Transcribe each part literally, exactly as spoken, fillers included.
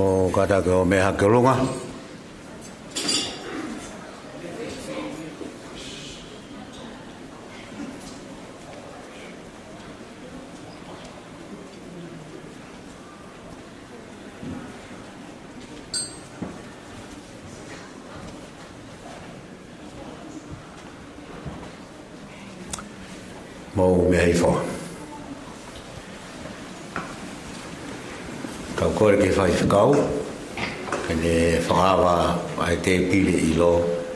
ʻO kātaki ʻo meʻa hake ʻo lunga. Mou meʻa hifo. Kau kole ki he faifekau ke ne fakaava ʻa e tēpile ʻilo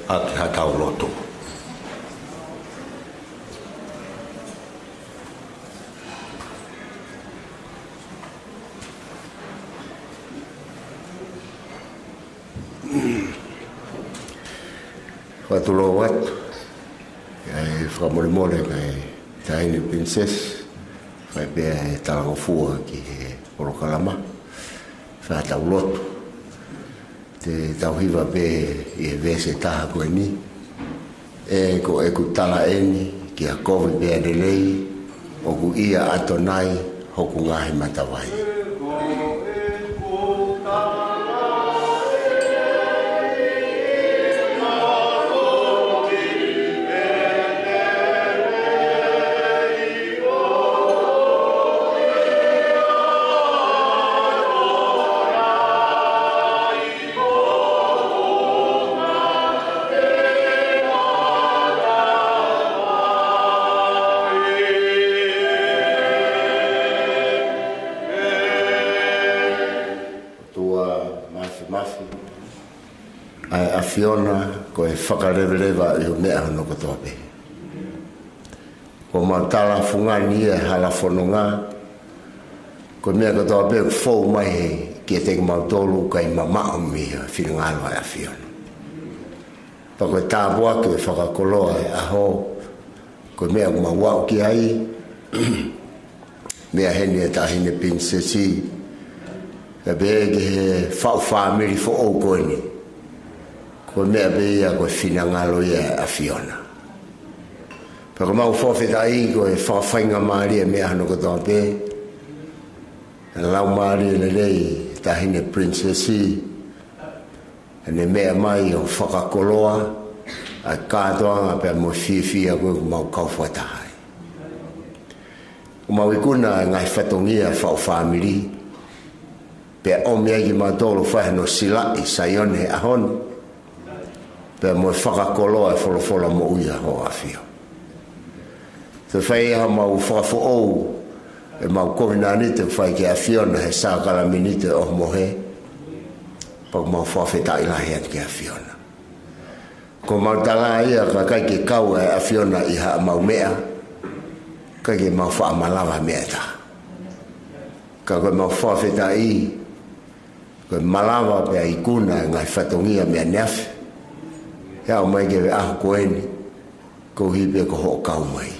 ʻaki haʻatau lotu. Fakatulou atu ʻa e fakamolemole ki he Taʻahine Princess, fai pē ʻa e talangofua ki he polokalama, fai haʻatau lotu. Te tau hiva pē ʻi he veesi ʻe taha ko eni. ʻE, ko ʻeku tala eni, kia kovi pea lelei, ʻoku ʻia ʻAtonai hoku ngaahi matavai. ʻOtua Māfimafi, ʻa e ʻAfiona ko e Fakaleveleva ʻi he meʻa hono kotoa pē. Ko mau tala fungani ia ʻa e hala fononga, ko e meʻa kotoa pē ʻoku fou mai he kiate kimautolu ʻoku ʻikai mamaʻo mei he finangalo ʻa e ʻAfiona. Pea ko e tāpuaki ʻo e fakakoloa ʻo e ʻaho, ko e meʻa ʻoku mau aʻu ki ai, meʻa heni ʻa e Taʻahine Princess, kae pehē ki he faʻu fāmili foʻou ko eni. Ko e meʻa pē ia ko e finangalo ia ʻa e ʻAfiona. Pea ʻoku mau fakafetaʻi ko e fakafaingamālie ʻa e meʻa hono kotoa pē. Laumālie lelei Taʻahine Princess, ʻene meʻa mai ʻo fakakoloa ʻa e kātoanga pea mo e fiefia ko ē ʻoku mau kau fakataha ai. ʻOku mau ikuna ʻa e ngaahi fatongia ʻa e faʻu fāmili, pea ʻomi ai kimautolu ʻo fai hano silaʻi Saione he ʻaho ni, pea mo e fakakoloa ʻa e folofola moʻui ʻa Hoʻo ʻAfio. Te fai ʻa e mau fakafoʻou ʻemau kovinānite ʻoku fai ki he ʻAfiona he sākalamēniti ʻo e ʻOhomohe, pea ʻoku mau fakafetaʻi lahi atu ki he ʻAfiona. Ko ʻemau tala ia ka ʻikai ke kau ʻa e ʻAfiona ʻi haʻamau meʻa, ʻikai ke mau faʻa malava meʻa ʻe taha. Ka ko ʻemau fakafetaʻi, ko e malava pea ikuna ʻa e ngaahi fatongia mei ʻaneafi, he aʻu mai ki he ʻaho ko eni, koeʻuhi pē ko hoʻo kau mai.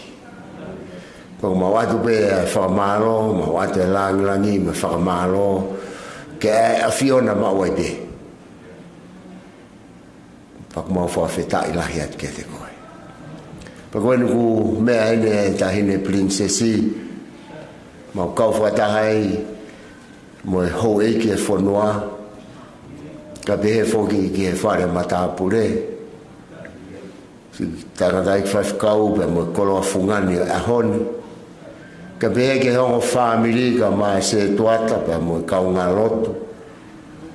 Pea ʻoku mau ʻoatu pē ʻa e fakamālō, mau ʻoatu e lāngilangi mo e fakamālō ki he ʻAfiona maʻu ai pē. Pea ʻoku mau fakafetaʻi lahi atu kiate koe. Pea ko eni ʻoku meʻa heni ʻa e Taʻahine Princess, mau kau fakataha ai mo e houʻeiki ʻo e fonua, kae pehē foki ki he fale matāpule, siʻi tangataʻeiki faifekau pea mo e koloa fungani ʻo e ʻaho ni, kae pehē ki he ongo fāmili kae ʻumaʻā e sētuata pea mo e kaungālotu,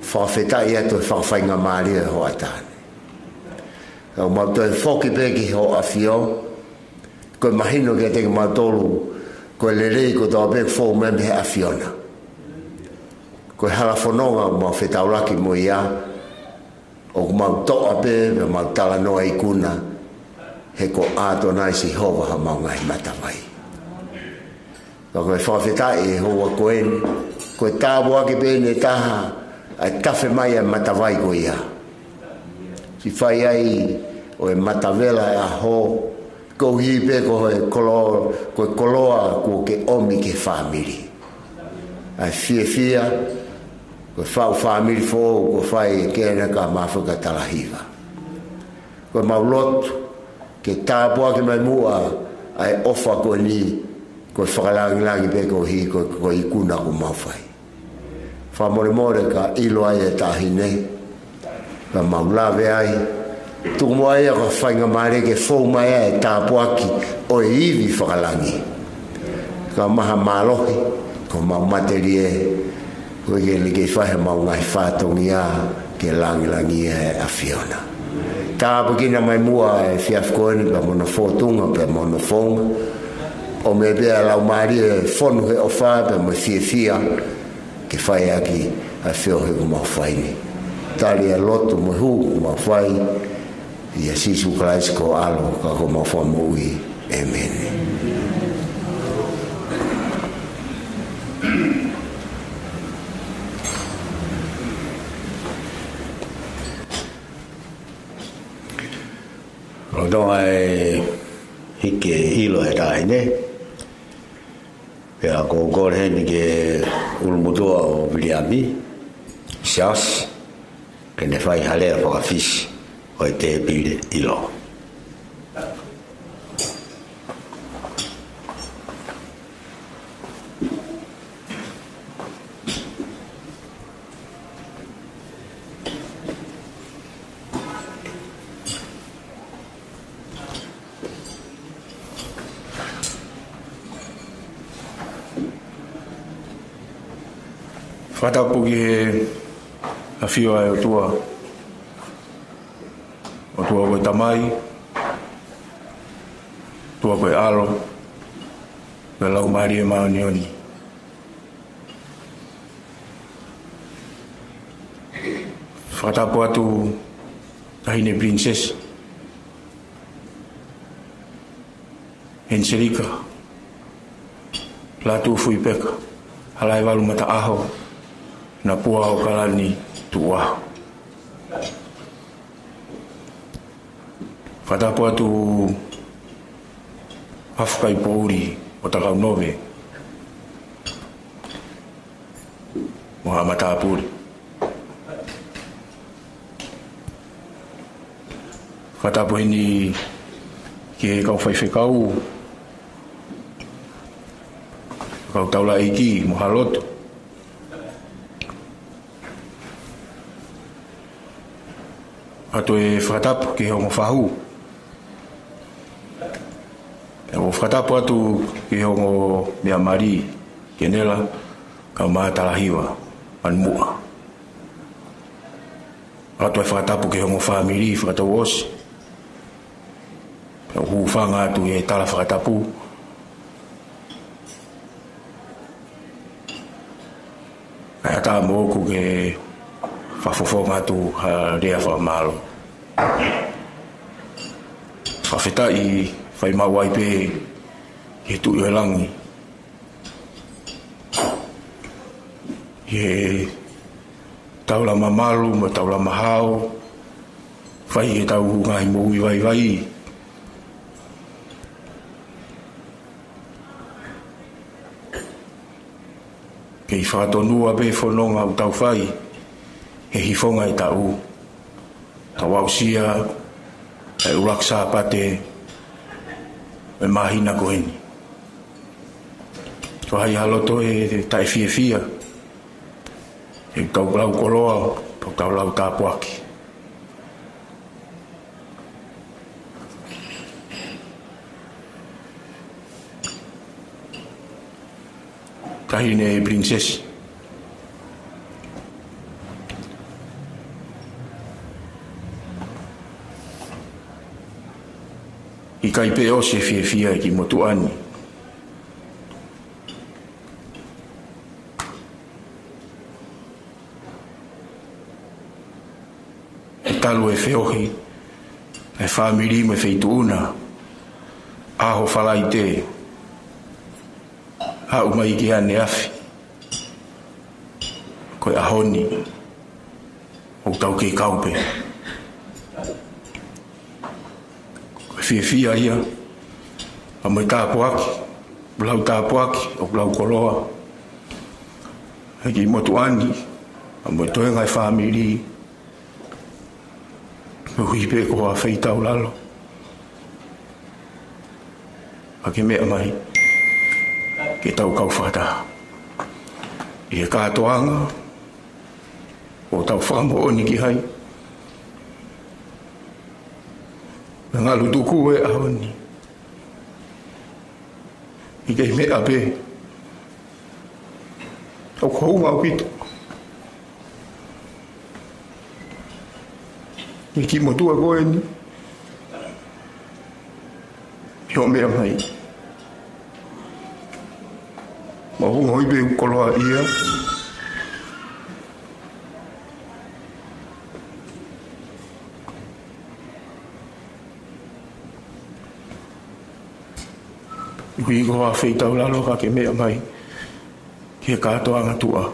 fakafetaʻi atu he fakafaingamālie ʻo e hoʻatā ni. Ka ʻoku mau toe foki pē ki Hoʻo ʻAfio, ko e mahino kiate kimautolu, ko e lelei kotoa pē ʻoku fou mai mei he ʻAfiona. Ko e hala fononga ʻoku mau fetaulaki mo ia, ʻoku mau toʻa pē, pea mau talanoa ikuna, he ko ʻAtonai Sihova haʻamau ngaahi matavai. Ka ko e fakafetaʻi he houa ko eni, ko e tāpuaki pē eni ʻe taha ʻa e tafe mai ʻa e matavai ko ia. Siʻi fai ai ʻo e matavela ʻo e ʻaho, koeʻuhi pē ko e kolo-, ko e koloa kuo ke ʻomi ki he fāmili. ʻA e fiefia, ko e faʻu fāmili foʻou kuo fai ʻe Kena kae ʻumaʻā foki ʻa Talahiva. Ko ʻemau lotu, ke tāpuaki mai muʻa ʻa e ʻofa ko eni, ko e fakalāngilangi pē koeʻuhi ko, ko e ikuna ʻoku mau fai. Fakamolemole ka ʻilo ai e taʻahine, ka mau lave ai. Tuku muʻa ia ka faingamālie ke fou mai ai e tāpuaki ʻo e ivi fakalangi. Ka maha mālohi, ko mau matelie, ko e ke leke fai he mau ngaahi fatongia ke langilangi e ʻAfiona. Tāpuekina mai muʻa e efiafi ko eni pea mo hono fōtunga pea mo hono founga. ʻOmi pē ʻa e laumālie fonu he ʻofa pea mo e fiefia ke fai ʻaki ʻa e feohi ʻoku mau fai ni. Tali ʻa e lotu mo e hū ʻoku mau fai ʻia Sīsū Kalaisi ko ho ʻAlo ka ko homau Fakamoʻui. ʻĒmeni. Lolotonga e hiki e ʻilo e taʻahine, pea ʻoku ou kole heni ki he ʻulumotuʻa ʻo Viliami, Siaosi, ke ne fai ha lea fakafisi ʻo e tēpile ʻilo. Fakatapu ki he ʻafio ʻa e ʻOtua. ʻOtua ko e Tamai, ʻOtua ko e ʻAlo, ko e Laumālie Māʻoniʻoni. Fakatapu atu Taʻahine Pilinisesi Heniselika Lātūfuipeka Halaevalu Mataʻaho, Napua ʻAokalani Tuʻuʻaho. Fakatapu atu Hafu Kaipouli ʻo Takaunove mo Haʻa Matāpule. Fakatapu heni ki he kau faifekau, kau taulaʻeiki mo ha lotu. ʻOatu e fakatapu ki he ongo fahu. ʻOku ou fakatapu atu ki he ongo meʻa mali, Kenela, kau Matalahiva, Manuʻa. ʻOatu e fakatapu ki he ongo fāmili fakatouʻosi. ʻOku ou hūfanga atu he tala fakatapu. Kae ʻatā moʻoku ke fakafofonga atu ha lea fakamālō. Fakafetaʻi, fai maʻu ai pē ki he Tuʻi ʻo e langi. ʻI he taulama malu mo e taulama hao, fai ʻetau ngaahi moʻui vaivai. Kei fakatonua pē fononga ʻoku tau fai he hifonga e taʻu. Tau aʻusia e ʻuluaki Sāpate e māhina ko eni. Ko hai ha loto ʻe taʻefiefia, ʻe tau lau koloa, tau lau tāpuaki. Taʻahine Pilinisesi, ʻikai pē ʻosi e fiefia ʻi he kiʻi motuʻa ni. ʻE talu e feohi e fāmili mo e feituʻu na, ʻaho Falaite, aʻu mai ki ʻaneafi, ko e ʻaho ni, ʻoku tau kei kau pē. Ko e fiefia ia, ʻa mo e tāpuaki, lau tāpuaki, ʻo lau koloa. He kiʻi motuʻa ni, ʻa mo e toenga e fāmili, ʻo hiki pē ko ha feitaulalo. ʻA ke meʻa mai, ke tau kau fakataha. ʻI he kātoanga, ʻo tau fakamoʻoni ki ai. Naʻa ngalo tuku e ʻaho ni. ʻIkai meʻa pē. ʻOku hounga ʻaupito. ʻI he kiʻi motuʻa ko eni. Pio meʻa mai. Mo hounga ʻi he pē koloa ia. Ui ko ha feitau lalo ka ke meʻa mai. Ki he kātoanga tuʻa.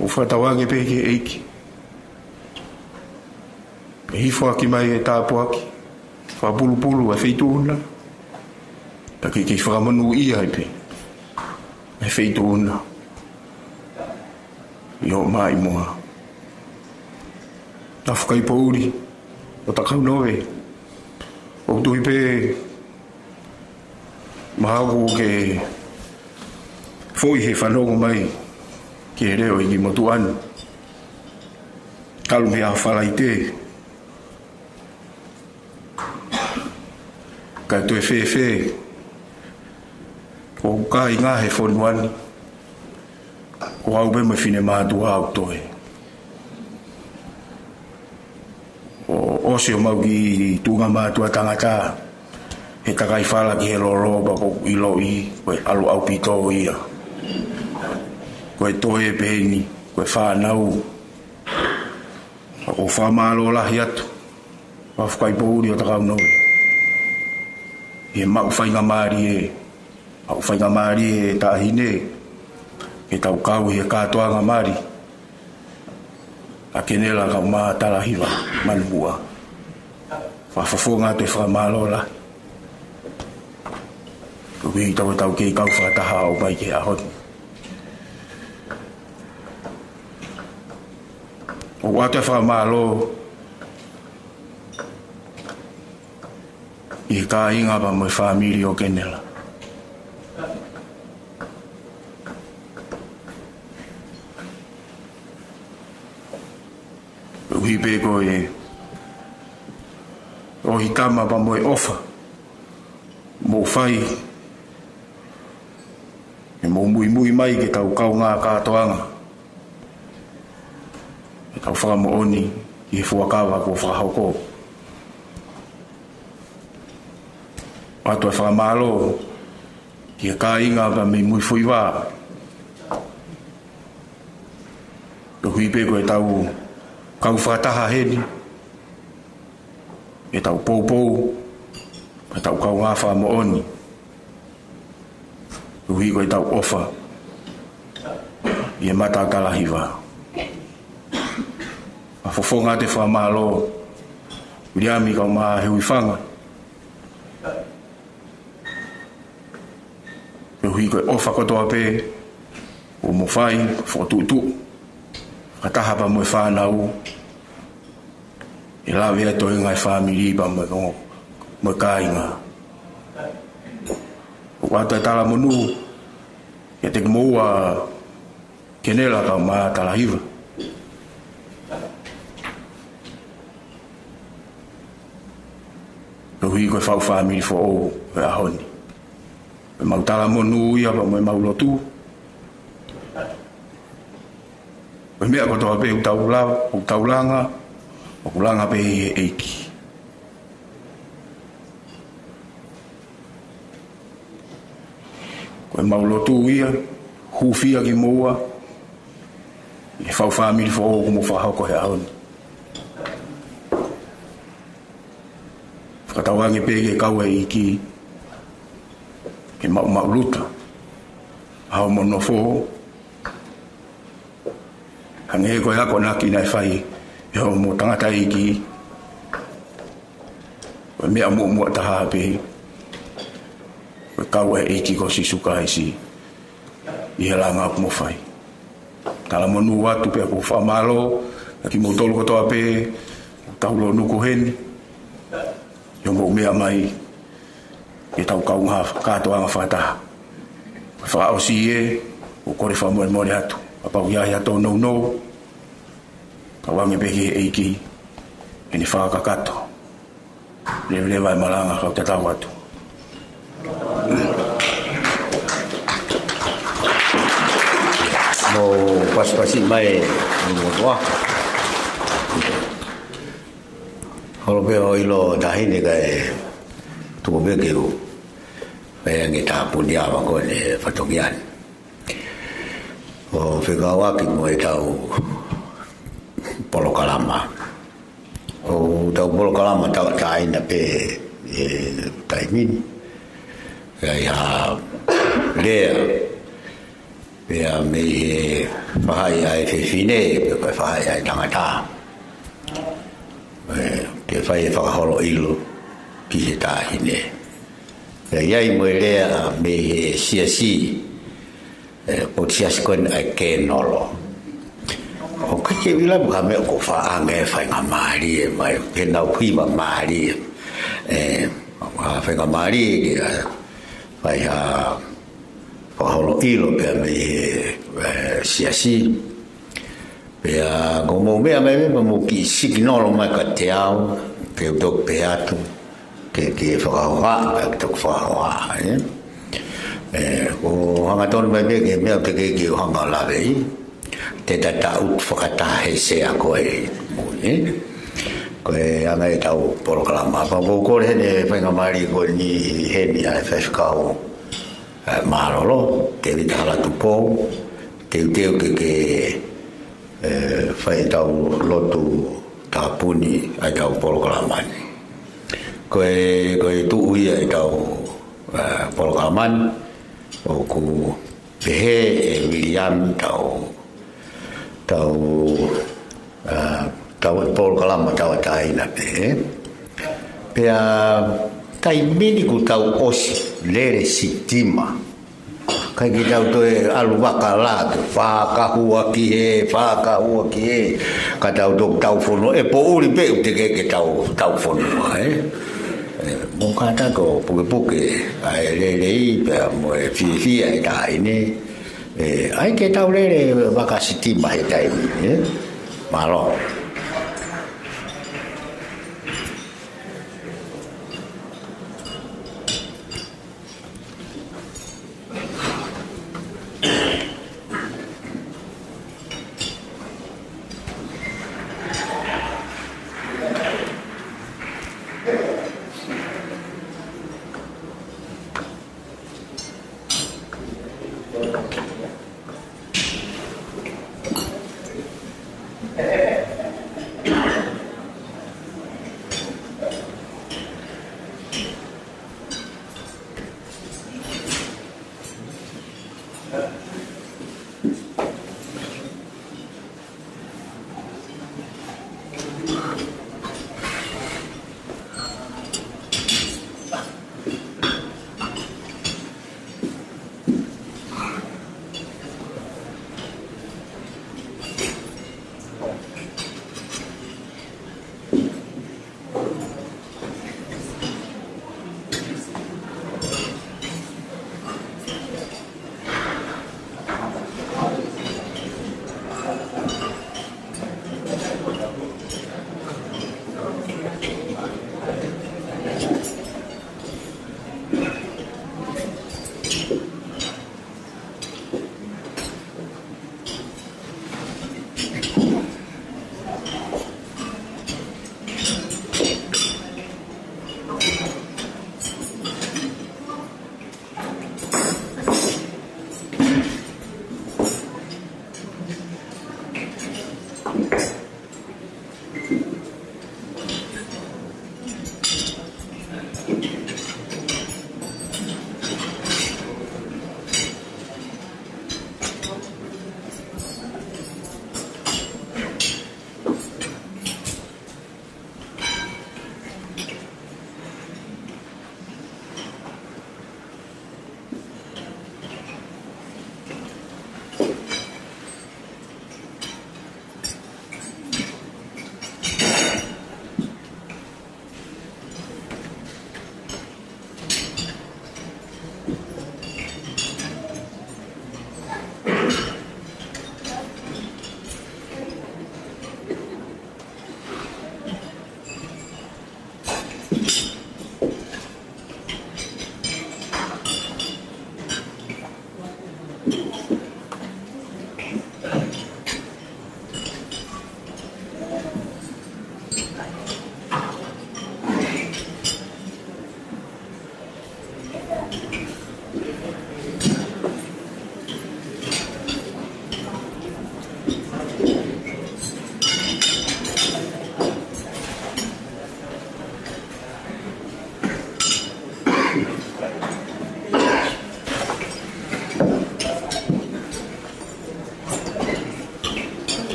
ʻOku fakatauange pē ki he ʻEiki. ʻE hifo ʻaki mai e tāpuaki. Fakapulupulu e feituʻu na. Ka ke kei fakamonūʻia ai pē. E feituʻu na. ʻI hoʻo maʻimoa. Tafaʻaki poʻuli. ʻOku tau kau nove. ʻOku tui pē. Mahalo ʻoku ke foʻi he fanongo mai ki he leʻo ʻi he motuʻa ni. Kalu mei he Falaite. Ka toe fēfē. ʻOku kāinga he fonua ni. Ko au pē mo e finemātuʻa ʻoku toe. ʻO, ʻosi ʻemau kiʻi tuʻunga mātuʻa tangata. He kakai fala ki he lolo pea ʻoku ou ʻiloʻi, ko e ʻalu ʻaupito ia. Ko e toe pē eni, ko e fānau. ʻOku ou fakamālō lahi atu. Tafaʻaki poʻuli ʻo tau kau nove. ʻI he maʻu faingamālie. Maʻu faingamālie e taʻahine. Ke tau kau ʻi he kātoanga mali. ʻA Kenela kae ʻumaʻā Talahiva Manuʻa. Fakafofonga atu e fakamālō lahi. Koeʻuhi tau, tau kei kau fakataha ʻo aʻu mai ki he ʻaho ni. ʻOku ʻoatu e fakamālō ʻi he kāinga pea mo e fāmili ʻo Kenela. Koeʻuhi pē ko e ʻohitama pea mo e ʻofa mou fai, ʻe mou muimui mai ke tau kaungā kātoanga. Ke tau fakamoʻoni ki he fuakava kuo fakahoko. ʻOatu e fakamālō ki he kāinga pea mei Muifuivā. Koeʻuhi pē ko e tau kau fakataha heni. Ke tau poupou, ke tau kaungā fakamoʻoni. Koeʻuhi ko e tau ʻofa. ʻI he mata ʻo Talahiva. Fakafofonga atu e fakamālō. Viliami kae ʻumaʻā Huifanga. Koeʻuhi ko e ʻofa kotoa pē. ʻOku mou fai, fokotuʻutuʻu. Fakataha pea mo e fānau. ʻE lave atu e ngaahi fāmili pea mo e, mo e kāinga. ʻOatu e talamonū. Kiate kimoua Kenela kae ʻumaʻā Talahiva. Koeʻuhi ko e faʻu fāmili foʻou ʻo e ʻaho ni. Ko e mau talamonū ia pea mo e mau lotu. Ko e meʻa kotoa pē ʻoku tau lau, ʻoku tau langa, ʻoku langa pē ʻi he ʻEiki. Ko e mau lotu ia, hūfia kimoua, ʻi he faʻu fāmili foʻou kuo mou fakahoko he ʻaho ni. Fakatauange pē ke kau e ʻEiki, ke maʻumaʻuluta, ʻa hoʻomo nofo, hangē ko e akonaki naʻe fai, ʻe hoʻomo tangataʻeiki, ko e meʻa muʻomuʻa taha pē, ko e kau e ʻEiki ko Sīsū Kalaisi, ʻi he langa ʻoku mou fai. Talamonū atu pea ʻoku ou fakamālō, ʻa kimoutolu kotoa pē, tau lōnuku heni, ʻi hoʻomou meʻa mai, ke tau kaungā kātoanga fakataha. Fakaʻosi ē, ʻOku ou kole fakamolemole atu, kapau ʻoku ʻi ai haʻaku nounou, kau ange pē ki he ʻEiki, ʻene fakakakato. Leveleva e malanga, kau tatau atu. Mou pasipasi mai, mou motuʻa. Holo pē ʻo ʻilo Taʻahine kae tuku pē ke u fai ange e tāpuni ʻa e ʻaho ko eni he fatongia ni. ʻO fekauʻaki mo ʻetau polokalama. ʻO ʻetau polokalama tauʻatāina pē he taimi ni. ʻI ai ha lea, pea mei he faʻahi ʻa e fefine, pe ko e faʻahi ʻa e tangata. ʻE, ke fai e fakaholo ʻilo ki he taʻahine. Pea ʻi ai mo e lea mei he siasi, ʻe, ʻo e siasi ko eni ʻa e Kēnolo. ʻOku ʻikai ke u ʻilo pe ko e hā e meʻa ʻoku faʻa ange e faingamālie mai, ke nau hiva mālie. ʻE, ha faingamālie ke, ʻe, fai ha fakaholo ʻilo pea mei he, ʻe, siasi. Pea ko hoʻomou meʻa mai pē mou kiʻi sikinolo mai kiate au, ke u toki pehē atu, ke, ke fakahohaʻa, pea ke toki fakahohaʻa, ē? ʻE, ʻoku ou hangatonu mai pē ki he meʻa ʻoku teʻeki ke u hanga ʻo laveʻi, te ta taʻutu fakataha he sea ko ē, ē? Ko e anga ʻetau polokalama. Pea ʻoku ou kole heni e faingamālie ko eni heni ʻa e faifekau, ʻe, mālōlō, Tēvita Halatupou, teuteu ke, ke, ʻe, fai ʻetau lotu tāpuni ʻa ʻetau polokalama ni. Ko e, ko e tuʻu ia ʻetau, ʻe, polokalama ni, ʻoku pehē ʻe Viliami tau, tau, ʻa, tau polokalama tauʻatāina pē, ē? Pea taimi ni kuo tau ʻosi lele sitima. ʻIkai ke tau toe ʻalu vaka lā ke fakahua ki hē, fakahua ki hē. Ka tau toki tau fonua, ʻe poʻuli pē ʻoku teʻeki ke tau, tau fonua, ē? ʻE, mou kātaki ʻo pukepuke ʻa e lelei pea mo e fiefia ʻa e taʻahine. ʻE, ʻai ke tau lele vaka sitima he taimi ni, ē? Mālō.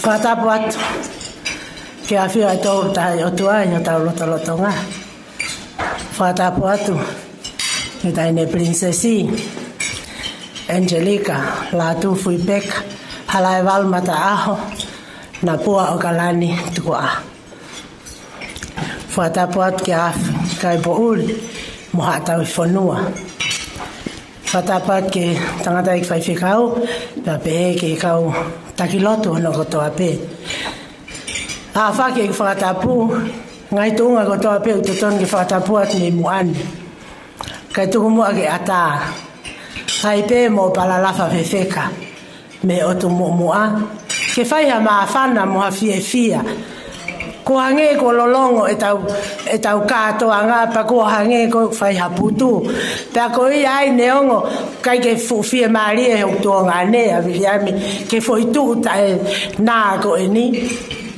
Fakatapu atu ki he ʻafio ʻa e Tolu Tahaʻi ʻOtua ʻi hotau lotolotonga. Fakatapu atu ki he Taʻahine Pilinisesi, Angelika Lātūfuipeka Halaevalu Mataʻaho Napua ʻOkalani Tukuʻaho. Fakatapu atu ki he ʻAfio ʻa e Kāinga Poʻuli mo haʻa tauhi fonua. Fakatapu atu ki he tangataʻeiki faifekau, pea pehē ki he kau taki lotu hono kotoa pē. ʻAfaki ʻeku fakatapu, ngaahi tuʻunga kotoa pē ʻoku totonu ke fakatapu atu mei muʻa ni. Kae tuku muʻa ke ʻatā ai pē mo palalafa fefeka mei he ʻotu muʻomuʻa, ke fai ha māfana mo ha fiefia. Kuo hangē kuo lolongo ʻetau, ʻetau kātoanga, pea kuo hangē kuo fai ha putu. Pea ko ia ai neongo ʻikai ke fuʻu fiemālie hoku tuongaʻane ʻa Viliami ki he foʻi tuʻu taʻenā ko eni,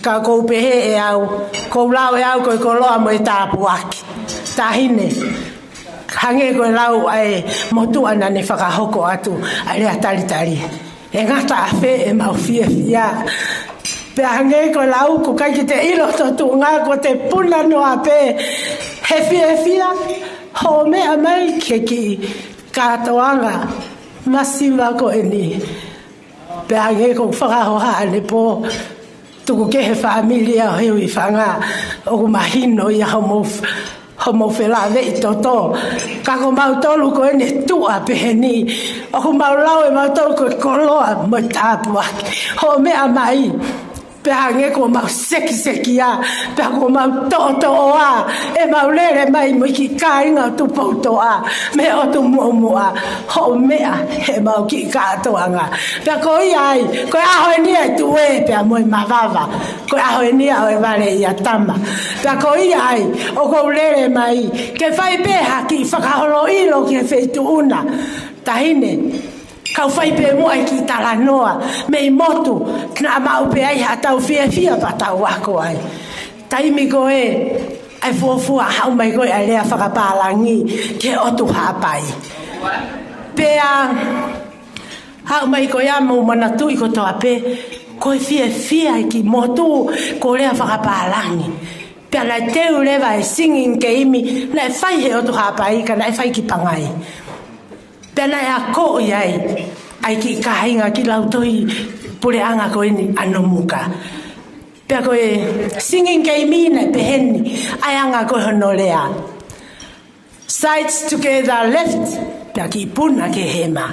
ka ʻoku ou pehē ʻe au, ʻoku ou lau ʻe au ko e koloa mo e tāpuaki. Taʻahine, hangē ko e lau ʻa e motuʻa naʻa ne fakahoko atu ʻa e lea talitali: ʻE ngata ʻafē ʻemau fiefia. Pea hangē ko e lau, ʻoku ʻikai ke te ʻilo ho tuʻunga, kuo te puna noa pē he fiefia hoʻo meʻa mai ki he kiʻi kātoanga masiva ko eni. Pea hangē ko e fakahoha ʻanepō, tuku kehe fāmili ʻa Hiu ʻi Fanga, ʻoku mahino ia homou, homou felāveʻi toto. Ka ko mautolu ko eni tuʻa pehē ni, ʻoku mau lau ʻe mautolu ko e koloa mo e tāpuaki hoʻo meʻa mai. Pea hangē kuo mau sekisekia, pea kuo mau toʻotoʻoa ʻemau lele mai mo e kiʻi kāinga ʻo Tupoutoʻa mei he ʻotu muʻomuʻa, hoʻo meʻa heʻemau kiʻi kātoanga. Pea ko ia ai, ko e ʻaho eni ʻa e tuʻe pea mo e mavava, ko e ʻaho eni ʻa e vale ʻia tama. Pea ko ia ai, ʻoku ou lele mai ke fai pē ha kiʻi fakaholo ʻilo ki he feituʻu na. Taʻahine, kau fai pē muʻa e kiʻi talanoa mei motu naʻa maʻu pē ai haʻatau fiefia pea tau ako ai. Taimi ko ē ʻa e fuofua haʻu mai ko ē ʻa e lea fakapālangi ki he ʻotu Haʻapai. Pea haʻu mai ko ia, mou manatuʻi kotoa pē, ko e fiefia ʻa e kiʻi motu ko e lea fakapālangi. Pea naʻe teu leva e singing game naʻe fai he ʻotu Haʻapai, ka naʻe fai ki Pangai. Pea naʻe akoʻi ai ʻa e kiʻi kāinga, kiʻi lautohi puleʻanga ko eni ʻa Nomuka. Pea ko e singing game naʻe pehē ni ʻa e anga ko ē hono lea: Sides together left, pea kiʻi puna ki he hema.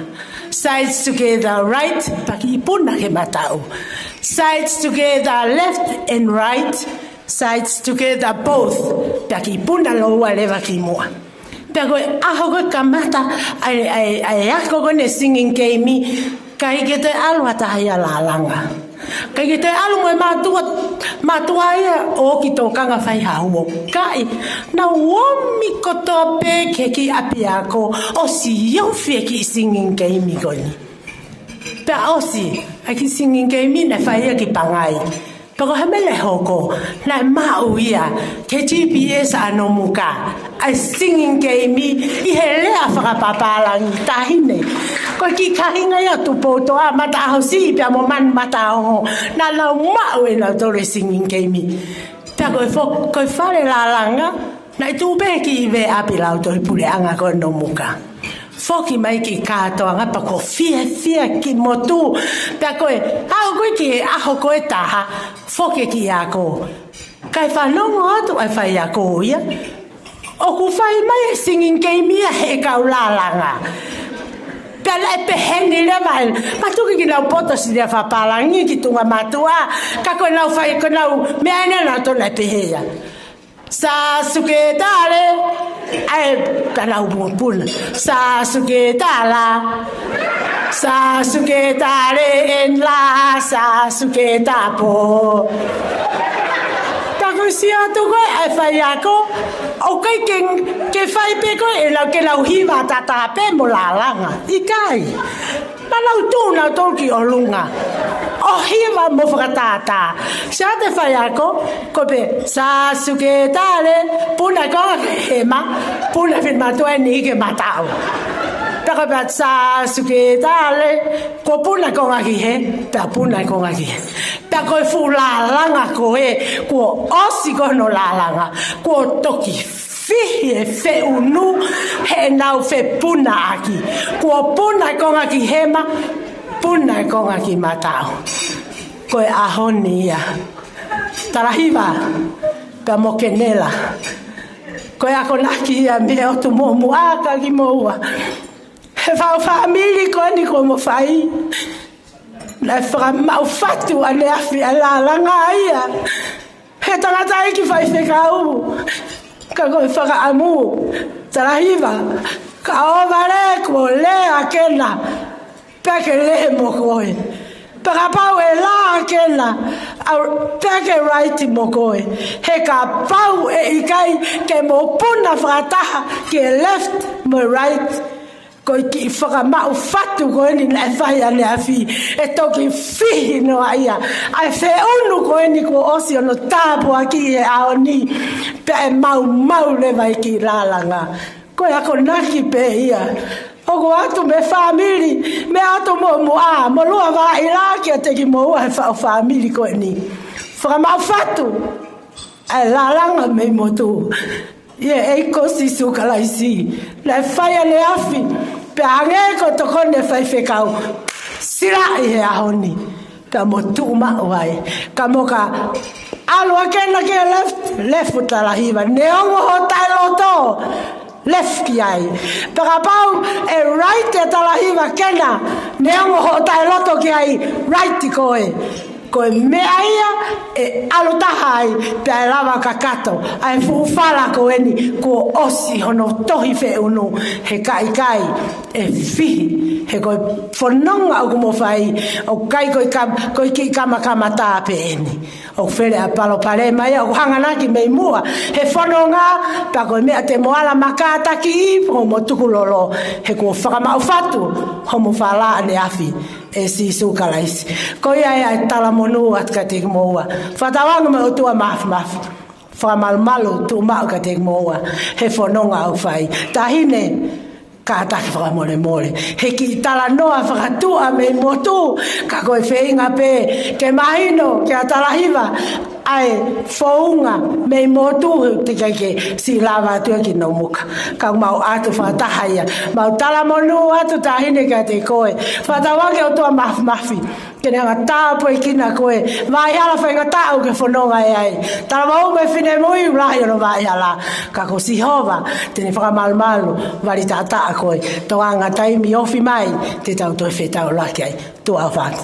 Sides together right, pea kiʻi puna ki he mataʻu. Sides together left and right, sides together both, pea kiʻi puna lōua leva ki muʻa. Pea ko e ʻaho ko ē kamata ʻa e, ʻa e, ʻa e ako ko eni e singing game, ʻikai ke toe ʻalu ha taha ia ʻo lālanga. ʻIkai ke toe ʻalu mo e mātuʻa, mātuʻa ia ʻo ō ki tōkanga fai ha uo. ʻIkai, nau omi kotoa pē ki he kiʻi ʻapiako ʻo siofi e kiʻi singing game ko eni. Pea ʻosi ʻa e kiʻi singing game naʻe fai ia ki Pangai. Pea ko e hā e meʻa naʻe hoko? Naʻe maʻu ia ki he G P S ʻa Nomuka ʻa e singing game ʻi he lea fakapālangi, Taʻahine. Ko e kiʻi kāinga ia ʻo Tupoutoʻa, Mataʻaho Siʻi pea mo Manumataongo, naʻa nau maʻu ʻe nautolu e singing game. Pea ko e fo-, ko e fale lālanga, naʻe tuʻu pē he kiʻi veʻe ʻapi lautohi puleʻanga ko Nomuka. Foki mai ki kātoanga pea ko e fiefia ki motu. Pea ko e, ʻalu ko ē ki he ʻaho ko ē ʻe taha, foki ki he ako. Kae fanongo atu ʻa e faiako ia. ʻOku fai mai e singing game ia he kau lālanga. Pea naʻe pehē ni leva ē, matuki kinautolu poto sini a fapālangi ki tunga mātuʻa. Ka ko ʻenau fai, ko ʻenau meʻa ena nautolu naʻe pehē ia. Sasuke tale, ʻai, ka nau puna. Sasuke tala. Sasuke tale en la, Sasuke tapo. Pea ko e sio atu ko ē ʻa e faiako, ʻoku ʻikai ke, ke fai pē ko ē ʻenau, ke nau hiva tatau pē mo lālanga. ʻIkai. Pea nau tuʻu nautolu ki ʻolunga ʻo hiva mo fakatātā. Sio atu e faiako, ko e pehē, Sasuke tale, puna e konga ki he hema, puna e finemātuʻa ʻe niʻihi ki he mataʻu. Pea ko e pehē, Sasuke tale, kuo puna e konga ki hē, pea puna e konga ki hē. Pea ko e fuʻu lālanga ko ē, kuo ʻosi ko hono lālanga, kuo toki fihi e feʻunu heʻenau fepunaʻaki. Kuo puna e konga ki hema, puna e konga ki mataʻu. Ko e ʻaho ni ia. Talahiva, pea mo Kenela. Ko e akonaki ia mei he ʻOtu Muʻomuʻa kia kimoua. He faʻu fāmili ko eni kuo mou fai. Naʻe fakamaʻu fatu ʻaneafi ʻa e lālanga ia. He tangataʻeiki faifekau, ka ko e fakaʻamu, Talahiva, ka ʻoua leva kuo lea Kena, pea ke lea mo koe. Pea kapau ʻe lea Kena, ʻa, pea ke right mo koe. He kapau ʻe ʻikai ke mou puna fakataha ki he left mo e right, ko e kiʻi fakamaʻu fatu ko eni naʻe fai ʻaneafi, ʻe toki fihi noa ia ʻa e feʻunu ko eni kuo ʻosi hono tāpuakiʻi he ʻaho ni, pea ʻe maumau leva e kiʻi lālanga. Ko e akonaki pē ia. ʻOku ʻoatu mei he fāmili, mei he ʻOtu Muʻomuʻa, mo Lua Vaʻila kiate kimoua he faʻu fāmili ko eni. Fakamaʻu fatu ʻa e lālanga mei motu. ʻIa e ʻEiki ko Sīsū Kalaisi, naʻe fai ʻaneafi, pea hangē ko e tokoni e faifekau, silaʻi he ʻaho ni, pea mo tuʻu maʻu ai, ka mou ka ʻalu ʻa Kena ki he left, left Talahiva, neongo hoʻo taʻeloto, left ki ai. Pea kapau ʻe right ʻa Talahiva Kena, neongo hoʻo taʻeloto ki ai, right koe. Ko e meʻa ia ʻe ʻalu taha ai, pea ʻe lava kakato ʻa e fuʻu fala ko eni kuo ʻosi hono tohi feʻunu, he ka ʻikai ʻe fihi, he ko e fononga ʻoku mou fai, ʻoku ʻikai ko e kam-, ko e kiʻi kamakamatā pē eni. ʻOku fele ʻa e palopalema ia ʻoku hanganaki mei muʻa he fononga, pea ko e meʻa te mou ala mai kātakiʻi, pea mou tukulolo, he kuo fakamaʻu fatu hoʻomou fala ʻaneafi ʻe Sīsū Kalaisi. Ko ia ʻa e talamonū atu kiate kimoua. Fakatauange mo e ʻOtua Māfimafi, fakamalumalu tuʻu maʻu kiate kimoua he fononga ʻoku fai. Taʻahine, kātaki fakamolemole he kiʻi talanoa fakatuʻa mei motu, ka ko e feinga pē ke mahino kia Talahiva ʻa e founga mei motu, he ʻoku teʻeki ai ke siʻi lava atu ia ki Nomuka. Ka mau ʻoatu fakataha ia. Mau talamonū atu, Taʻahine, kiate koe. Fakatauange ʻOtua Māfimafi ke ne hanga tāpuekina koe. Vaʻihala faingataʻa ʻoku ke fononga ai. Talavou mo e finemui, ʻoku lahi hono vaʻihala, ka ko Sihova te ne fakamalumalu, vali taʻataʻa koe. Tokanga taimi ofi mai, te tau toe fetaulaki ai. Tuʻa ʻofa atu.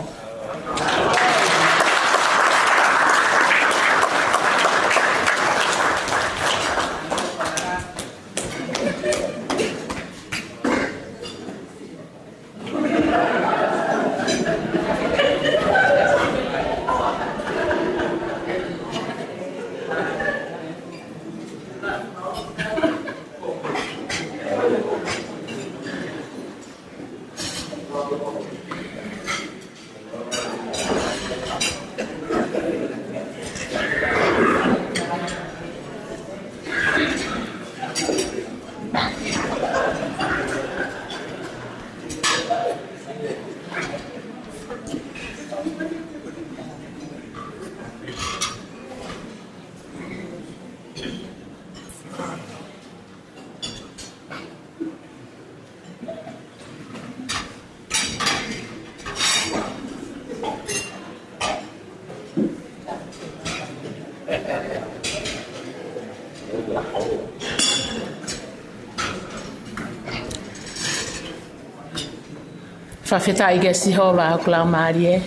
Fakafetaʻi kia Sihova ʻoku laumālie,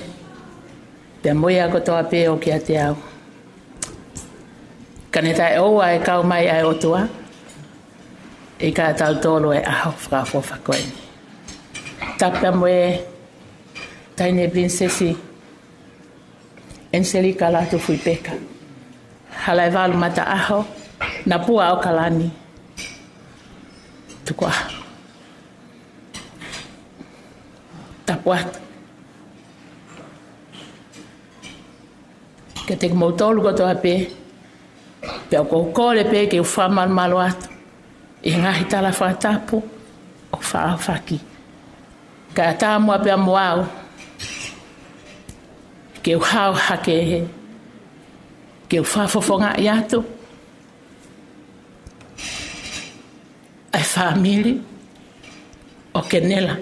pea mo ia kotoa pē ʻoku ʻiate au. Ka ne taʻeʻoua e kau mai ʻa e ʻOtua, ʻi he kau tau tolo e ʻaho fakaʻofoʻofa ko eni. Tapu mo e Taʻahine Pilinisesi ʻEniselika Lātūfuipeka, Halaevalu Mataʻaho, Napua ʻAokalani. Tuku ā. Tapu atu kiate kimoutolu kotoa pē, pea ʻoku ou kole pē ke u fakamalumalu atu ʻi he ngaahi tala fakatapu ʻoku faʻa ʻaofaki. Kae ʻatā muʻa pea mo au ke u hao hake he, ke u fakafofongaʻi atu ʻa e fāmili ʻo Kenela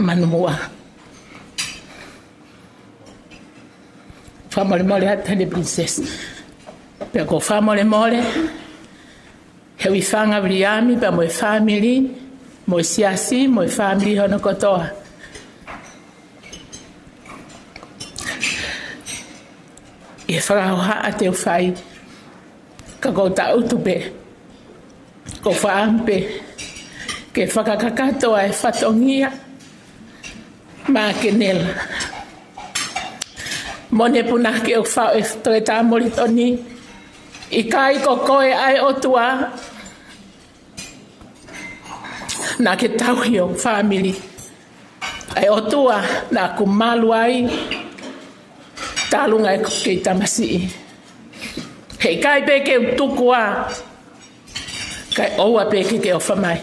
Manumuʻa. Fakamolemole atu Taʻahine Pilinisesi. Pea ʻoku ou fakamolemole he ʻuhinga Viliami pea mo e fāmili, mo e siasi, mo e fāmili hono kotoa, ʻi he fakahohaʻa te u fai. Ka ʻoku ou tangutu pē, ʻoku ou fakaʻamu pē ke fakakakato ʻa e fatongia maʻa Kenela. Mo ne punake ʻo fau e toe tā molitoni, ʻikai ko koe ʻa e ʻOtua, naʻa ke tauhi ho fāmili. ʻA e ʻOtua naʻa ku malu ai, talu ngaahi ko kei tamasiʻi. Heʻikai pē ke u tuku ā, kae ʻoua pē ke ke ʻofa mai.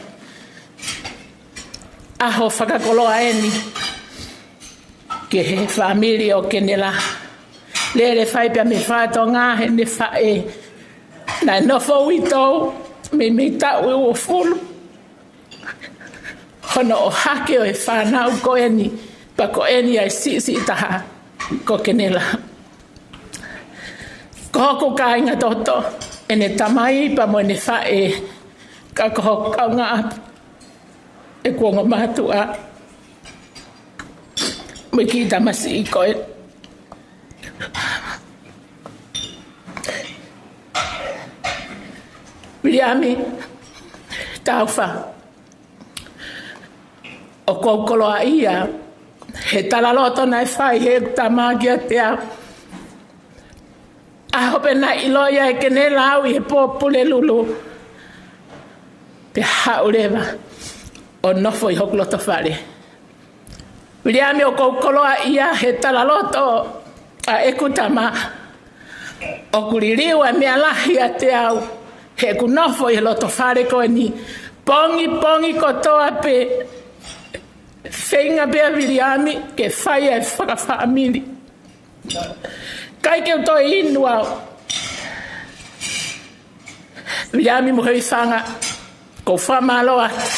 ʻAho fakakoloa eni ki he fāmili ʻo Kenela. Lele fai pea mei fatongia heʻene faʻē. Naʻe nofo uitou mei, mei taʻu ʻe uofulu hono ʻohake ʻo e fānau ko eni, pea ko eni ʻa e siʻisiʻi taha ko Kenela. Ko hoku kāinga toto, ʻene tamai pea mo ʻene faʻē, ka ko hoku kaungāʻapi ʻeku ongo mātuʻa mo e kiʻi tamasiʻi ko e Viliami Taufa. ʻOku ou koloaʻia he talaloto naʻe fai heʻeku tama kiate au. ʻAho pē naʻe ʻiloʻi ai ʻe Kenela au ʻi he pō Pulelulu, pea haʻu leva ʻo nofo ʻi hoku loto fale. Viliami, ʻoku ou koloaʻia he talaloto ʻa ʻeku tama. ʻOku liliu ʻa e meʻa lahi ʻiate au heʻeku nofo ʻi he loto fale ko eni. Pongipongi kotoa pē, feinga pē ʻa Viliami ke fai ʻa e fakafāmili. ʻIkai ke u toe inu au. Viliami mo Heifanga, ʻoku ou fakamālō atu.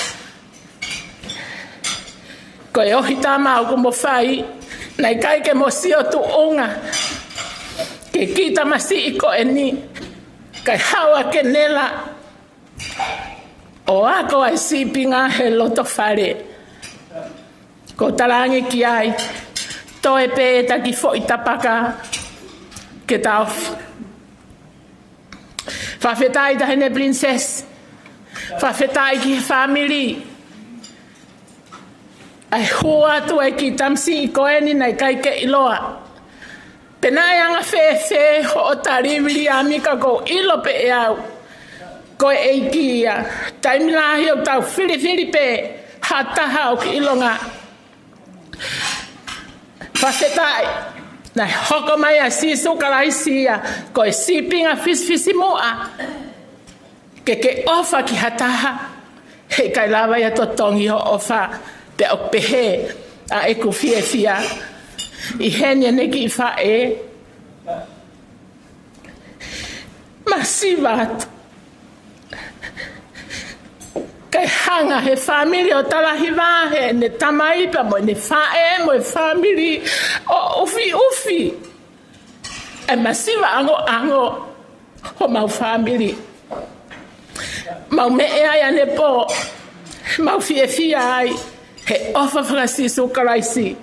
Ko e ohi tama ʻoku mo fai, naʻe ʻikai ke mo sio tuʻunga ki he kiʻi tamasiʻi ko eni, kae haʻu ʻa Kenela ʻo ako ʻa e sīpinga he loto fale. ʻOku ou talaange ki ai, toe pē ʻeta kiʻi foʻi tapaka ke ta ofi. Fakafetaʻi Taʻahine Pilinisesi. Fakafetaʻi ki he fāmili. ʻA e hū atu ʻa e kiʻi tamasiʻi ko eni naʻe ʻikai ke ʻiloa pe naʻe anga fēfē hoʻo tali, Viliami, ka ʻoku ou ʻilo pē ʻe au ko e ʻEiki ia. Taimi lahi ʻoku tau filifili pē ha taha ʻoku ʻilonga. Fakafetaʻi naʻe hoko mai ʻa Sīsū Kalaisi ia ko e sīpinga fisifisimuʻa. Ke ke ʻofa ki ha taha, heʻikai lava ia ʻo totongi hoʻo ʻofa. Pea ʻoku pehē ʻa ʻeku fiefia ʻi heʻene kiʻi faʻē. Masiva atu. Kae hanga he fāmili ʻo talahi vahe, ʻene tamai pea mo ʻene faʻē mo e fāmili ʻo ʻufiʻufi ʻa e masiva ʻangoʻango. ʻo mau fāmili. Mau meʻe ai ʻanepō, mau fiefia ai he ʻofa faka-Sīsū Kalaisi.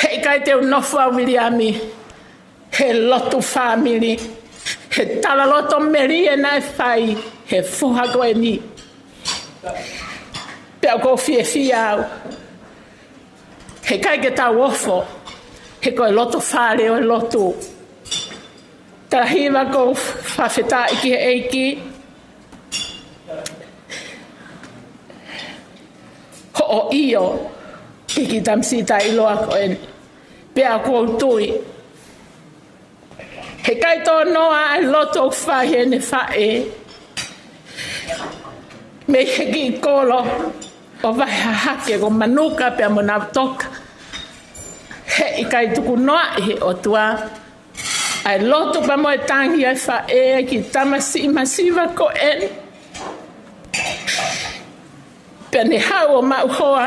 Heʻikai te u nofo au Viliami he lotu fāmili, he talaloto melie naʻe fai he foha ko eni. Pea ʻoku ou fiefia au. Heʻikai ke tau ofo, he ko e loto fale ʻo e lotu. Talahiva, ʻoku ou fakafetaʻi ki he ʻEiki hoʻo ʻio ki he kiʻi tamasiʻi taʻeʻiloa ko eni. Pea ʻoku ou tui heʻikai tō noa ʻa e lotu ʻoku fai heʻene faʻē mei he kiʻi kolo ʻo Vahe Hahake ko Manuka pea mo Navutoka. Heʻikai tuku noa ʻe he ʻOtua ʻa e lotu pea mo e tangi ʻa e faʻē ki he tamasiʻi masiva ko eni. Pea ne haʻu ʻo maʻu hoa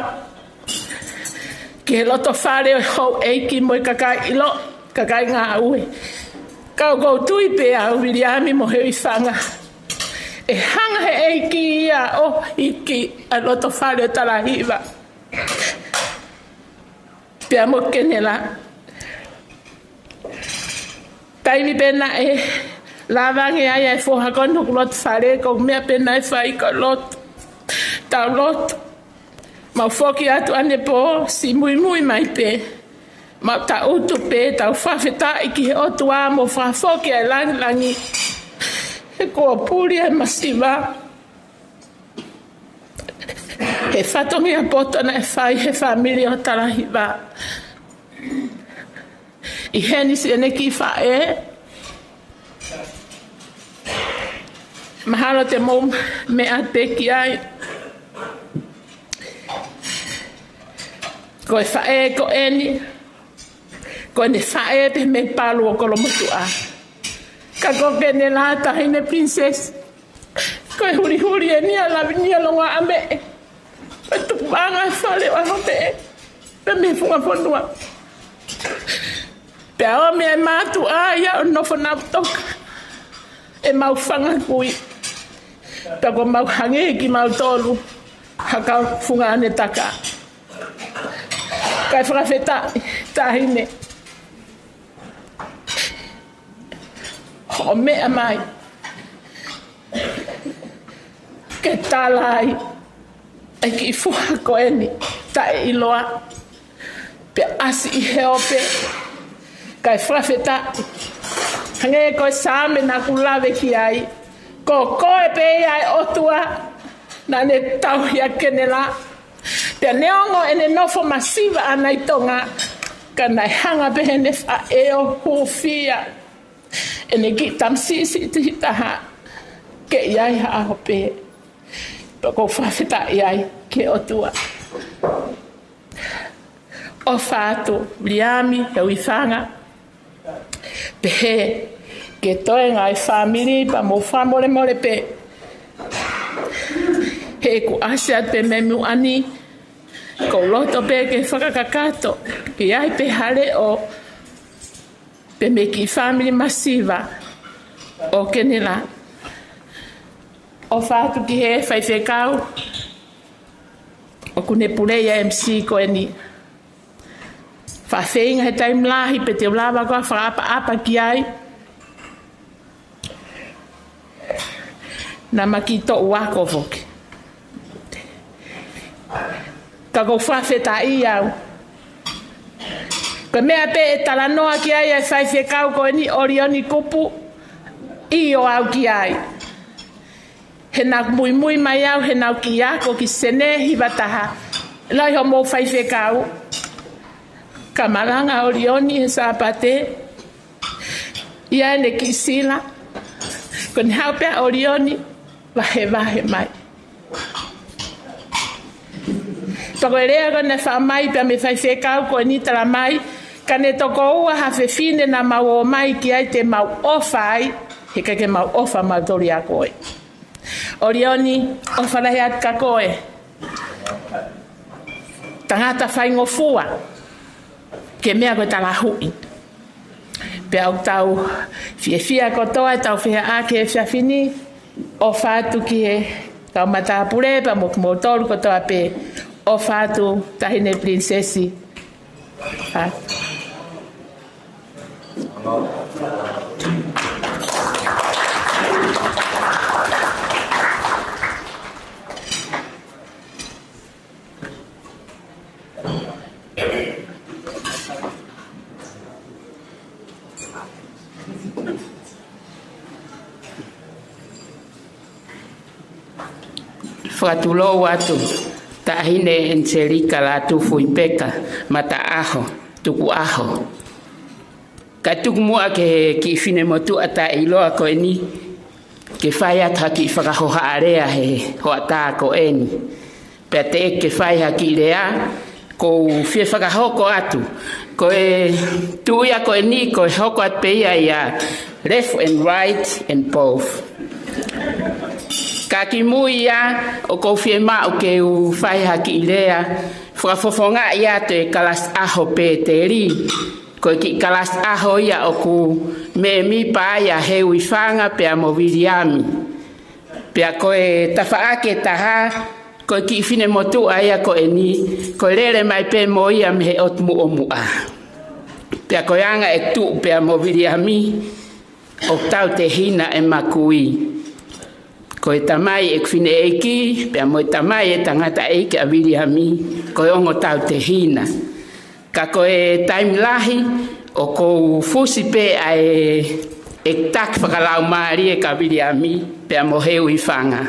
ki he loto fale ʻo e houʻeiki mo e kakai ʻilo, kakai ngāue. Ka ʻoku ou tui pē au Viliami mo Heifanga, ʻe hanga he ʻEiki ia ʻo hiki ʻa e loto fale ʻo Talahiva pea mo Kenela. Taimi pē naʻe lava ange ai ʻa e foha ko eni hoku loto fale, ko e meʻa pē naʻe fai ko e lotu. Tau lotu. Mau foki atu ʻanepō, siʻi muimui mai pē. Mau tangutu pē, tau fakafetaʻi ki he ʻOtua mo fakafoki ʻa e langilangi. He kuo puli ʻa e masiva. He fatongia poto naʻe fai he fāmili ʻo Talahiva. ʻI heni siʻene kiʻi faʻē. Mahalo te mou meʻa pē ki ai. Ko e faʻē ko eni, ko ʻene faʻē pē mei Palu ʻo Kolomotuʻa. Ka ko Kenela taʻahine Princess, ko e hulihuli eni ʻa Lavinia Longoaʻameʻe. Ko e tupuʻanga ʻo e fale ʻo ʻAhopeʻe pea mei he funga fonua. Pea ʻomi ʻa e mātuʻa ia ʻo nofo Navutoka ʻemau fanga kui. Pea ko mau hangē kimautolu ha kau funga ʻanetaka. Kae fakafetaʻi taʻahine hoʻo meʻa mai ke tala ai ʻa e kiʻi foha ko eni taʻeʻiloa pea ʻasi ʻi he ope. Kae fakafetaʻi, hangē ko e Saame naʻa ku lave ki ai, ko koe pē ia ʻe ʻOtua naʻa ne tauhi ʻa Kenela. Pea neongo ʻene nofo masiva ʻana ʻi Tonga, ka naʻe hanga pē heʻene faʻē ʻo hūfia ʻene kiʻi tamasiʻi siʻi taha ke ʻi ai ha ʻaho pē. Pea ʻoku ou fakafetaʻi ai ki he ʻOtua. ʻOfa atu Viliami Heifanga, pehē ki he toenga ʻo e fāmili pea mou fakamolemole pē. He ʻoku ʻasi atu pē mei muʻa ni, ʻoku ou loto pē ke fakakakato ke ʻi ai pē ha leʻo pē mei he kiʻi fāmili masiva ʻo Kenela. ʻOfa atu ki he faifekau ʻoku ne puleʻi ʻa e M C ko eni. Faʻa feinga he taimi lahi pē te u lava ko ā fakaʻapaʻapa ki ai. Naʻa ma kiʻi toʻu ako foki. Ka ʻoku ou fakafetaʻi au. Ko e meʻa pē ʻe talanoa ki ai ʻa e faifekau ko eni ʻo Lioni Kupu, ʻio au ki ai. He naʻa ku muimui mai au, he naʻa ku kiʻi ako ki Senē hiva taha. Lahi hoʻomou faifekau. Ka malanga ʻa Lioni he Sāpate, ʻi ai ʻene kiʻi sila, ko ʻene haʻu pē ʻa Lioni, vahevahe mai. Pea ko e lea ko ē naʻe faʻa mai pē mei he faifekau ko eni, tala mai, ka ne toko ua ha fefine naʻa mau ō mai ki ai te mau ʻofa ai, he ʻikai ke mau ʻofa mautolu ʻia koe. ʻO Lioni, ʻofa lahi atu kia koe. Tangata faingofua, ke meʻa ko e talahuʻi. Pea ʻoku tau fiefia kotoa ʻetau feʻaʻaki he efiafi ni. ʻOfa atu ki he kau matāpule pea mo kimoutolu kotoa pē. ʻOfa atu Taʻahine Pilinisesi. ʻOfa atu. Fakatulou atu, Taʻahine ʻEniselika Lātūfuipeka Mataʻaho Tukuʻaho. Kae tuku muʻa ki he kiʻi finemotuʻa taʻeʻiloa ko eni, ke fai atu ha kiʻi fakahohaʻa lea he hoʻatā ko eni. Pea teʻeki ke fai ha kiʻi lea, ʻoku ou fie fakahoko atu. Ko e tuʻu ia ko eni, ko e hoko atu pē ia ʻia left and right and both. Ka kimui ia, ʻoku ou fiemaʻu ke u fai ha kiʻi lea, fakafofongaʻi atu e kalasi ʻaho Pēteli. Ko e kiʻi kalasi ʻaho ia ʻoku mēmipa ai ʻa Heuifanga pea mo Viliami. Pea ko e tafaʻaki ʻe taha, ko e kiʻi finemotuʻa ia ko eni, ko e lele mai pē mo ia mei he ʻotu Muʻomuʻa. Pea ko e anga e tuʻu pea mo Viliami, ʻoku tautehina ʻema kui. Ko e tamai ʻeku fineʻeiki, pea mo e tamai e tangataʻeiki ʻa Viliami, ko e ongo tautehina. Ka ko e taimi lahi, ʻoku ou fusi pē ʻa e, e taki fakalaumālie kia Viliami, pea mo Heuifanga.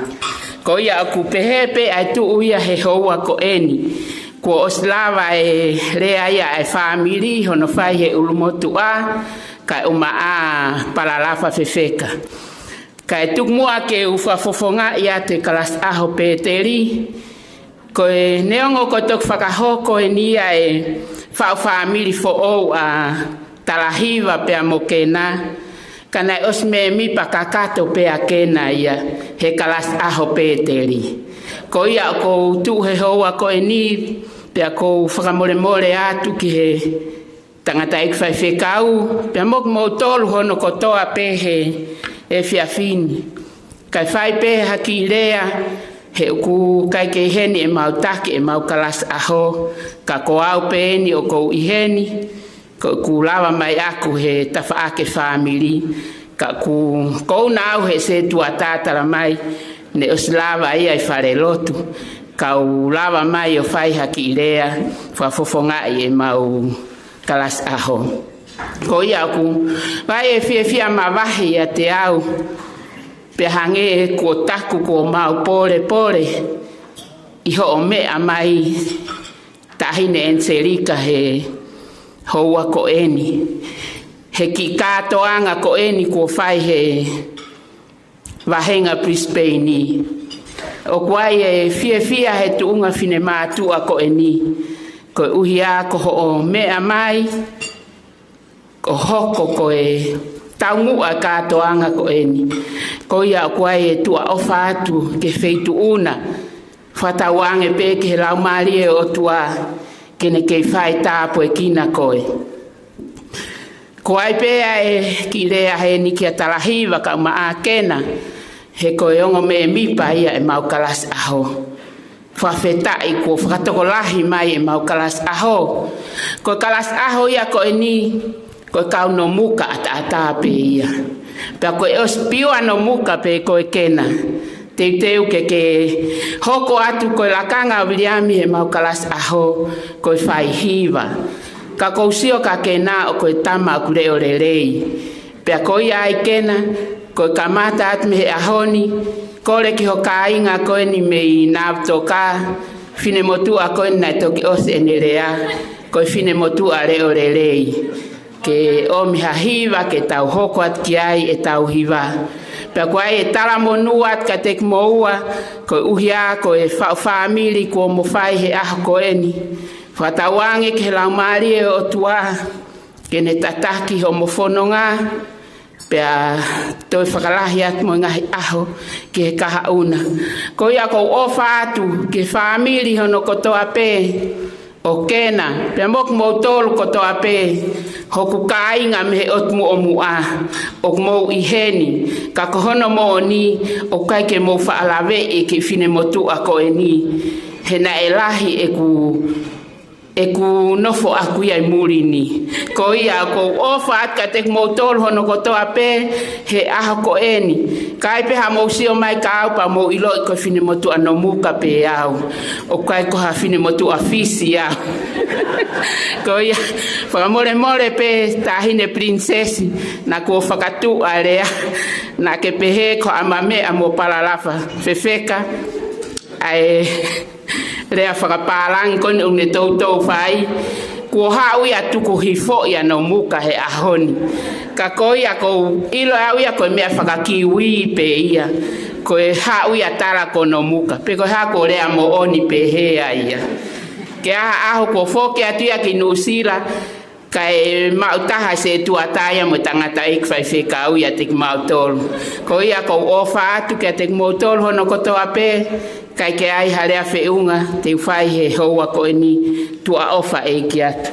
Ko ia ʻoku pehē pē ʻa e tuʻu ia he houa ko eni. Kuo ʻosi lava e lea ia ʻa e fāmili, hono fai he ʻulumotuʻa, kae ʻumaʻā palalafa fefeka. Kae tuku muʻa ke u fakafofongaʻi atu e kalasi ʻaho Pēteli. Ko e neongo ko e toki fakahoko eni ia e faʻu fāmili foʻou ʻa Talahiva pea mo Kena, ka naʻe ʻosi mēmipa kakato pē ʻa Kena ia he kalasi ʻaho Pēteli. Ko ia ʻoku ou tuʻu he houa ko eni, pea ʻoku ou fakamolemole atu ki he tangataʻeiki faifekau, pea mo kimoutolu hono kotoa pē he efiafi ni. Kae fai pē ha kiʻi lea, he ʻoku ʻikai ke ʻi heni ʻemau taki ʻemau kalasi ʻaho, ka ko au pē eni ʻoku ou ʻi heni, ko ʻeku lava mai ʻaku he tafaʻaki fāmili, ka ʻoku ou kau naʻa au he sētuata, tala mai, naʻe ʻosi lava ia ʻi falelotu, kau lava mai ʻo fai ha kiʻi lea, fakafofongaʻi ʻemau kalasi ʻaho. Ko ia ʻoku ou vaʻe fiefia mavahe ʻiate au, pea hangē kuo taku kuo mau polepole ʻi hoʻo meʻa mai Taʻahine ʻEniselika he houa ko eni. He kiʻi kātoanga ko eni kuo fai he vahenga Brisbane. ʻOku ʻi ai e fiefia he tuʻunga finemātuʻa ko eni. Koeʻuhi ā ko hoʻo meʻa mai, ʻo hoko ko e taumuʻa kātoanga ko eni. Ko ia ʻoku ʻi ai e tuʻa ʻofa atu ki he feituʻu na. Fakatauange pē ki he Laumālie ʻo e ʻOtua, ke ne kei fai tāpuekina koe. Ko e ʻai pē ʻa e kiʻi lea heni kia Talahiva kae ʻumaʻā Kena, he ko e ongo mēmipa ia ʻemau kalasi ʻaho. Fakafetaʻi kuo fakatokolahi mai ʻemau kalasi ʻaho. Ko e kalasi ʻaho ia ko eni, ko e kau Nomuka ʻataʻatā pē ia. Pea ko e ʻosi piua Nomuka pē koe Kena, teuteu ke ke hoko atu ko e lakanga ʻo Viliami heʻemau kalasi ʻaho, ko e fai hiva. Ka ʻoku ou sio kia Kena ʻoku ko e tama ʻoku leʻo lelei. Pea ko ia ai Kena, ko e kamata atu mei he ʻaho ni, kole ki ho kāinga ko eni mei Navutoka, finemotuʻa ko eni naʻe toki ʻosi ʻene lea, ko e finemotuʻa leʻo lelei. Ke ʻomi ha hiva ke tau hoko atu ki ai ʻetau hiva. Pea ko e talamonū atu kiate kimoua, koeʻuhi ā ko e faʻu fāmili kuo mo fai he ʻaho ko eni. Fakatauange ki he Laumālie ʻo e ʻOtua, ke ne tataki homo fononga, pea toe fakalahi atu mo e ngaahi ʻaho ki he kahaʻu na. Ko ia ʻoku ou ʻofa atu ki he fāmili hono kotoa pē, ʻo Kena, pea mo kimoutolu kotoa pē, hoku kāinga mei he ʻotu muʻomuʻa, ʻoku mou ʻi heni, ka ko hono moʻoni, ʻoku ʻikai ke mou faʻa laveʻi e kiʻi finemotuʻa ko eni, he naʻe lahi ʻeku, ʻeku nofo ʻaku ia ʻi muli ni. Ko ia ʻoku ou ʻofa atu kiate kimoutolu hono kotoa pē, he ʻaho ko eni. Ka ʻi ai pē haʻamou sio mai kia au pea mou ʻiloʻi ko e finemotuʻa Nomuka pē au. ʻOku ʻikai ko ha finemotuʻa Fisi au. Ko ia, fakamolemole pē Taʻahine Pilinisesi, naʻa kuo fakatuʻa e lea, naʻa ke pehē ko ʻAmameʻa mo Palalafa, fefeka, ʻa e lea fakapālangi ko eni ʻoku ne toutou fai, kuo haʻu ia ʻo tuku hifo ʻa Nomuka he ʻaho ni. Ka ko ia ʻoku ou ʻilo ʻe au ia ko e meʻa fakakiui pē ia, ko e haʻu ia ʻo tala ko Nomuka, pe ko e hā, ko e lea moʻoni pē ia. Ke ʻi ai ha ʻaho kuo foki atu ia ki Nuʻusila, kae maʻu taha e sētuata ia mo e tangataʻeiki faifekau ʻiate kimautolu. Ko ia ʻoku ou ʻofa atu kiate kimoutolu hono kotoa pē, ka ʻi ai ha lea feʻunga te u fai he houa ko eni, tuʻa ʻofa ʻeiki atu.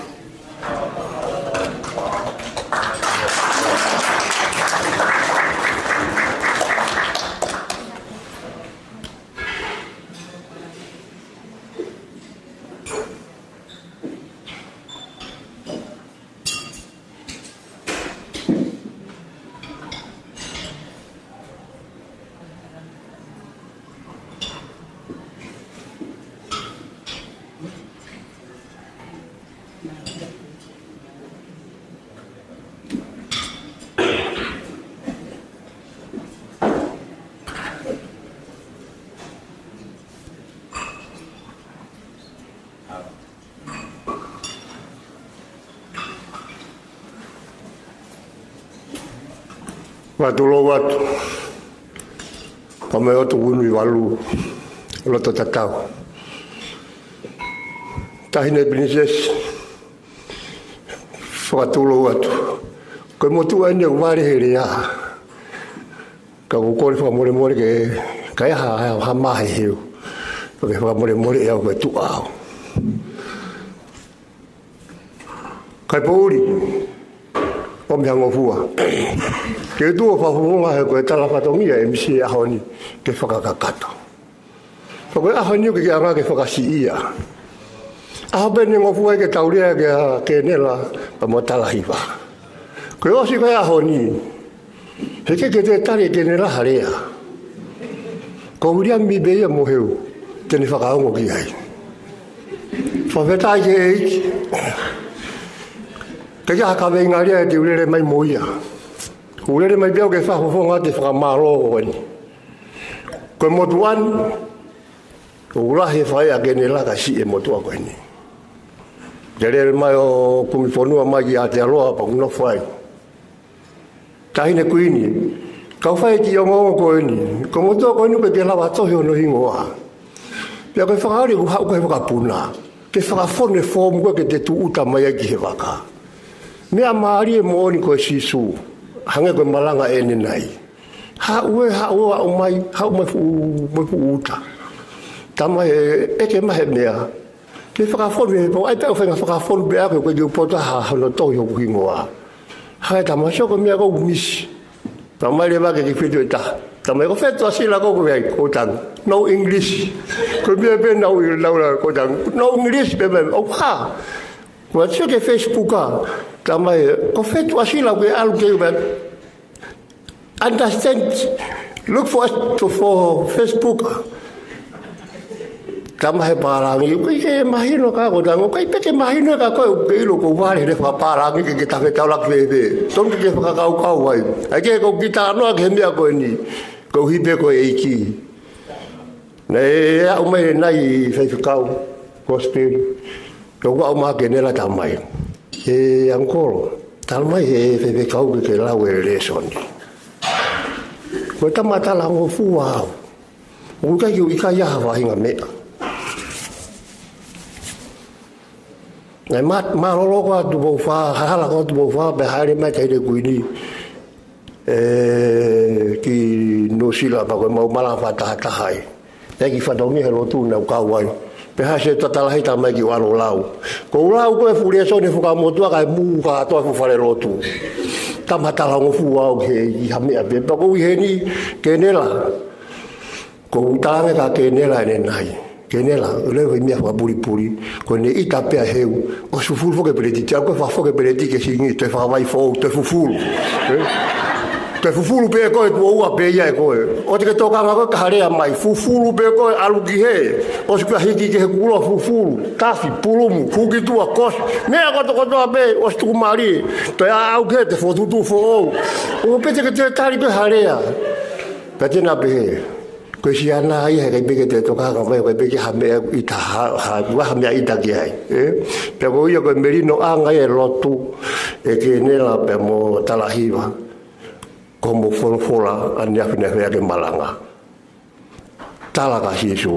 Fakatulou atu. Pea mo e ʻOtu Vunui Valu, loto tatau. Taʻahine Pilinisesi, fakatulou atu. Ko e motuʻa eni ʻoku vale he lea. Ka ʻoku ou kole fakamolemole ke, ka ʻi ai ha, ha, ha mahe heu. Pea ke fakamolemole ʻe au ko e tuʻa au. Kai poʻuli, ʻomi ha ngofua. Ke tuʻu ʻo fakafofonga he ko e tala fatongia e M C ʻo e ʻaho ni ke fakakakato. Pea ko e ʻaho ni ʻoku ke anga ke fakasiʻia. ʻAho pē eni ʻe ngofua ai ke tau lea kia Kenela pea mo Talahiva. Ko e ʻosi ko ē ʻaho ni, he ʻikai ke toe tali ʻe Kenela ha lea. Ko Viliami pē ia mo Heu te ne fakaongo ki ai. Fakafetaʻi ki he ʻEiki. ʻIkai ha kaveinga lea te u lele mai mo ia. ʻOku ou lele mai pē au ke fakafofonga atu e fakamālō ko eni. Ko e motuʻa ni, ʻoku lahi e fai ʻa Kenela kae siʻi e motuʻa ko eni. Te lele mai ʻo kumi fonua mai ki Aotearoa pea ʻoku nofo ai. Taʻahine Kuini, kau fai e kiʻi ongoongo ko eni, ko e motuʻa ko eni ʻoku ʻikai ke lava tohi hono hingoa. Pea ko e fakaoli ʻoku haʻu ko e fakapuna, ke fakafonu e foomu ko ē ke te tūʻuta mai ai ki he vaka. Meʻa mālie moʻoni ko e Sīsū, hangē ko e malanga ʻanenai. Haʻu ē, haʻu ē, haʻu mai, haʻu mai fuʻu, mai fuʻu uta. Tamai ē, ʻeke mai he meʻa. Ke fakafonu e, pau ai pē ʻo feinga fakafonu pē ʻaku, ko e kiʻi poto ha hono tohi hoku hingoa. Hangē tamai sio ko e meʻa ʻoku ou misi. Tamai leva ke kiʻi fetuʻu ʻe taha. Tamai ko e fetuʻu ʻa Sila ko ē ʻoku ʻi ai, ʻoku tangi. No English. Ko e meʻa pē naʻa ku ʻilo naʻa ku ʻilo ʻoku tangi. No English pē meʻa, ʻoku hā. Ko e sio ki he Facebook ʻa. Tamai, ko e fetuʻu ʻa Sila ʻoku ʻalu ke ʻi ai. Understand. Look for us to, for Facebook. Tamai he pālangi, ʻoku ʻikai ke mahino kia koe, ʻoku ʻikai pē ke mahino kia koe, ʻoku ke ʻilo ʻoku ou vale he lea fakapālangi ke ke tafetaulaki fēfē. Tonu ke ke fakakaukau ai. ʻAi ke ʻoku ke talanoa ki he meʻa ko eni. Koeʻuhi pē ko e ʻEiki. Naʻe aʻu mai ʻanenai faifekau, kosipeli. Ko ʻeku aʻu mai Kenela, tamai. ʻE ʻangikolo, tala mai he faifekau ke ke lau e lēsoni. Ko e tama talangofua au. ʻOku ʻikai ke u ʻikai ha faʻahinga meʻa. Naʻe mā-, mālōlō ko ē ʻa Tupou Fā, hala ko ē ʻa Tupou Fā, pea hāʻele mai Taʻahine Kuini, ē, ki Nuʻusila pea ko ʻemau malanga fakatahataha ai. ʻI ai e kiʻi fatongia he lotu naʻa ku kau ai. Pea haʻu e tatalahi tamai ki ʻalu ʻo lau. Ko u lau ko e fuʻu lēsoni Fuakava Motuʻa kae mou kātoa ki he falelotu. Tama talangofua au he ʻi ha meʻa pē. Pea ko u ʻi heni, Kenela. Ko u talaange kia Kenela ʻanenai. Kenela, ʻoua ʻe fai meʻa fakapulipuli. Ko ʻene ʻita pē ʻa Heu. ʻOsi fufulu foki e peleti, ʻa ko e fakafoki e peleti ki he singi, toe fakavai foʻou, toe fufulu. Eh? Toe fufulu pē koe, tuʻo ua pē ia ʻe koe. ʻOua te ke tokanga koe ki ha lea mai, fufulu pē koe, ʻalu ki hē. ʻOsi ko ia hiki ki he kulo, fufulu, tafi, pulumu, huki tuʻa, kosi. Meʻa kotokotoa pē, ʻosi tuku mali. Toe aʻau ki hē, toe fokotuʻutuʻu foʻou. ʻOua pē te ke toe tali koe ha lea. Pea te na pehē. Ko e siana ia, he ʻikai pē ke toe tokanga mai, ʻikai pē ke ha meʻa ʻita ha, ha, ha meʻa ʻita ki ai. Eh? Pea ko ia ko e melinoʻanga ia e lotu ʻa Kenela pea mo Talahiva. Ko hoʻomo folofola ʻaneafi naʻe fai ʻaki e malanga. Tala kia Sīsū.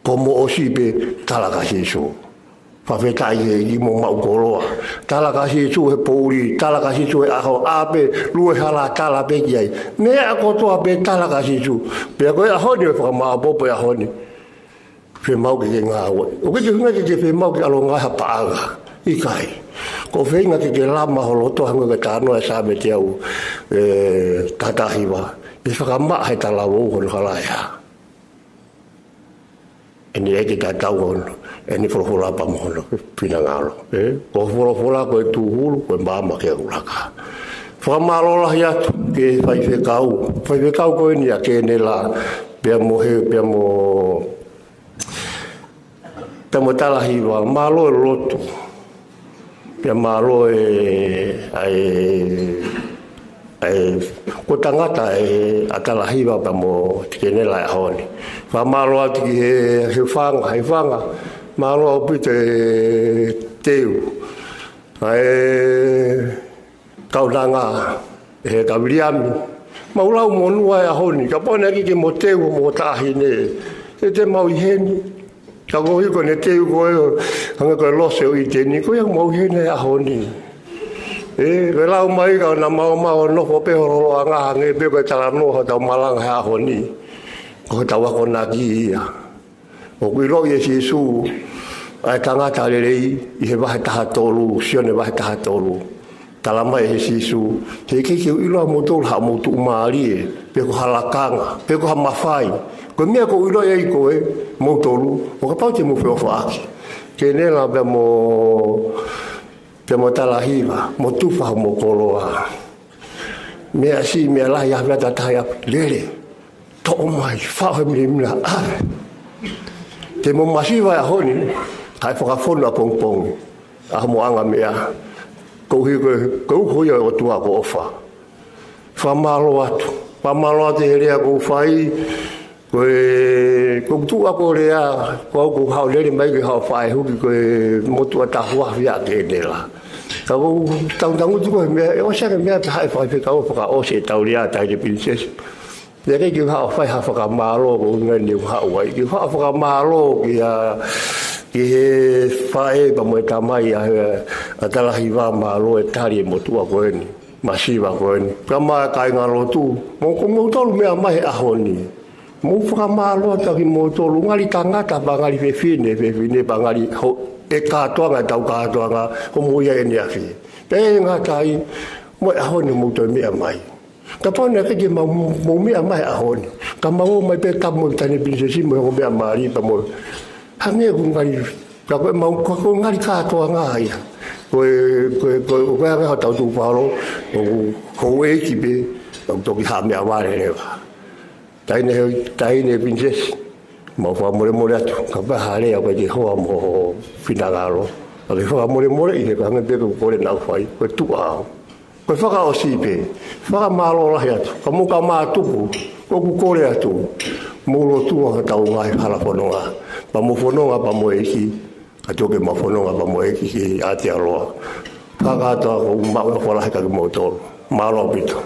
Ko hoʻomo ʻosi pē, tala kia Sīsū. Fakafetaʻi he ʻEiki mo maʻu koloa. Tala kia Sīsū he poʻuli, tala kia Sīsū he ʻaho, ʻā pē, lue hala, tala pē ki ai. Meʻa kotoa pē tala kia Sīsū. Pea ko e ʻaho ni ʻoku fakamāʻopoʻopo e ʻaho ni. Fiemaʻu ke ke ngāue. ʻOku ʻikai ke ʻuhinga ke ke fiemaʻu ke ʻalu ʻo ngāue ha paʻanga. ʻIkai. Ko e feinga ke ke lama ho loto hangē ko e talanoa ʻa e Saame teau, eh, taha hiva. ʻE fakamaʻa he talavou hono halaeha. ʻEne ʻeke tatau hono, ʻene folofola pea mo hono finangalo. Eh? Ko e folofola ko e tūhulu, ko e maama ki he ʻuluaki. Fakamālō lahi atu ki he faifekau. Faifekau ko eni ʻa Kenela, pea mo Heu, pea mo, pea mo Talahiva, mālō e lotu. Pea mālō e, ʻa e, ʻa e, ko e tangata ʻa Talahiva pea mo Kenela he ʻaho ni. Fakamālō atu ki he, he fanga, he fanga. Mālō ʻaupito e teu. ʻA e, Kaunanga, he ka Viliami. Mau lau monū ʻa e ʻaho ni, kapau naʻe ʻikai ke mo teu mo taʻahine. He te mau ʻi heni. Ka ko e ʻuhi ko ʻene teu ko ē, hangē ko e lose ʻo ʻĪteni, ko ia mau ʻi heni he ʻaho ni. Eh, ke lau mai ka na mau mau nofo pē holoholonga hangē pē ko e talanoa hotau malanga he ʻaho ni. Ko hotau akonaki ia. ʻOku ʻiloʻi ʻe Sīsū ʻa e tangata lelei ʻi he vahe taha tolu, Sione vahe taha tolu. Tala mai ʻe Sīsū, he ʻikai ke u ʻilo ʻa moutolu ha mou tuʻumālie, pe ko ha lakanga, pe ko ha mafai. Ko e meʻa ʻoku ou ʻiloʻi ai koe, moutolu, ʻo kapau te mou feʻofaʻaki. Kenela pea mo, pea mo Talahiva, mo tufa mo koloa. Meʻa siʻi, meʻa lahi, ʻa e meʻa tataha ia, lele. Toʻo mai, faʻo he milemila, ʻave. Te mo masiva he ʻaho ni, kae fakafonu ʻapongipongi. ʻA mo anga meʻa. Ko e ʻuhi ko e, ko e uho ia ʻo e ʻOtua ko e ʻofa. Fakamālō atu. Fakamālō atu he lea kuo fai. Ko e, ko e tuʻa ko e lea, ko au ʻoku ou haʻu lele mai ke haʻu ʻo fai huki ko e motuʻa tahuafi ʻa Kenela. Ka ʻoku ou tangutangutu ko e meʻa, ʻe ʻosi ange meʻa pē haʻe faifekau fakaʻosi e taulia tai de princess. Pea ʻikai ke u haʻu ʻo fai ha fakamālō ko e ʻuhinga ni ʻoku ou haʻu ai. Ke u haʻu ʻo fakamālō ki he, ki he faʻē pea mo e tamai ʻa, ʻa Talahiva, mālō e tali e motuʻa ko eni. Masiva ko eni. Ka mo e kāingalotu. Mo ko moutolu meʻa mai he ʻaho ni. Mou fakamālō atu kimoutolu. Ngali tangata pea ngali fefine, fefine pea ngali ho, e kātoanga, tau kātoanga. Ko mo ia ʻaneafi. Pea ʻe ngata ai. Mo e ʻaho ni mou toe meʻa mai. Kapau naʻe ʻikai ke mau, mau meʻa mai he ʻaho ni. Ka mau ō mai pē tapu mo e tai de princess mo e ongo meʻa mali pea mo. Hangē ʻoku ngali, ka ko e mau, ka ko e ngali kātoanga ia. Ko e, ko e, ko e, ko e hangē hotau tuʻu falo, ʻoku, ko e ʻeiki pē, ʻoku toki haʻa meʻavale leva. Taʻahine he, taʻahine princess, mau fakamolemole atu, kapau ʻe hā lea ʻoku ʻikai ke hoa mo ho finangalo. Ka ke fakamolemoleʻi he ka hangē pē ko e kole naʻa ku fai, ko e tuʻa au. Ko e fakaʻosi pē, fakamālō lahi atu, ka mou ka mātuku, ʻoku kole atu, mou lotua hotau ngaahi hala fononga, pea mou fononga pea mo e ʻEiki, ka toki mau fononga pea mo e ʻEiki ki Aotearoa. Fakakātoa ʻoku ou maʻu e ʻofa lahi kia kimoutolu. Mālō ʻaupito.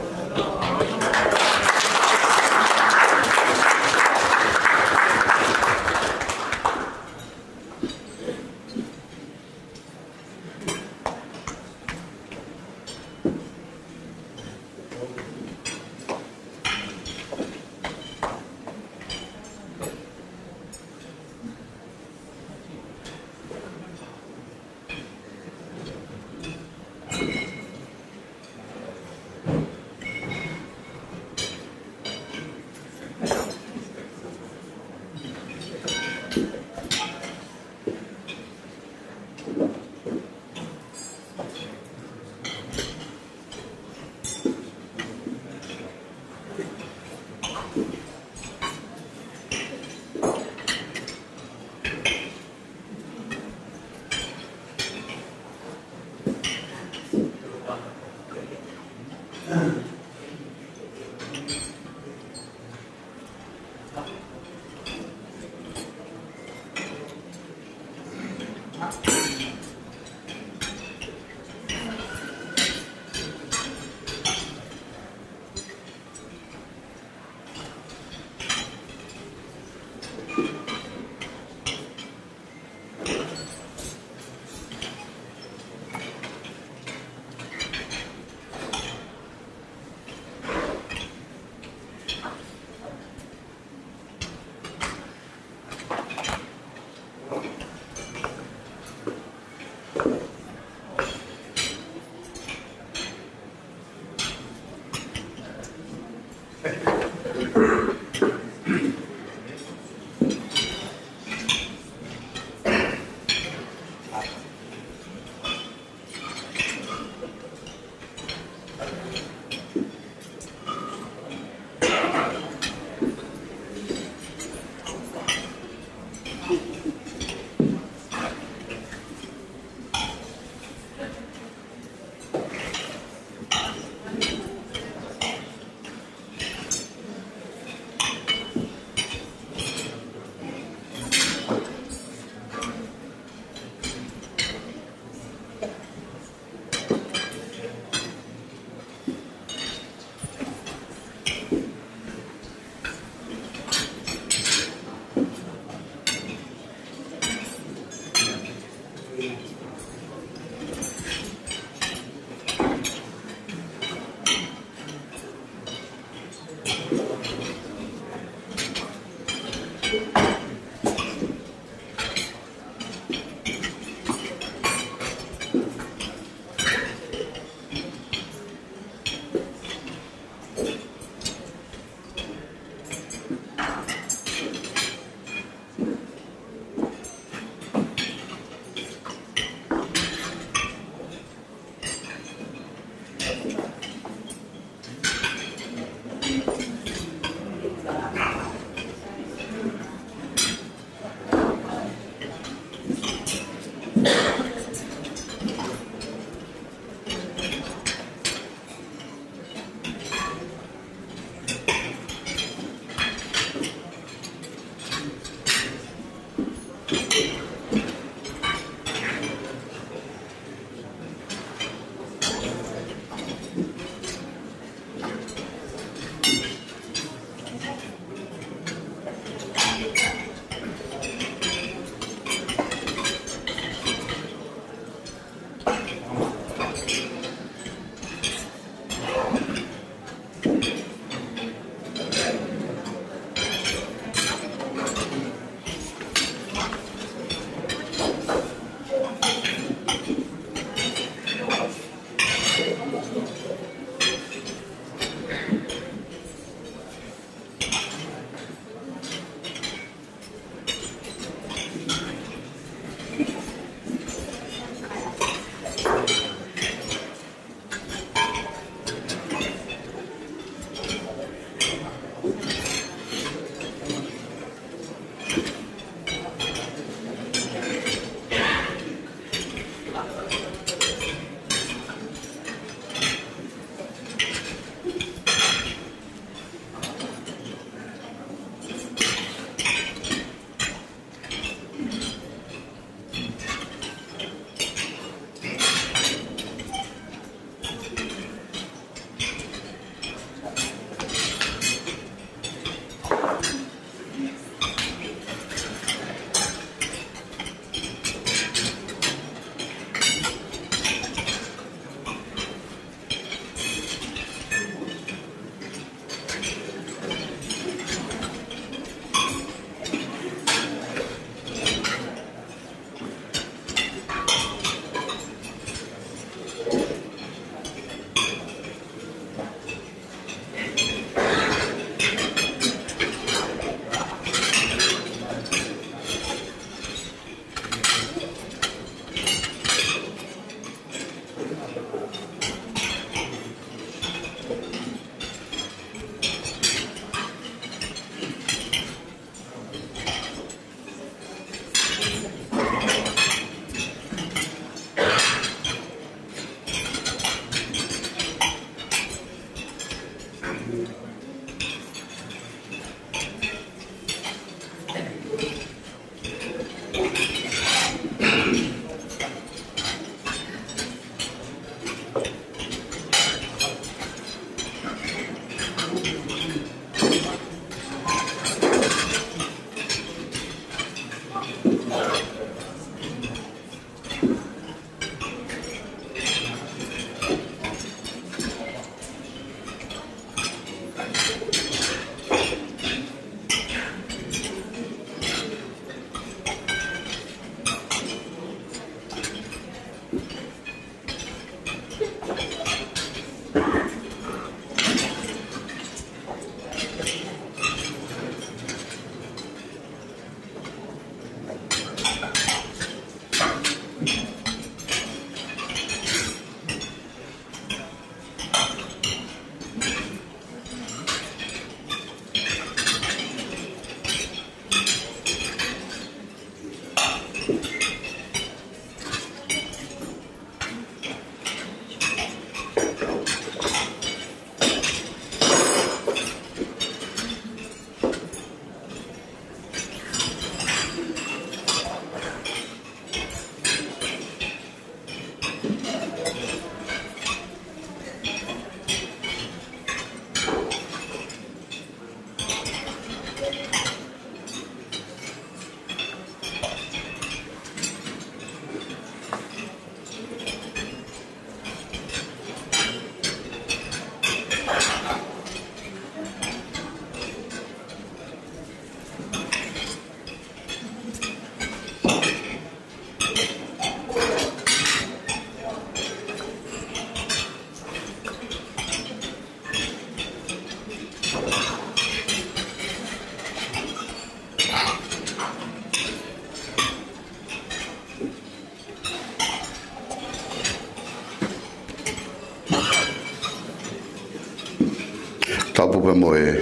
Tapu pē mo e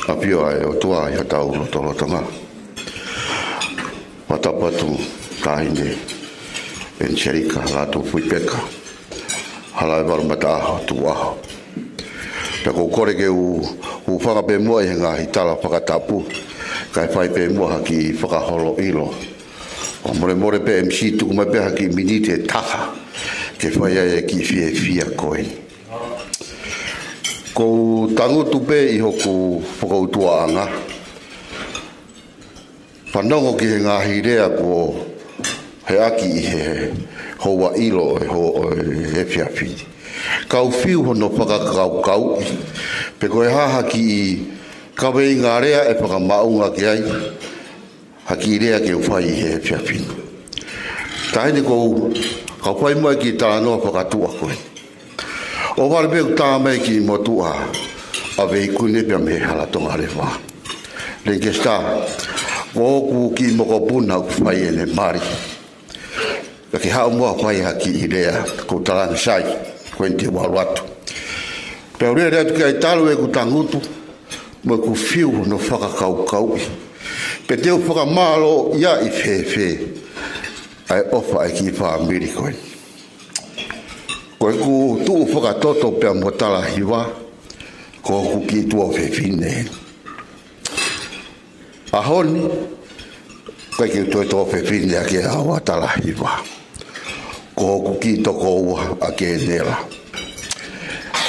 ʻafio ʻa e ʻOtua ʻi hotau lotolotonga. Fakatapu atu Taʻahine ʻEniselika Lātūfuipeka, hala ʻo e valu mataʻaho tuʻuʻaho. Pea ʻoku ou kole ke u hūfanga pē muʻa ʻi he ngaahi tala fakatapu, kae fai pē muʻa ha kiʻi fakaholo ʻilo. ʻO molemole pē M C, tuku mai pē ha kiʻi miniti ʻe taha ke fai ai e kiʻi fiefia ko ē. ʻOku ou tangutu pē ʻi hoku fokoutuaʻanga, fanongo ki he ngaahi lea kuo heʻaki ʻi he houa ʻilo ʻo e ho-, ʻo e efiafi ni. Kau fiu hono fakakaukauʻi pe ko e hā ha kiʻi kaveinga lea ʻe fakamaʻunga ki ai ha kiʻi lea ke u fai ʻi he efiafi ni. Taʻahine, ʻoku ou kau fai mai ki he talanoa fakatuʻa ko ē. ʻOhovale pē ʻoku tā mai e kiʻi motuʻa ʻa Veikune pea mei he Hala Tonga Leva. Lankesita, ko hoku kiʻi mokopuna ʻoku fai ʻene mali. Ka ke haʻu muʻa ʻo fai ha kiʻi lea, ʻoku ou talaange sai, ko eni te u ʻalu atu. Pea u lele atu ki ai talu ʻeku tangutu, mo ʻeku fiu hono fakakaukauʻi pe te u fakamālōʻia ʻi fēfē ʻa e ʻofa ʻa e kiʻi fāmili ko eni. Ko ʻeku tuʻu fakatoto pea mo Talahiva, ko hoku kiʻi tuofefine. ʻAho ni, ʻikai ke u toe tuofefine ʻaki au ʻa Talahiva. Ko hoku kiʻi tokoua ʻa Kenela.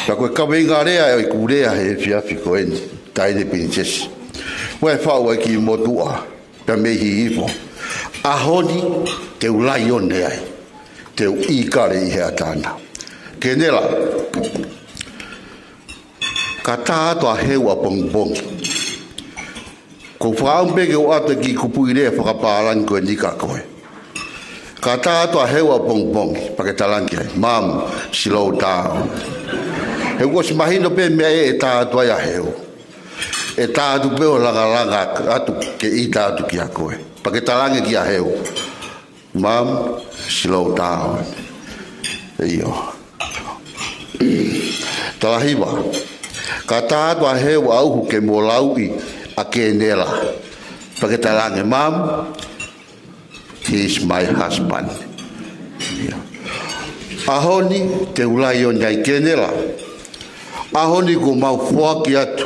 Pea ko e kaveinga lea ʻeku lea he efiafi ko eni, Taʻahine Pilinisesi, ʻoku ou faʻu ai ki he motuʻa pea mei Hihifo. ʻAho ni te u laione ai, te u ʻīkale ʻi he ʻatā na. Kenela, ka tā atu ʻa heu ʻapongipongi. ʻOku ou fakaʻamu pē ke u ʻoatu e kiʻi kupuʻi lea fakapālangi ko eni kia koe. Ka tā atu ʻa heu ʻapongipongi, pea ke talaange ai, "Mum, slow down." He kuo ʻosi mahino pē meʻa ʻe tā atu ai ʻa heu. ʻE tā atu pē ʻo langalanga atu ke ʻita atu kia koe. Pea ke talaange kia heu, "Mum, slow down." ʻIo. Talahiva, ka tā atu ʻa heu ʻauhu ke mo lauʻi ʻa Kenela, pea ke talaange, "Mum, he is my husband." ʻIo. ʻAho ni te u laione ai, Kenela. ʻAho ni kuo mau foaki atu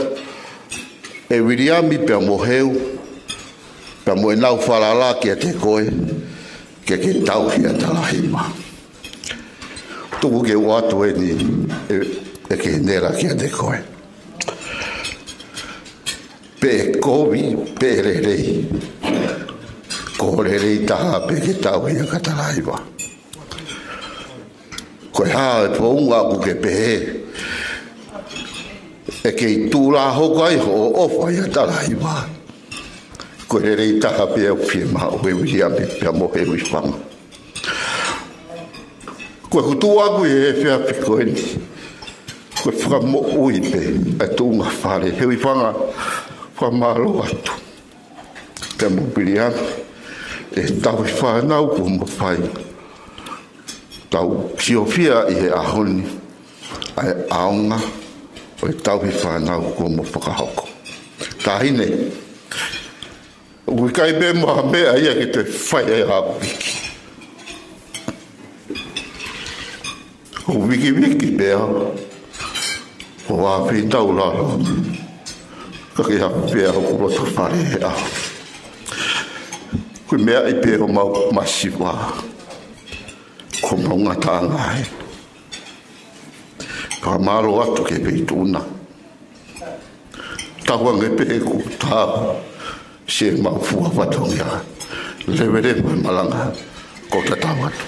ʻe Viliami pea mo heu, pea mo ʻenau falala kiate koe, ke ke tauhi ʻa Talahiva. Tuku ke u ʻoatu eni ʻe, ʻe Kenela kiate koe. Pe ʻe kovi, pe ʻe lelei, ko e lelei taha pē ke tauhi ʻa Talahiva. Ko e hā e founga ʻoku ke pehē ʻe kei tuʻulahoko ai hoʻo ʻofa ʻia Talahiva? Ko e lelei taha pē ʻoku fiemaʻu ʻe Viliami pea mo Heuifanga. Ko ʻeku tuʻu ʻaʻaku ʻi he efiafi ko eni, ko e fakamoʻui pē ʻa e tuʻunga fale. Heuifanga, fakamālō atu. Pea mo Viliami, ʻe tauhi fānau kuo mo fai. Tau siofia ʻi he ʻaho ni ʻa e ʻaonga ʻo e tauhi fānau kuo mo fakahoko. Taʻahine, ʻoku ʻikai pē mo ha meʻa ia ke te fai ai ʻa e viki. ʻOku vikiviki pē au, ʻo ʻā pē ʻi taulalo, ka ke ʻā pē au ʻoku loto fale ʻe au. Ko e meʻa ia pē ʻoku mau masiva, ko homau ngataʻanga ē. Fakamālō atu ki he Feituʻu na. Tauange pē ʻeku tau, siʻemau fua fatongia. Leveleva e malanga, ko e tatau atu.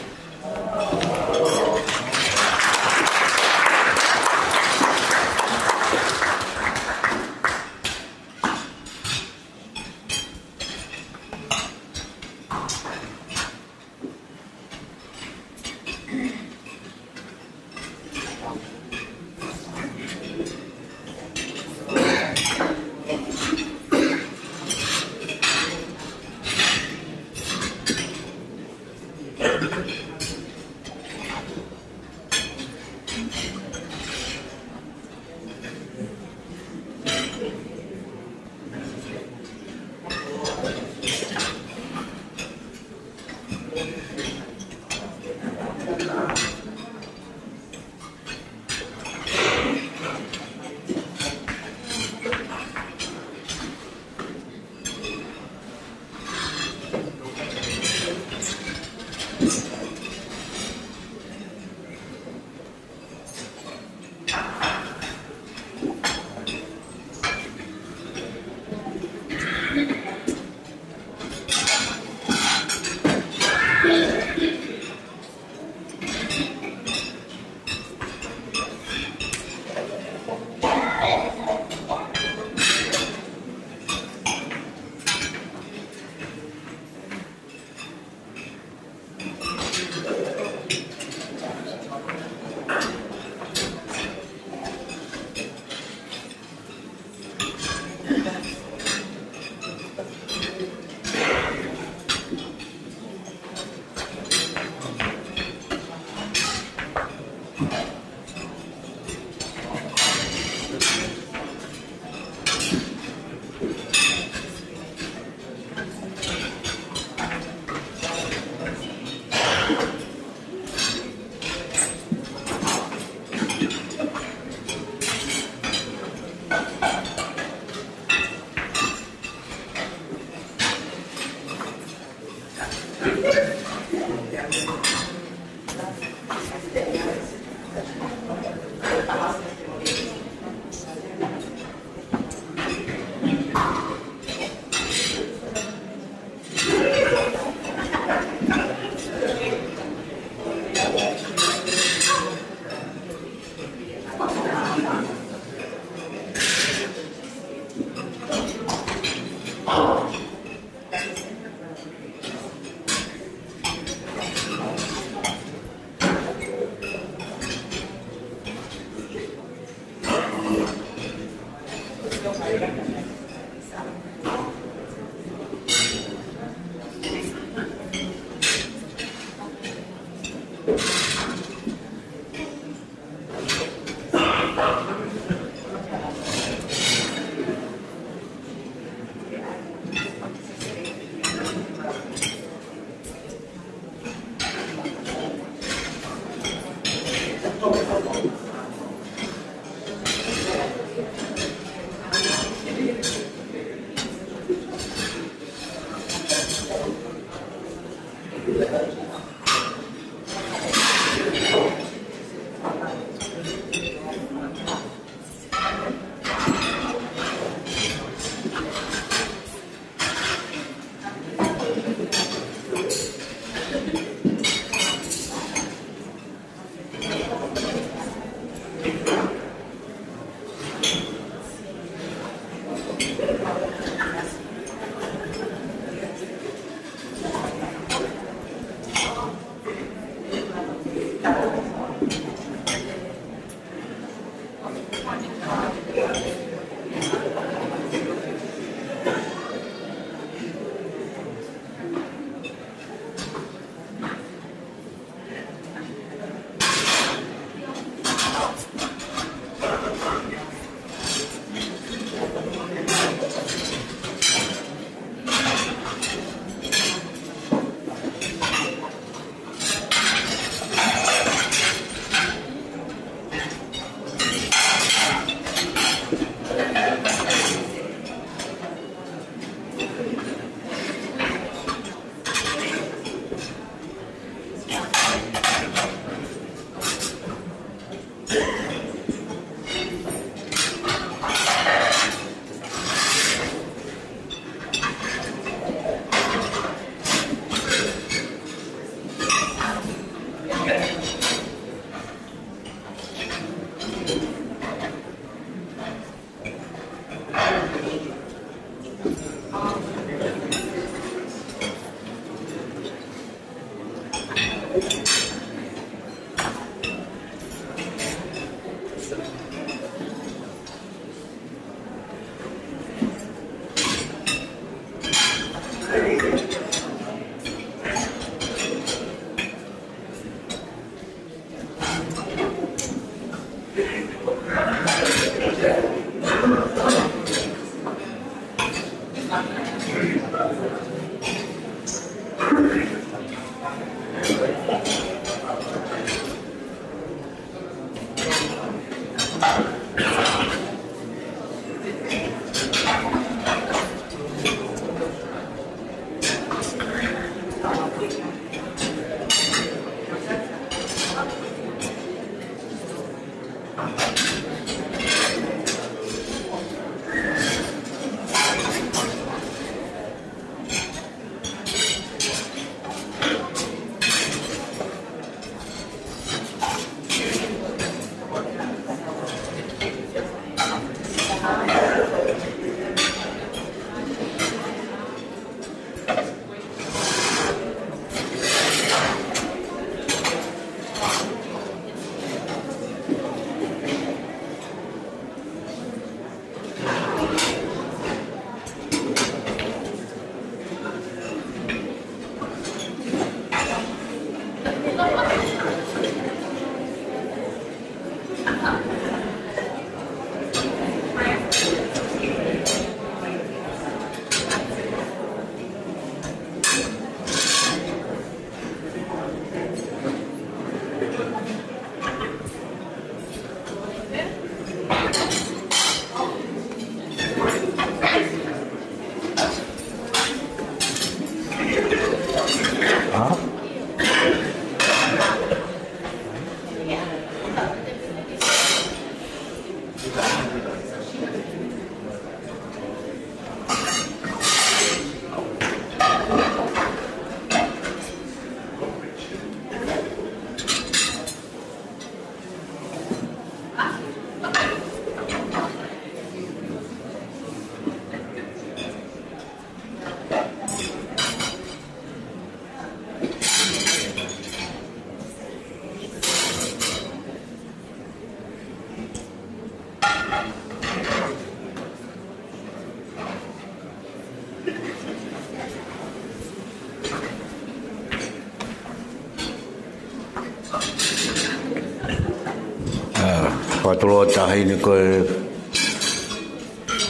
Fakatulou atu Taʻahine, ko e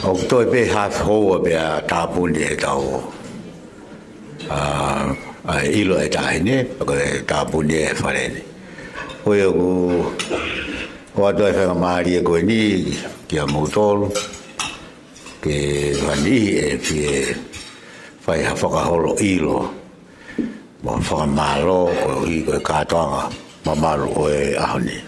ʻoku toe pē haʻu houa pea tāpuni ʻetau, ʻa, ʻa e ʻilo ʻa e Taʻahine, ko e tāpuni e fale ni. Ko ia ʻoku ʻoatu ai e faingamālie ko eni kia moutolu, ke fani e fie fai ha fakaholo ʻilo mo fakamālō koeʻuhi ko e kātoanga mamalu ʻo e ʻaho ni.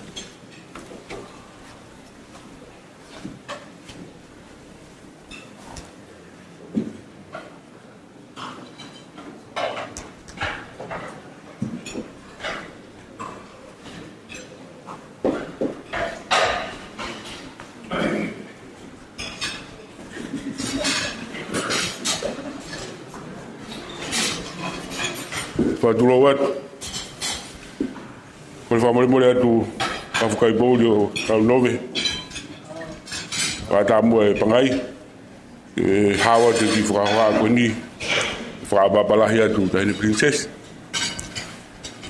Fakatulou atu. Kole fakamolemole atu, Kafukaʻi Pouli ʻo Taunove, Vātamua e Pangai, ʻe haʻu atu ki he fakahohaʻa ko eni, fakaʻapaʻapa lahi atu Taʻahine Princess.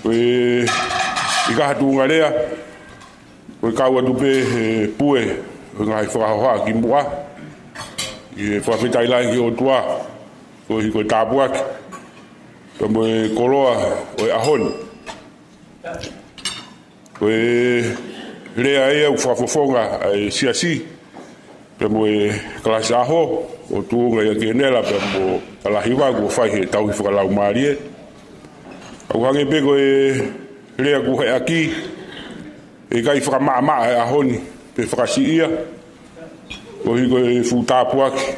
Ko e ʻikai ha tuʻunga lea, ko e kau atu pē he pue ʻo e ngaahi fakahohaʻa kimuʻa, ʻi he fakafetaʻi lahi ki he ʻOtua, koeʻuhi ko e tāpuaki pea mo e koloa ʻo e ʻaho ni. Ko e lea ia ʻoku fakafofonga ʻa e siasi pea mo e kalasi ʻaho, ʻo tuʻunga ʻia Kenela pea mo Talahiva kuo fai he tauhi fakalaumālie. ʻOku hangē pē ko e lea kuo heʻaki, ʻe ʻikai fakamaʻamaʻa e ʻaho ni pe fakasiʻia, koeʻuhi ko e fuʻu tāpuaki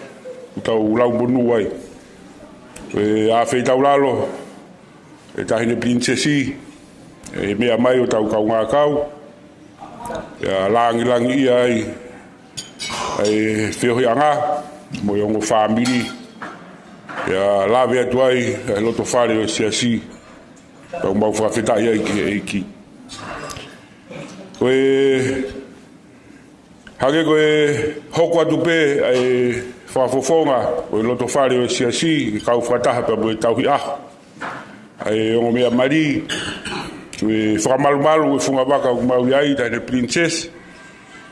ʻoku tau lau monū ai. Ko e ʻafeitaulalo e Taʻahine Pilinisesi, ʻi he meʻa mai ʻo ʻetau kaungā kau, ʻa e langilangiʻia ai ʻa e feohiʻanga mo e ongo fāmili, ʻa e lave atu ai ʻa e loto fale ʻo e siasi, ʻoku mau fakafetaʻi ai ki he ʻEiki. Ko e hangē ko e hoko atu pē ʻa e fakafofonga ʻo e loto fale ʻo e siasi, ke kau fakataha pea mo e tauhi ʻaho ʻa e ongo meʻa mali, ko e fakamalumalu ʻo e funga vaka ʻoku mau ʻi ai, Taʻahine Pilinisesi,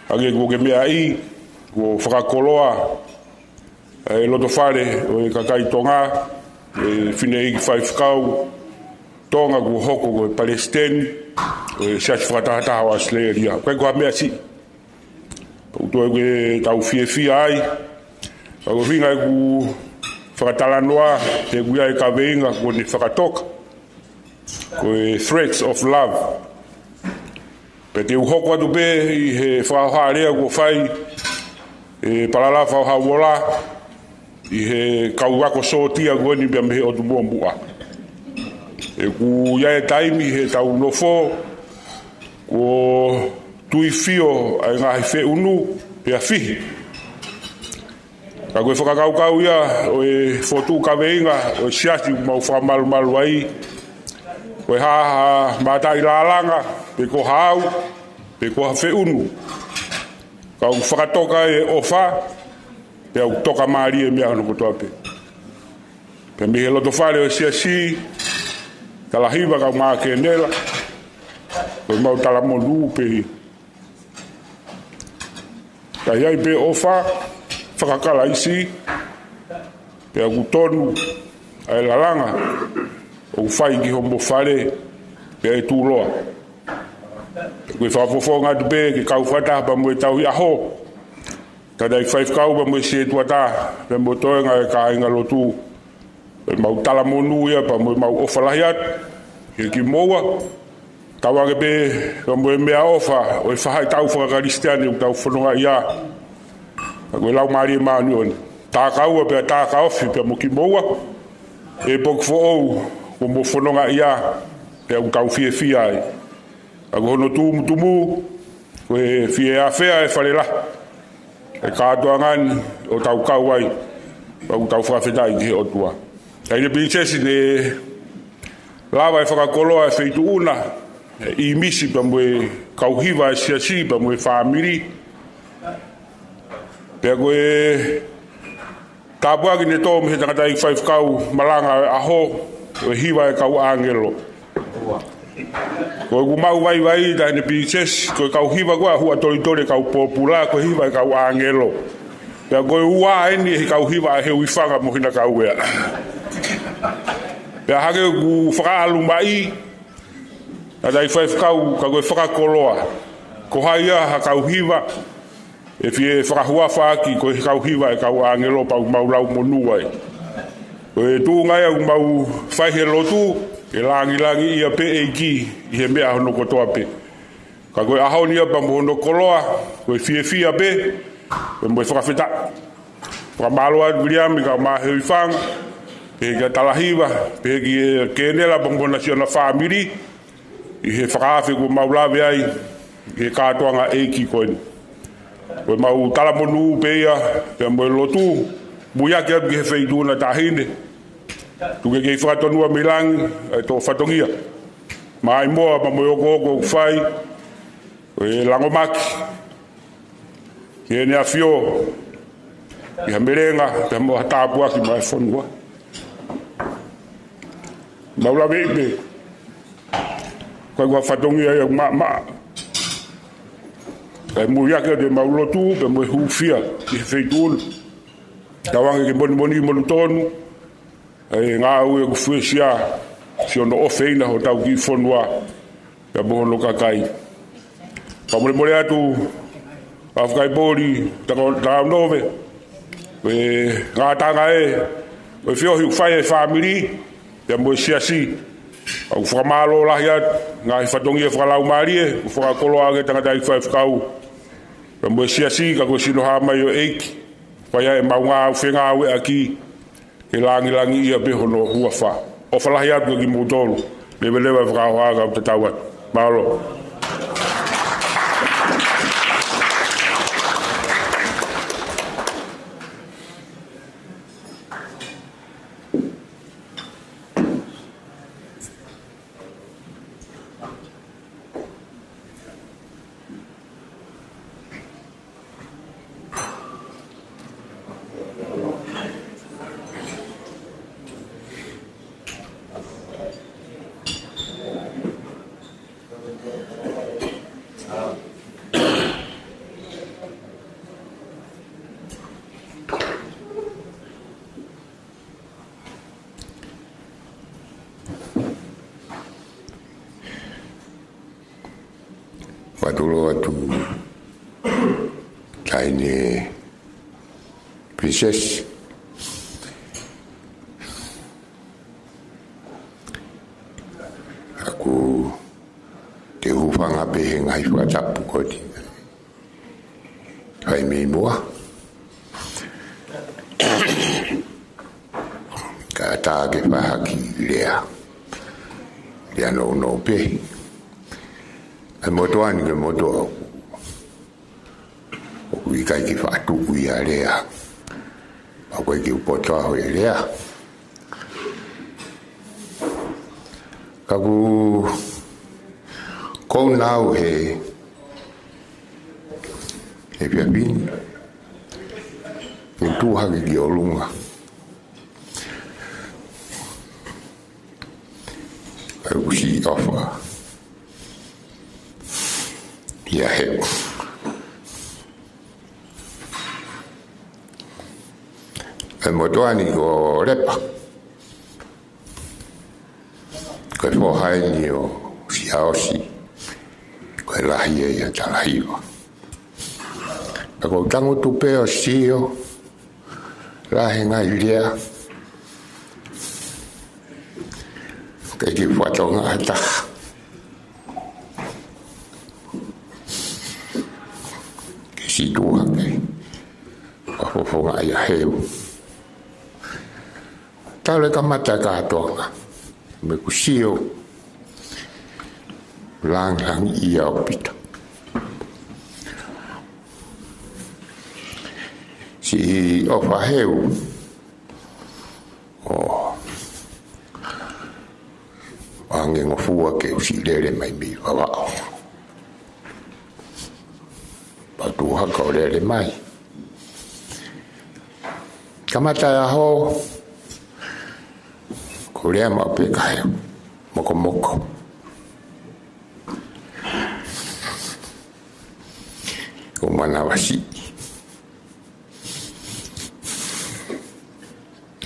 hangē kuo ke meaʻi, kuo fakakoloa ʻa e loto fale ʻo e kakai Tonga, ʻa e fineʻeiki faifekau Tonga kuo hoko ko e palesiteni ʻo e Siasi Fakatahataha ʻo ʻAositelēlia. ʻIkai ko ha meʻa siʻi. Pea ʻoku toe ke tau fiefia ai. Ka ko e ʻuhinga ʻeku fakatalanoa, he ʻoku ʻi ai e kaveinga kuo ne fakatoka ko e Threads of Love. Pea te u hoko atu pē ʻi he fakahohaʻa lea kuo fai ʻe Palalafa ʻo Hauola, ʻi he kau ako sōtia ko eni pea mei he ʻOtu Muʻomuʻa. ʻOku ʻi ai e taimi heʻetau nofo kuo tuifio ʻa e ngaahi feʻunu pea fihi. Ka ko e fakakaukau ia ʻo e fokotuʻu kaveinga ʻo e siasi ʻoku mau fakamalumalu ai, ko e hā ha mataʻi lalanga, pe ko ha au, pe ko ha feʻunu, ka ʻoku fakatoka e ʻofa, pea ʻoku toka mālie e meʻa hono kotoa pē. Pea mei he loto fale ʻo e siasi, Talahiva kae ʻumaʻā Kenela, ko e mau talamonū pē ia. Ka ʻi ai pē ʻofa faka-Kalaisi, pea ʻoku tonu ʻa e lalanga ʻoku fai ki homo fale, pea ʻe tuʻuloa. Ko e fakafofonga atu pē ke kau fakataha pea mo e tauhi ʻaho, tangataʻeiki faifekau pea mo e sētuata, pea mo e toenga e kāingalotu, ʻemau talamonū ia pea mo ʻemau ʻofa lahi atu kiate kimoua. Tauange pē pea mo e meʻaʻofa ʻo e faʻahitaʻu faka-Kalisitiane ʻoku tau fononga ai. Ka ko e Laumālie Māʻoniʻoni, takaua pea takaofi pea mo kimoua, ʻe poki foʻou kuo mo fononga ai, pea ʻoku tau fiefia ai. Ka ko hono tumutumu, ko e fie ʻafea e fale lahi ʻo e kātoanga ni ʻoku tau kau ai, pea ʻoku tau fakafetaʻi ki he ʻOtua. Taʻahine Pilinisesi, ne lava e fakakoloa e feituʻu na, ʻa e ʻīmisi pea mo e kau hiva e siasi pea mo e fāmili. Pea ko e tāpuaki ne tō mei he tangataʻeiki faifekau malanga ʻo e ʻaho, ʻo e hiva e kau ʻāngelo. Ko ʻeku maʻu vaivai, Taʻahine Pilinisesi, ko e kau hiva ko ē ʻa Huʻatolitoli, kau pōpula, ko e hiva ʻa e kau ʻāngelo. Pea ko e ua eni ʻi he kau hiva ʻa Heuifanga mo Hinakauea. Pea hangē ʻoku fakaʻalu mai, Tangataʻeiki Faifekau, ka ko e fakakoloa. Ko hai ia ha kau hiva ʻe fie fakahuafa ʻaki ko e kau hiva ʻa e kau ʻāngelo, pea ʻoku mau lau monū ai. Ko e tuʻunga ia ʻoku mau fai he lotu, ke langilangiʻia pē ʻEiki ʻi he meʻa hono kotoa pē. Ka ko e ʻaho ni ia pea mo hono koloa, ko e fiefia pē, pea mo e fakafetaʻi. Fakamālō atu Viliami kae ʻumaʻā Heuifanga, pehē kia Talahiva, pehē kia Kenela pea mo hona siʻana fāmili, ʻi he fakaafe kuo mau lave ai, ʻi he kātoanga ʻeiki ko eni. Ko e mau talamonū pē ia, pea mo e lotu, muiaki atu ki he feituʻu na Taʻahine. Tuku ke kei fakatonua mei langi ʻa e tō fatongia. Maʻimoa pea mo e okooko ʻoku fai, ko e langomaki ki heʻene ʻAfio, ʻi ha melenga, pea mo ha tāpuaki maʻa e fonua. Mau laveʻi pē, ko e ʻuhinga fatongia ia ʻoku maʻamaʻa. Kae muiaki atu ʻemau lotu, pea mo e hūfia ki he feituʻu na. Tauange ke monimoni monū tonu ʻa e ngāue ʻoku fuesia, siʻono ʻofeina hotau kiʻi fonua, pea mo hono kakai. Fakamolemole atu, ʻa Fukaipoli, Taka-, Takaunove, ko e ngataʻanga ē, ko e feohi ʻoku fai ʻe he fāmili, pea mo e siasi. ʻOku fakamālō lahi atu, ngaahi fatongia fakalaumālie, ʻoku fakakoloa ʻaki ʻe he Tangataʻeiki Faifekau, pea mo e siasi, ka ko e sino hā mai ʻo e ʻEiki. Fai ai ʻemau ngāue fengāueʻaki, ke langilangiʻia pē hono huafa. ʻOfa lahi atu kia kimoutolu. Leveleva e fakahohaʻa kae tatau atu. Mālō. Fakatulou atu, Taʻahine Pilinisesi. ʻOku te u hūfanga pē he ngaahi fakatapu ko eni. Fai mei muʻa. Ka ʻatā ke fai ha kiʻi lea. Lea nounou pē. ʻA e motuʻa ni ko e motuʻa ʻoku, ʻoku ʻikai ke faʻa tuku ia lea. ʻOku ʻikai ke u poto au he lea. Ka ʻoku ou nau he, he efiafi ni, ke u tuʻu hake ki ʻolunga. Ka ʻoku ou siʻi ʻofa ia he ʻa e motuʻa ni ko Lepa. Ko e foha eni ʻo Siaosi, ko e lahi ʻa Talahiva. Ka ʻoku ou tangutu pē ʻo sio, lahi e ngaahi lea, ʻikai ke u fatongia ha taha ke siʻi tuʻu hake, fakafofongaʻi ʻa Heu. Talu e kamata e kātoanga, mo ʻeku sio, langilangiʻia ʻaupito. Siʻi ʻofa Heu, ʻo, ʻoange ngofua ke u siʻi lele mai mei Vavaʻu. Pea u tuʻu hake ʻo lele mai. Kamata e ʻaho, ko e lea maʻu pē ka Heu, mokomoko. Siʻi.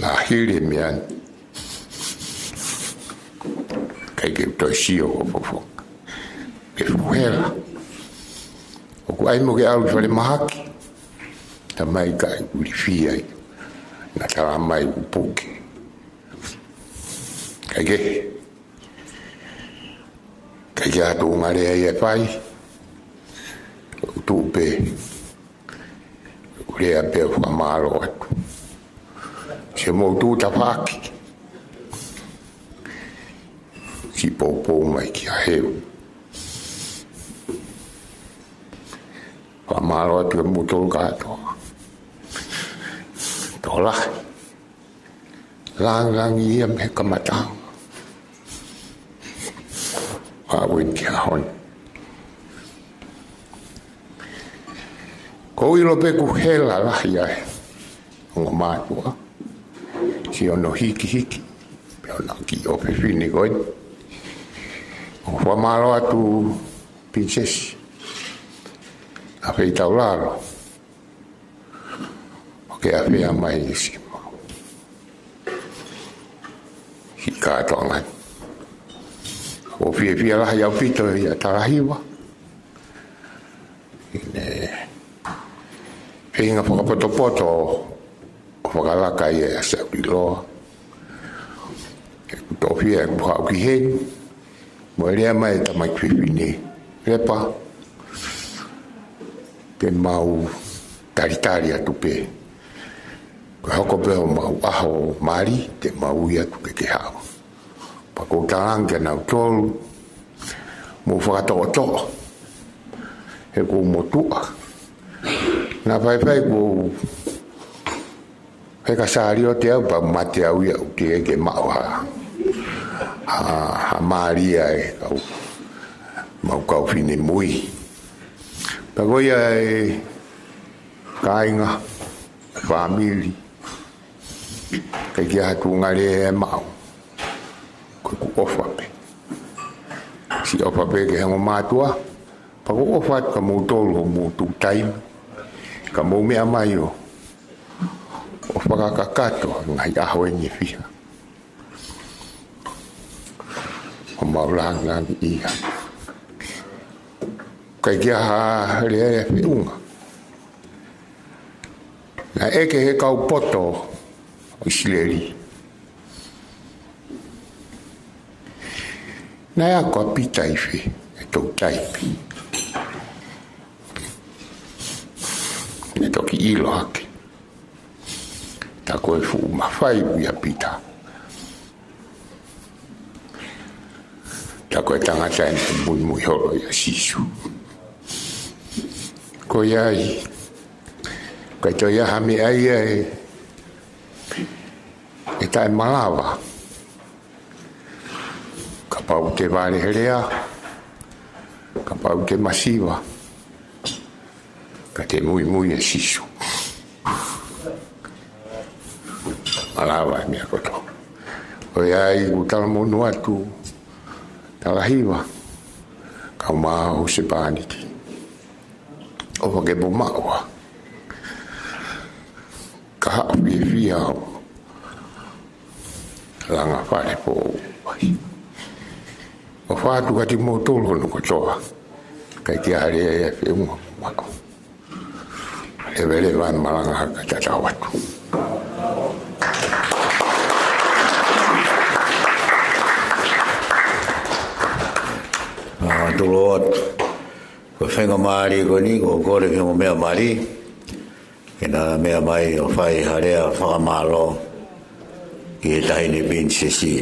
Naʻa hili e meʻa ni. ʻIkai ke u toe sio ʻo fofo. Ke fuhela. ʻOku ʻai mo ke ʻalu ki falemahaki. Tamai kai uli fia i. Naʻa tala mai ʻoku puke. ʻIkai ke. ʻIkai ke ʻi ai ha tuʻunga lea ia ʻe fai. ʻOku tuʻu pē. ʻOku lea pē ʻo fakamālō atu. Siʻomou tuʻu tafaʻaki. Siʻi poupou mai kia Heu. Fakamālō atu kiate kimoutolu kātoa. Tokolahi. Langilangiʻia mei he kamataʻanga. Aʻu ki he ʻaho ni. ʻOku ou ʻilo pē ʻoku hela lahi ai. Ongo mātuʻa. Siʻono hikihiki. Pea ʻoku na ki ʻofefine ko eni. ʻOku fakamālō atu Pilinisesi. ʻAfeitaulalo. ʻOku ke ʻafea mai ʻi Sima. Ki he kātoanga ni. ʻOku fiefia lahi ʻaupito ʻia Talahiva. ʻI heʻene feinga fakapotopoto ʻo fakalaka ia ʻa Sauli Loa. ʻOku ou fiefia ʻeku haʻu ki heni. Mo e lea mai e tamaiki fefine. Lepa. Te mau talitali atu pē. Ko e hoko pē homau ʻaho mali, te mau ui atu ke ke haʻu. Pea ʻoku ou talaange kia nautolu. Mou fakatoʻotoʻo. He ʻoku ou motuʻa. Naʻa faifai ʻoku ou heka saliote au pea mate au ia ʻoku teʻeki ke maʻu ha, ha, ha mali ia ʻe kau, mau kau finemui. Pea ko ia e kāinga, fāmili, ʻikai ke ʻi ai ha tuʻunga lea ʻe maʻu. Ko ʻeku ʻofa pē. Siʻi ʻofa pē ki he ongo mātuʻa. Pea ʻoku ou ʻofa atu kia moutolu hoʻomou tuʻu taimi. Ka mou meʻa mai ʻo, ʻo fakakakato ngaahi ʻaho eni ʻe fiha. ʻO mau langilangiʻia. ʻIkai ke ʻi ai ha lea ʻe feʻunga. Naʻe ʻeke ʻe he kau poto ʻo ʻIsileli. Naʻe ako ʻa Pita ʻi fē, ʻe tou taipe. Naʻe toki ʻilo hake. Tā ko e fuʻu mafai ʻa Pita. Tā ko e tangata ʻe muimui holo ʻia Sīsū. Ko ia ai, ʻikai toe ʻi ai ha meʻa ia ʻe, ʻe taʻemalava. Kapau te vale he lea, kapau te masiva, ka te muimui ʻia Sīsū. Malava e meʻa kotoa. Ko ia ai ʻoku talamonū atu, Talahiva, kau mai husepāniti. ʻOfa ke mou maʻu ha kahaʻu fiefia ʻo langa fale foʻou. ʻOfa atu kiate kimoutolu hono kotoa. ʻIkai ke ʻi ai ha lea ʻe feʻunga maʻu. Leveleva e malanga haka tatau atu. ʻA, tulou atu. Ko e faingamālie ko eni, ʻoku ou kole ki he ongo meʻa mali. Ke na meʻa mai ʻo fai ha lea fakamālō ki he Taʻahine Pilinisesi.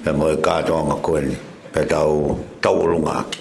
Pea mo e kātoanga ko eni. Pea tau, tau ʻolunga ʻaki.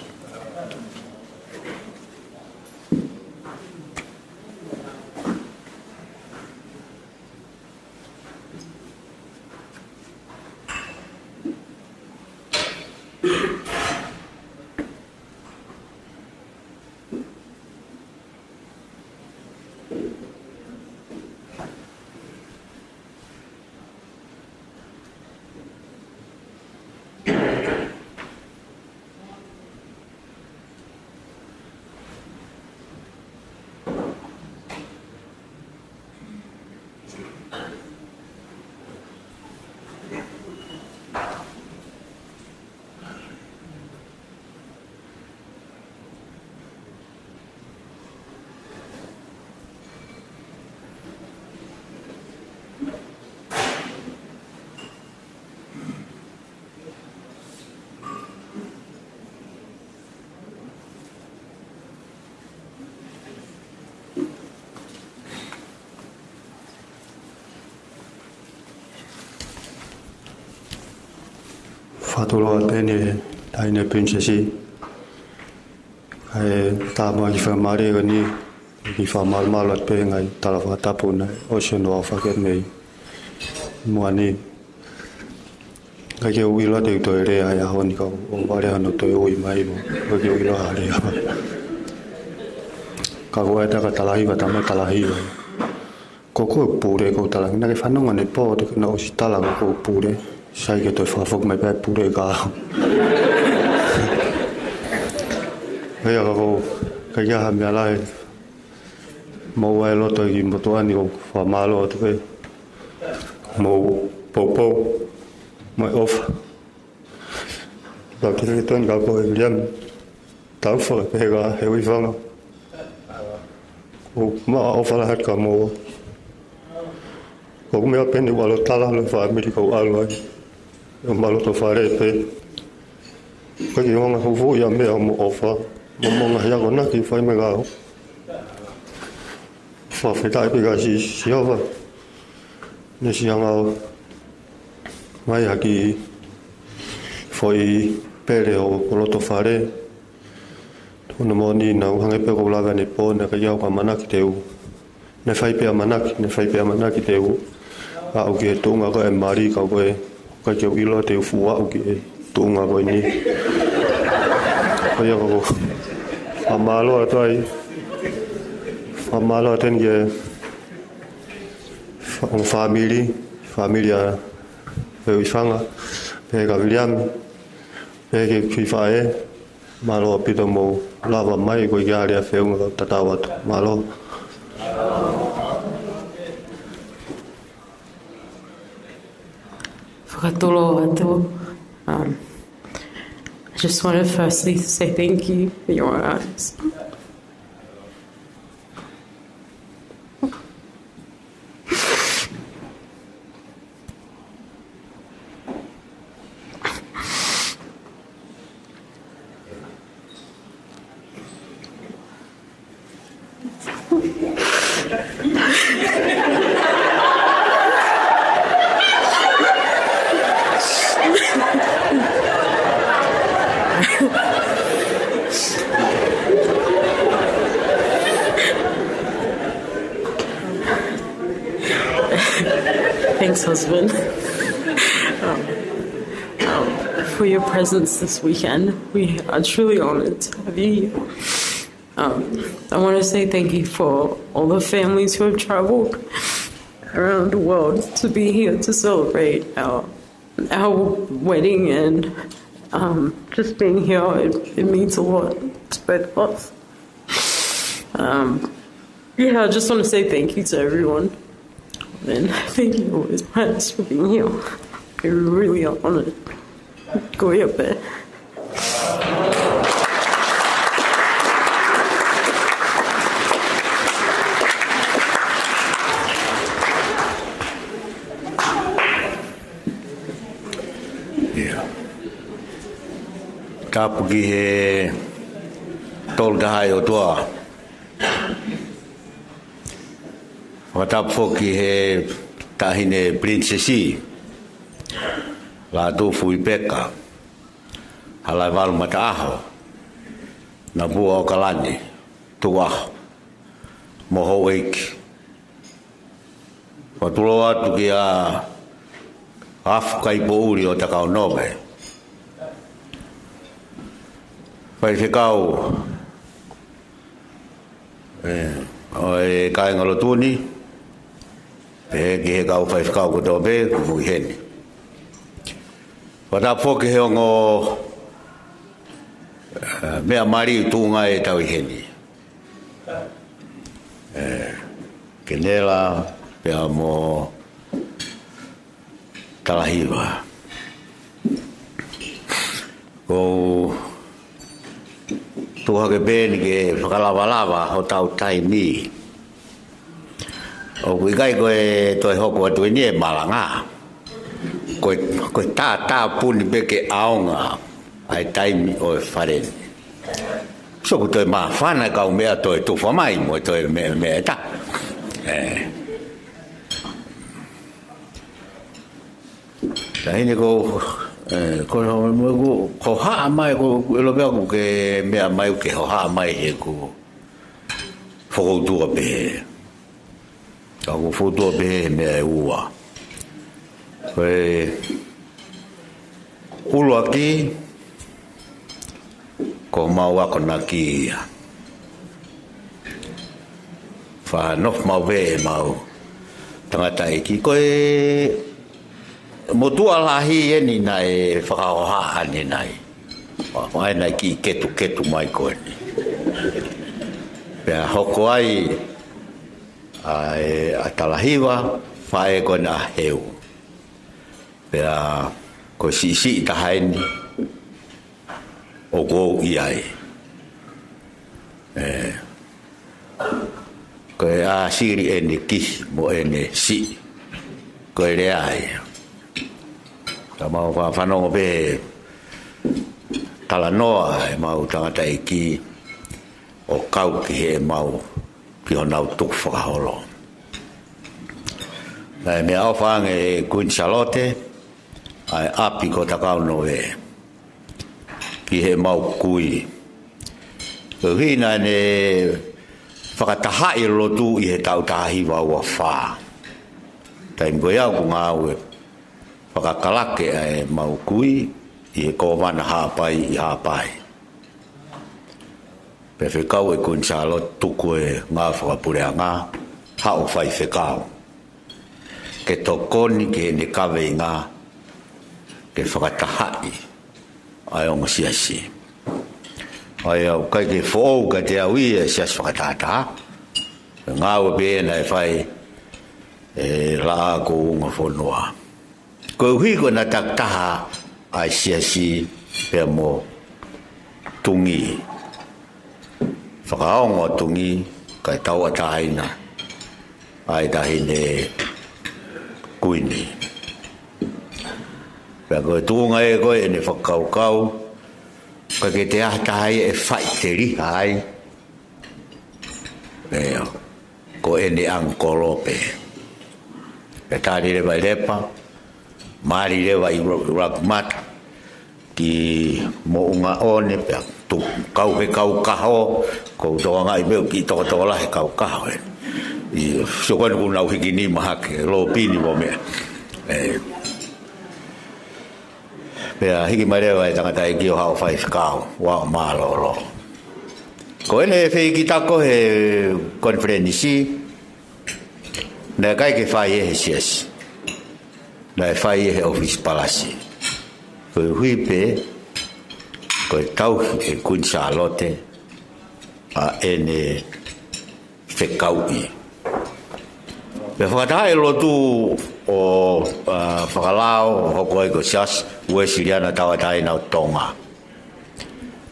Fakatulou atu eni, Taʻahine Princess. ʻE tā mai ki fakamālō eni, ki fakamalumalu atu pē ngaahi tala fakatapu naʻe ʻosi hono ʻofa ki he meʻa ni. Muʻa ni, ʻikai ke u ʻilo te u toe lea he ʻaho ni, ka ʻoku ou vale hano toe ui mai mo. ʻIkai ke u ʻilo ha lea. Ka ko e taka talahiva, tama talahiva. Ko ʻeku pule, ʻoku ou talaange, naʻa ke fanongo ʻanepō, te ke na ʻosi tala ko ʻeku pule. Sai ke toe fakafoki mai pē pule ka. ʻIo ka ko, ʻikai ha meʻa lahi. Mou ʻai loto ki motuʻa ni, ʻoku ou fakamālō atu pē. Mou poupou, mou ʻofa. Ka ke ke toni ka ko e Viliami. Tau faka pē ka he uifanga. ʻOku ou maʻu ʻofa lahi atu kia moua. Ko ʻeku meʻa pē eni ʻoku ʻalu ʻo tala ʻa e fāmili ʻoku ou ʻalu ai. ʻOku ou maʻu loto fale pē. Ko e kiʻi ʻuhinga hūfū ia meʻa mo ʻofa. Mo mo ngaahi akonaki fai mai ka au. Fakafetaʻi pē kia Si-, Sihova. Ne siʻi hanga ʻo ʻomai ha kiʻi foʻi pele ʻo, ʻo loto fale. Tuku na moʻoni naʻa ku hangē pē ʻoku ou lave ʻanepō naʻe ʻikai ke u ʻamanaki te u. Naʻe fai pē ʻamanaki, naʻe fai pē ʻamanaki te u. Aʻu ki he tuʻunga ko e mali ka ko e. ʻIkai ke u ʻilo te u fuʻu aʻu ki he tuʻunga ko eni. Ko ia ka ko. Fakamālō atu ai. Fakamālō atu eni ki he fa-, ongo fāmili, fāmili ʻa Veuifanga, pehē kia Viliami, pehē ki he kiʻi faʻē, mālō ʻaupito hoʻomou lava mai, ko e kiʻi lea feʻunga ka tatau atu. Mālō. Fakatulou atu. Um, I just want to firstly say thank you for your eyes. Thanks, husband. Um, um, for your presence this weekend. We are truly honored to have you here. Um, I want to say thank you for all the families who have traveled around the world to be here to celebrate our, our wedding and, um, just being here. It, it means a lot to both of us. Um, yeah, I just want to say thank you to everyone. And thank you always, Prince, for being here. We really are honored. Ko ia pē. ʻIo. Tapu ki he Tolu Tahaʻi ʻOtua. Fakatapu foki he Taʻahine Pilinisesi, Lātūfuipeka, Halaevalu Mataʻaho, Napua ʻAokalani, Tukuʻaho, mo houʻeiki. Fakatulou atu kia Afu Kaipoʻuli ʻo Takaonove. Faifekau, ē, ʻo e kāingalotu ni, pehē ki he kau faifekau kotoa pē, kuo ʻi heni. Fakatapu foki he ongo, ē, meʻa mali tuʻunga ʻetau ʻi heni. Ē, Kenela, Pea mo Talahiva. Ko u tuʻu hake pē eni ke fakalavalava hotau taimi. ʻOku ʻikai ko e toe hoko atu eni e malanga. Ko e, ko e tātāpuni pē ke ʻaonga ʻa e taimi ʻo e fale ni. So ko e toe māfana e kau meʻa toe tufa mai mo e toe meʻa, meʻa ʻe taha. ʻE. Taʻahine ko, ʻe, ko, ko, ko hohaʻa mai, ko, ʻilo pē ʻoku ke meʻa mai ke hohaʻa mai he ko e fokoutua pē. Ka ko e fokoutua pē he meʻa ʻe ua. Ko e ʻuluaki, ko homau akonaki ia. Faʻa nofo maʻu pē ʻemau tangataʻeiki. Ko e motuʻa lahi eni naʻe fakahohaʻa ʻanenai. Pea, pea naʻe kiʻi ketuketu mai ko eni. Pea hoko ai ʻa e, ʻa Talahiva, faʻē ko ena ʻa Heu. Pea ko e siʻisiʻi taha eni ʻoku ou ʻi ai. ʻE, ko e ʻāsili ʻene kihi mo ʻene siʻi. Ko e lea ia. Ka mau faʻa fanongo pē talanoa ʻemau tangataʻeiki ʻo kau ki heʻemau, ki honau tukufakaholo. Naʻe meʻaʻofa ange ʻe Kuini Sālote ʻa e ʻapi ko Takaunove ki heʻemau kui. Koeʻuhi naʻa ne fakatahaʻi e lotu ʻi he taʻu taha hiva ua fā. Taimi ko ia ʻoku ngāue fakakalake ʻa ʻemau kui ʻi he Kōvana Haʻapai ʻi Haʻapai. Pea fekau ʻe Kuini Sālote tuku e ngāue fakapuleʻanga, haʻu ʻo faifekau. Ke tokoni ki heʻene kaveinga, ke fakatahaʻi ʻa e ongo siasi. ʻA ia ʻoku ʻikai ke foʻou kiate au ia e siasi fakatātā. Ngāue pē naʻe fai ʻe Laʻā Kounga Fonua. Koeʻuhi ko ʻena takitaha ʻa e siasi pea mo Tungi. Fakaongo ʻa Tungi, kae tauʻatāina ʻa e taʻahine kuini. Pea ko e tuʻunga ē ko ē ʻene fakakaukau, ʻikai ke toe ʻi ai ha taha ia ʻe faʻiteliha ai. ʻIo, ko ʻene ʻangikolo pē. Pea tali leva ʻi Lepa, mali leva ʻi Ro-, Rocky Mount, ki Moʻunga ʻOne, pea tuʻu kau he kau kaho, ko u tokangaʻi pē ʻoku kiʻi tokotokolahi e kau kaho ē. ʻIo, sio ko eni kuo nau hiki nima hake, lōpini mo e meʻa. ʻE, pea hiki mai leva e tangataʻeiki ʻo haʻu ʻo faifekau, ʻo aʻu ʻo mālōlō. Ko ʻene feiki tako he konifelenisi, naʻe ʻikai ke fai ia he siasi. Naʻe fai ia he ʻōfisi palasi. Koeʻuhi pē, ko e tauhi ʻe Kuini Sālote ʻa ʻene fekauʻi. Pea fakatahaʻi e lotu ʻo, ʻa, fakalao, hoko ai ko e Siasi Uēsiliana Tauʻatāina ʻo Tonga.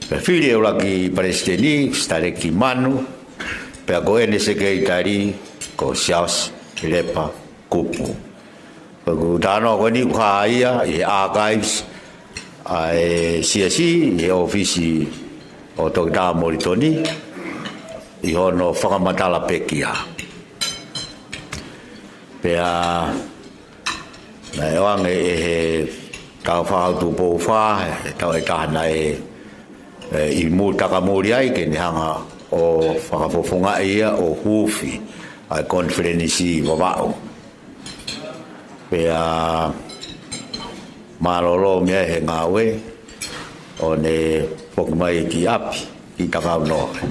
Pea fili e ʻuluaki palesiteni, Sitaleki Manu, pea ko ʻene sekelitali ko Siaosi Lepa Kupu. Ko ʻeku talanoa ko eni ʻoku hā ia ʻi he archives ʻa e siasi, ʻi he ʻōfisi ʻo Toketā Molitoni, ʻi hono fakamatala pekia. Pea naʻe ʻoange ʻe he Tau Fahau Tupou Fā, he taʻu ʻe taha naʻe, ʻe, ʻi mui takamuli ai ke ne hanga ʻo fakafofongaʻi ia ʻo huufi ʻa e konifelenisi ʻi Vavaʻu. Pea mālōlō mei ai he ngāue, ʻo ne foki mai ki ʻapi, ki Takaunove.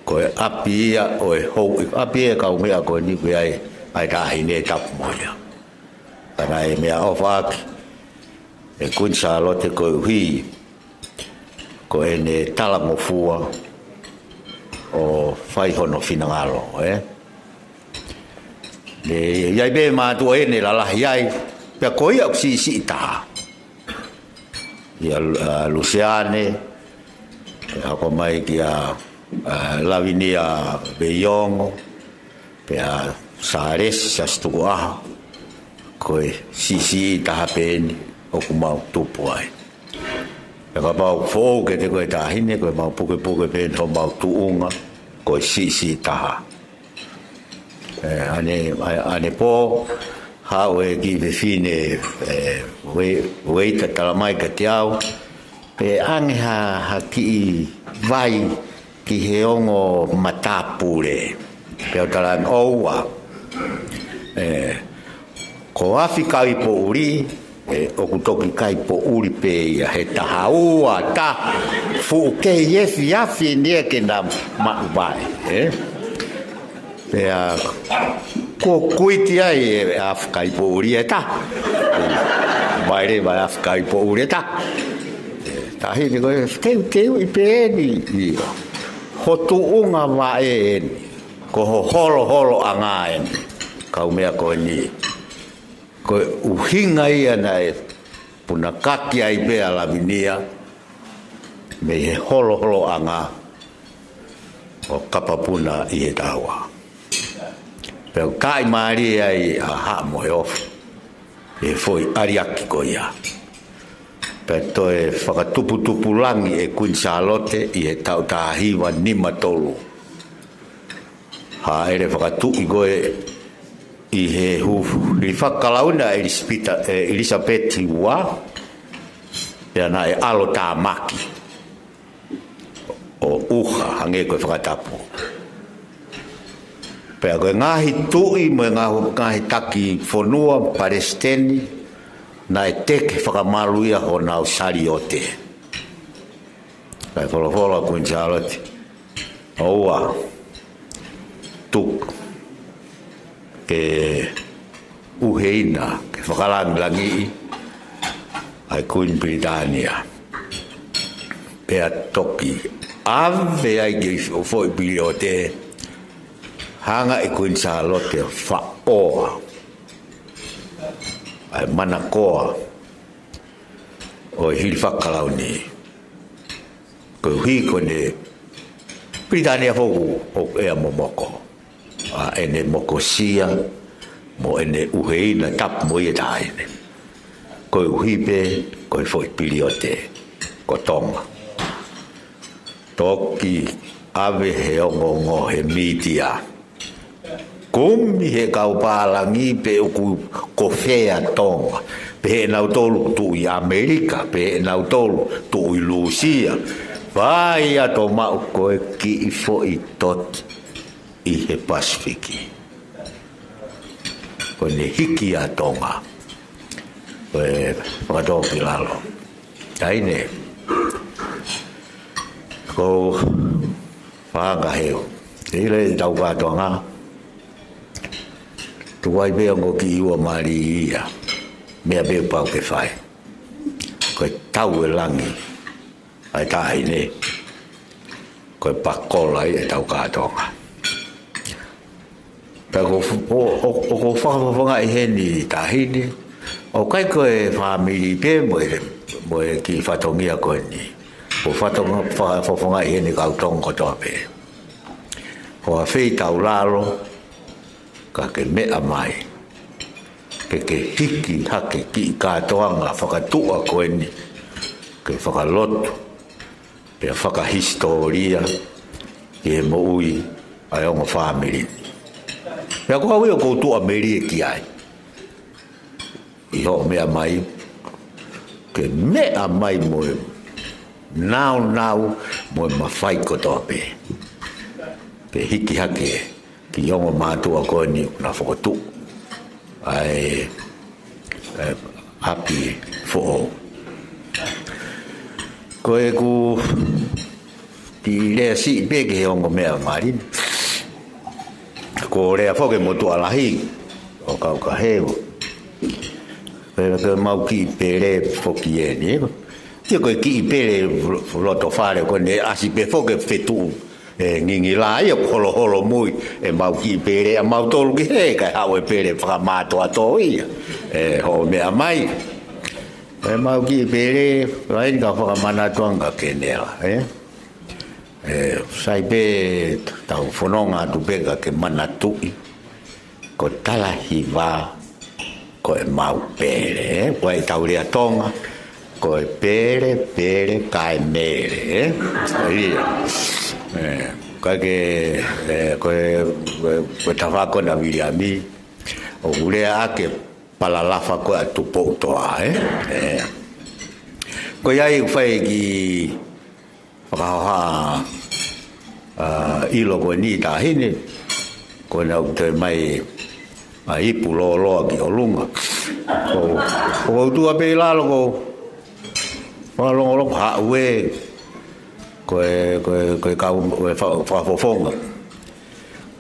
Ko e ʻapi ia ʻo e houʻeiki, ʻapi e kau meʻa ko eni ʻoku ʻi ai ʻa e taʻahine tapu mo ia. Ka naʻe meʻaʻofa ʻaki ʻe Kuini Sālote koeʻuhi ko ʻene talangofua ʻo fai hono finangalo, ē? ʻI ai pē mātuʻa ʻe lalahi ai, pea ko ia ʻoku siʻisiʻi taha. ʻIa, ʻa, Luseane, pea hoko mai kia, ʻa, Lavinia Veiongo, pea Sālesi Siaosi Tukuʻaho, ko e siʻisiʻi taha pē eni ʻoku mau tupu ai. Pea kapau foʻou kiate koe Taʻahine, ko e mau pukepuke pē eni homau tuʻunga, ko e siʻisiʻi taha. ʻE, ʻane, ʻa, ʻanepō, haʻu e kiʻi fefine, ʻe, Wei-, Weita talamai kiate au, pea ʻange ha, ha kiʻi vai ki he ongo matāpule. Pea u talaange ʻoua. ʻE, ko Afi Kaipoʻuli, ʻe, ʻoku toki kaipoʻuli pē ia, he taha ua, taha, fuʻu kei efiafi eni ia ke na maʻu vai, ē? Pea, ko kuiti ai ʻe Afi Kaipoʻuli ʻe taha. Mai leva ʻe Afi Kaipoʻuli ʻe taha. Taʻahine ko e teuteuʻi pē eni ia. Ho tuʻunga vaʻe eni. Ko ho holoholoʻanga eni. Kau meʻa ko eni. Ko e ʻuhinga ia naʻe punakaki ai pē ʻa Lavinia mei he holoholoʻanga ʻo Kapapuna ʻi he taua. Pea u taʻimālie ai ʻa Haʻa Moheofo ʻi he foʻi ʻaliaki ko ia. Pea toe fakatuputupulangi ʻe Kuini Sālote ʻi he taʻu taha hiva nima tolu. Hāʻele fakatuʻi ko ē ʻi he hu-, hilifaki kalauni ʻa ʻIlisipita-, ʻe, ʻIlisapeti ua, pea naʻe ʻalotāmaki ʻo ʻuha hangē ko e fakatapu. Pea ko e ngaahi tuʻi mo e ngaahi, ngaahi taki fonua, palesiteni, naʻe teke fakamalu ia honau saliote. Kae folofola Kuini Sālote, ʻoua, tuku ke ʻuheina, ke fakalangilangiʻi ʻa e Kuini Pilitānia. Pea toki ʻave ai ki he foʻi piliote, hanga ʻe Kuini Sālote ʻo faʻoa ʻa e manakoa ʻo e hilifaki kalauni. Koeʻuhi ko ʻene Pilitānia foki ʻoku ʻea momoko. ʻA ʻene mokosia, mo ʻene ʻuheina tapu mo ia Taʻahine. Koeʻuhi pē, ko e foʻi piliote, ko Tonga. Toki ʻave he ongoongo he mītia. Kumi he kau pālangi pe ʻoku ko fē ʻa Tonga. Pehē ʻe nautolu tuʻu ʻi ʻAmelika, pehē ʻe nautolu tuʻu ʻi Lūsia. Fai atu maʻu ko e kiʻi foʻi toti ʻi he Pasifiki. Ko ʻene hiki ʻa Tonga. Ko e fakatō ki lalo. Taʻahine. Ko Fanga heu. Te ila e tau kātoanga. Tuku ai pē ongo kiʻi ua mali ia. Meʻa pē pau ke fai. Ko e tau e langi. ʻA e Taʻahine. Ko e pakola ia e tau kātoanga. Pea ko f-, ʻo, ʻo, ʻoku ou fakafofongaʻi heni Taʻahine, ʻoku ʻikai ko e fāmili pē mo e, mo e kiʻi fatongia ko eni. ʻOku ou fatonga-, fa-, fakafofongaʻi heni kau Tonga kotoa pē. Ko e feitaulalo, ka ke meʻa mai. Ke ke hiki hake kiʻi kātoanga fakatuʻa ko eni. Ke fakalotu. Pea fakahisitōlia ki he moʻui ʻa e ongo fāmili. Pea ko au ia ʻoku ou tuʻamelie ki ai. ʻI hoʻo meʻa mai, ke meʻa mai mo e nāunau mo e mafai kotoa pē. Ke hiki hake ki he ongo mātuʻa ko eni ʻoku na fokotuʻu ʻa e, ʻa e ʻapi foʻou. Ko ʻeku kiʻi lea siʻi pē ki he ongo meʻa mali. Ko e lea foki mo tuʻa lahi ʻo kau ka heu. Pea ko e mau kiʻi pele foki eni. Ia ko e kiʻi pele loto fale ko eni ʻasi pē foki fetuʻu. ʻe ngingila ia ʻoku holoholomui ʻemau kiʻi pele ʻamautolu ki hē, kae haʻu e pele fakamātoato ia ʻe hoʻo meʻa mai. ʻEmau kiʻi pele, laini ka fakamanatu ange kia Kenela, ē? Ē, sai pē tau fononga atu pē ka ke manatuʻi ko Talahiva ko ʻemau pele, ē? Ko e tau lea Tonga, ko e pele, pele, kae mele, ē? Ia. Ē, ka ke, ē, ko e, ko e, ko e tafa ko ena Viliami, ʻoku lea ʻaki e palalafa ko ē ʻa Tupoutoʻa, ē? Ē. Ko ia ʻoku fai e kiʻi fakahoha, ʻa, ʻilo ko eni Taʻahine, ko ena ʻoku toe mai ʻa e ipu lōloa ki ʻolunga. Ko, ko utua pē ʻi lalo ko, fakalongolongo haʻu ē, ko e, ko e, ko e kau, ko e fa-, fakafofonga.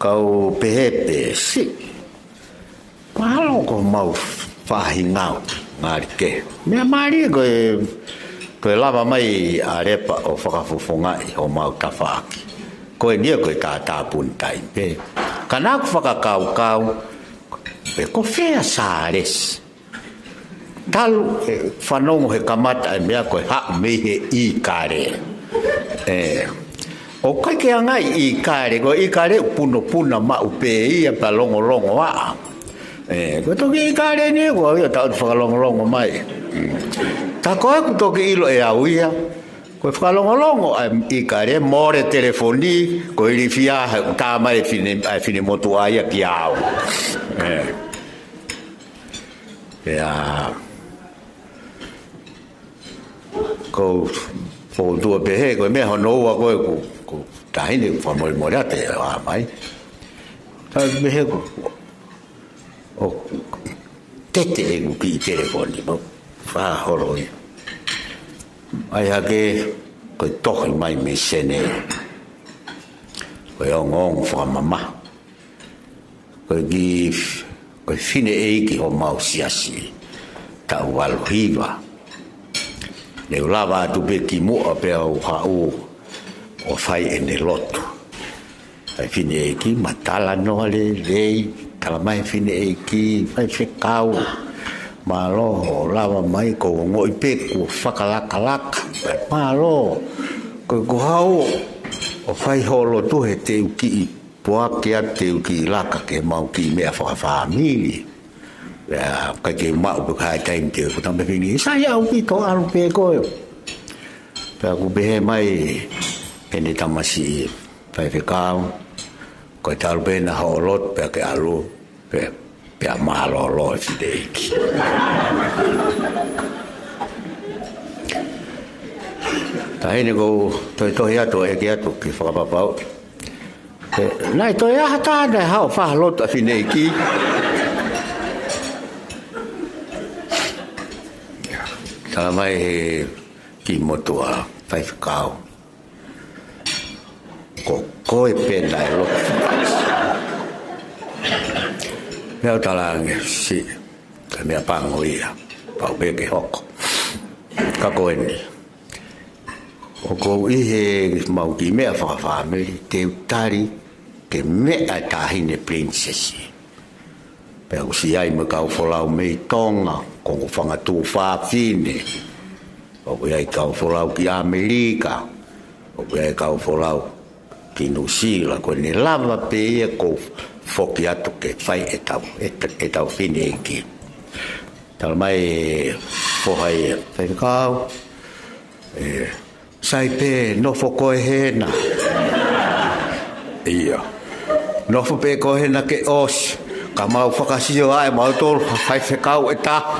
Kau pehē pē, siʻi. Mahalo ko homau faʻahinga ʻoku ngali kehe. Meʻa mālie ko e, ko e lava mai ʻa Lepa ʻo fakafofongaʻi homau tafaʻaki. Ko eni ia ko e tātāpuni taimi pē. Ka naʻa ku fakakaukau, pe ko fē ʻa Sālesi. Talu e fanongo he kamata e meʻa ko e haʻu mei he ʻīkale. Ē. ʻOku ʻikai ke anga ʻi ʻīkale, ko e ʻīkale ʻoku punopuna maʻu pē ia pea longolongo ʻaʻa. Ē, ko e toki ʻīkale ni, ko ia tau fakalongolongo mai. Mm. Tā ko ē ʻoku toki ʻilo ʻe au ia, ko e fakalongolongo ʻa e ʻīkale, mole telefoni, ko e ilifia, he ʻoku tā mai e fine, ʻa e finemotuʻa ia kia au. Ē. Pea, ko, ko utua pehē, ko e meʻa hono ua ko ē, ko, ko Taʻahine ʻoku fakamolemole atu ʻa mai. Tā pehē ko, ʻo tete ʻeku kiʻi telefoni, mo, fakaholo ia. ʻAi hake, ko e tohi mai mei Senē. Ko e ongoongo fakamamahi. Ko e kiʻi, ko e fineʻeiki homau siasi, taʻu valu hiva. Ne u lava atu pē kimuʻa pea u haʻu ʻo fai ʻene lotu. ʻAi fineʻeiki, ma talanoa lelei, tala mai fineʻeiki, faifekau. Mālō, ʻo lava mai ko u ongoʻi pē kuo fakalakalaka. Mālō, ko, ko u haʻu ʻo fai hoʻo lotu he te u kiʻi poaki atu te u kiʻi laka ke mau kiʻi meʻa fakafāmili. Pea, ʻikai ke maʻu pē ha taimi te u, ko tama fini, sai ʻaupito ʻalu pē koe. Pea ʻoku pehē mai ʻene tamasiʻi faifekau, ko e talu pē ena hoʻo lotu pea ke ʻalu, pea, pea mālōlō e fineʻeiki. Taʻahine ko u tohitohi atu, ʻeke atu, ke fakapapau. Ē, naʻe toe ʻi ai ha taha naʻe haʻu ʻo fakalotu ʻa e fineʻeiki. Tala mai he kiʻi motuʻa faifekau. Ko koe pē naʻe lotu. Pea u talaange, siʻi, ko e meʻa pango ia. Pau pē ke hoko. Ka ko eni. ʻOku ou ʻi he mau kiʻi meʻa fakafāmili, te u tali ke meʻa e Taʻahine Pilinisesi. Pea u ʻosi ʻi ai mo e kau folau mei Tonga, ko ʻeku fanga tuofāfine. ʻOku ʻi ai kau folau ki ʻAmelika, ʻoku ʻi ai kau folau ki Nuʻusila, ko ʻene lava pē ia ko u foki atu ke fai ʻetau, ʻeta-, ʻetau fineʻeiki. Tala mai foha ia, faifekau, ē, sai pē, nofo koe hena. Ia. Nofo pē koe hena ke ʻosi. Ka mau fakasio ʻa e mau tolu faifekau ʻe taha.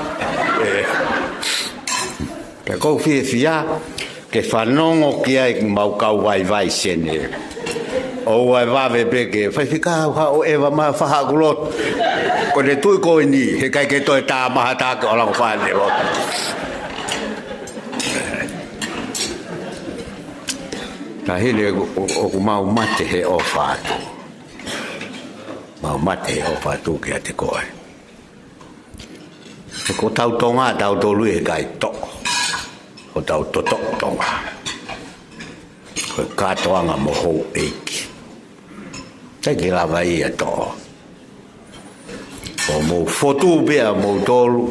Ē. Pea ko u fiefia, ke fanongo ki ai mau kau vaivai Senē. ʻOua ʻe vave pē ke faifekau haʻu ʻo ʻeva mai ʻo fai haʻaku lotu. Ko ʻene tui ko eni, heʻikai ke toe tā mai ha taha ke ʻalu ʻo fai ʻene lotu. Taʻahine ʻoku, ʻoku mau mate he ʻofa atu. Mau mate he ʻofa atu kiate koe. He ko hotau Tonga, tautolu ʻi he kai toʻo. Ko hotau toʻotoʻo Tonga. Ko e kātoanga mo houʻeiki. Teʻeki lava ia toʻo. ʻO mou fotu pē ʻa moutolu,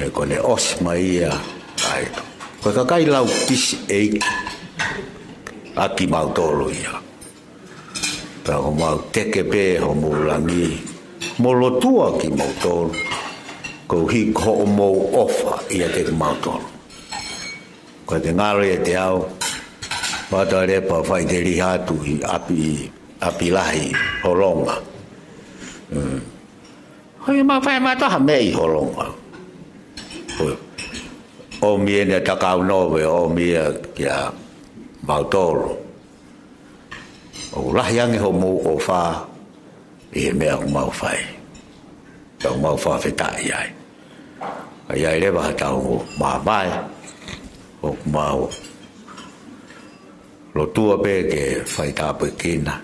ē, ko ʻene ʻosi mai ia. ʻAi, ko e kakai lau pisi ʻeiki ʻa kimautolu ia. Pea ʻoku mau teke pē homou langi mo lotua kimoutolu, koeʻuhi ko hoʻomou ʻofa ʻiate kimautolu. Ko e ke ngalo ʻiate au, pata lepa faʻiteliha atu ʻi ʻapi, ʻapi lahi Holonga. Mm. Hoi mau fai mātou ha meʻa ʻi Holonga. Hoi. ʻOmi ʻene takau nove, ʻomi ia kia mautolu. ʻOku lahi ange hoʻomou ʻofa ʻi he meʻa ʻoku mau fai. Pea ʻoku mau fakafetaʻi ai. ʻA ia ʻi ai leva ha tau mavae, ʻoku mau lotua pē ke fai tāpuekina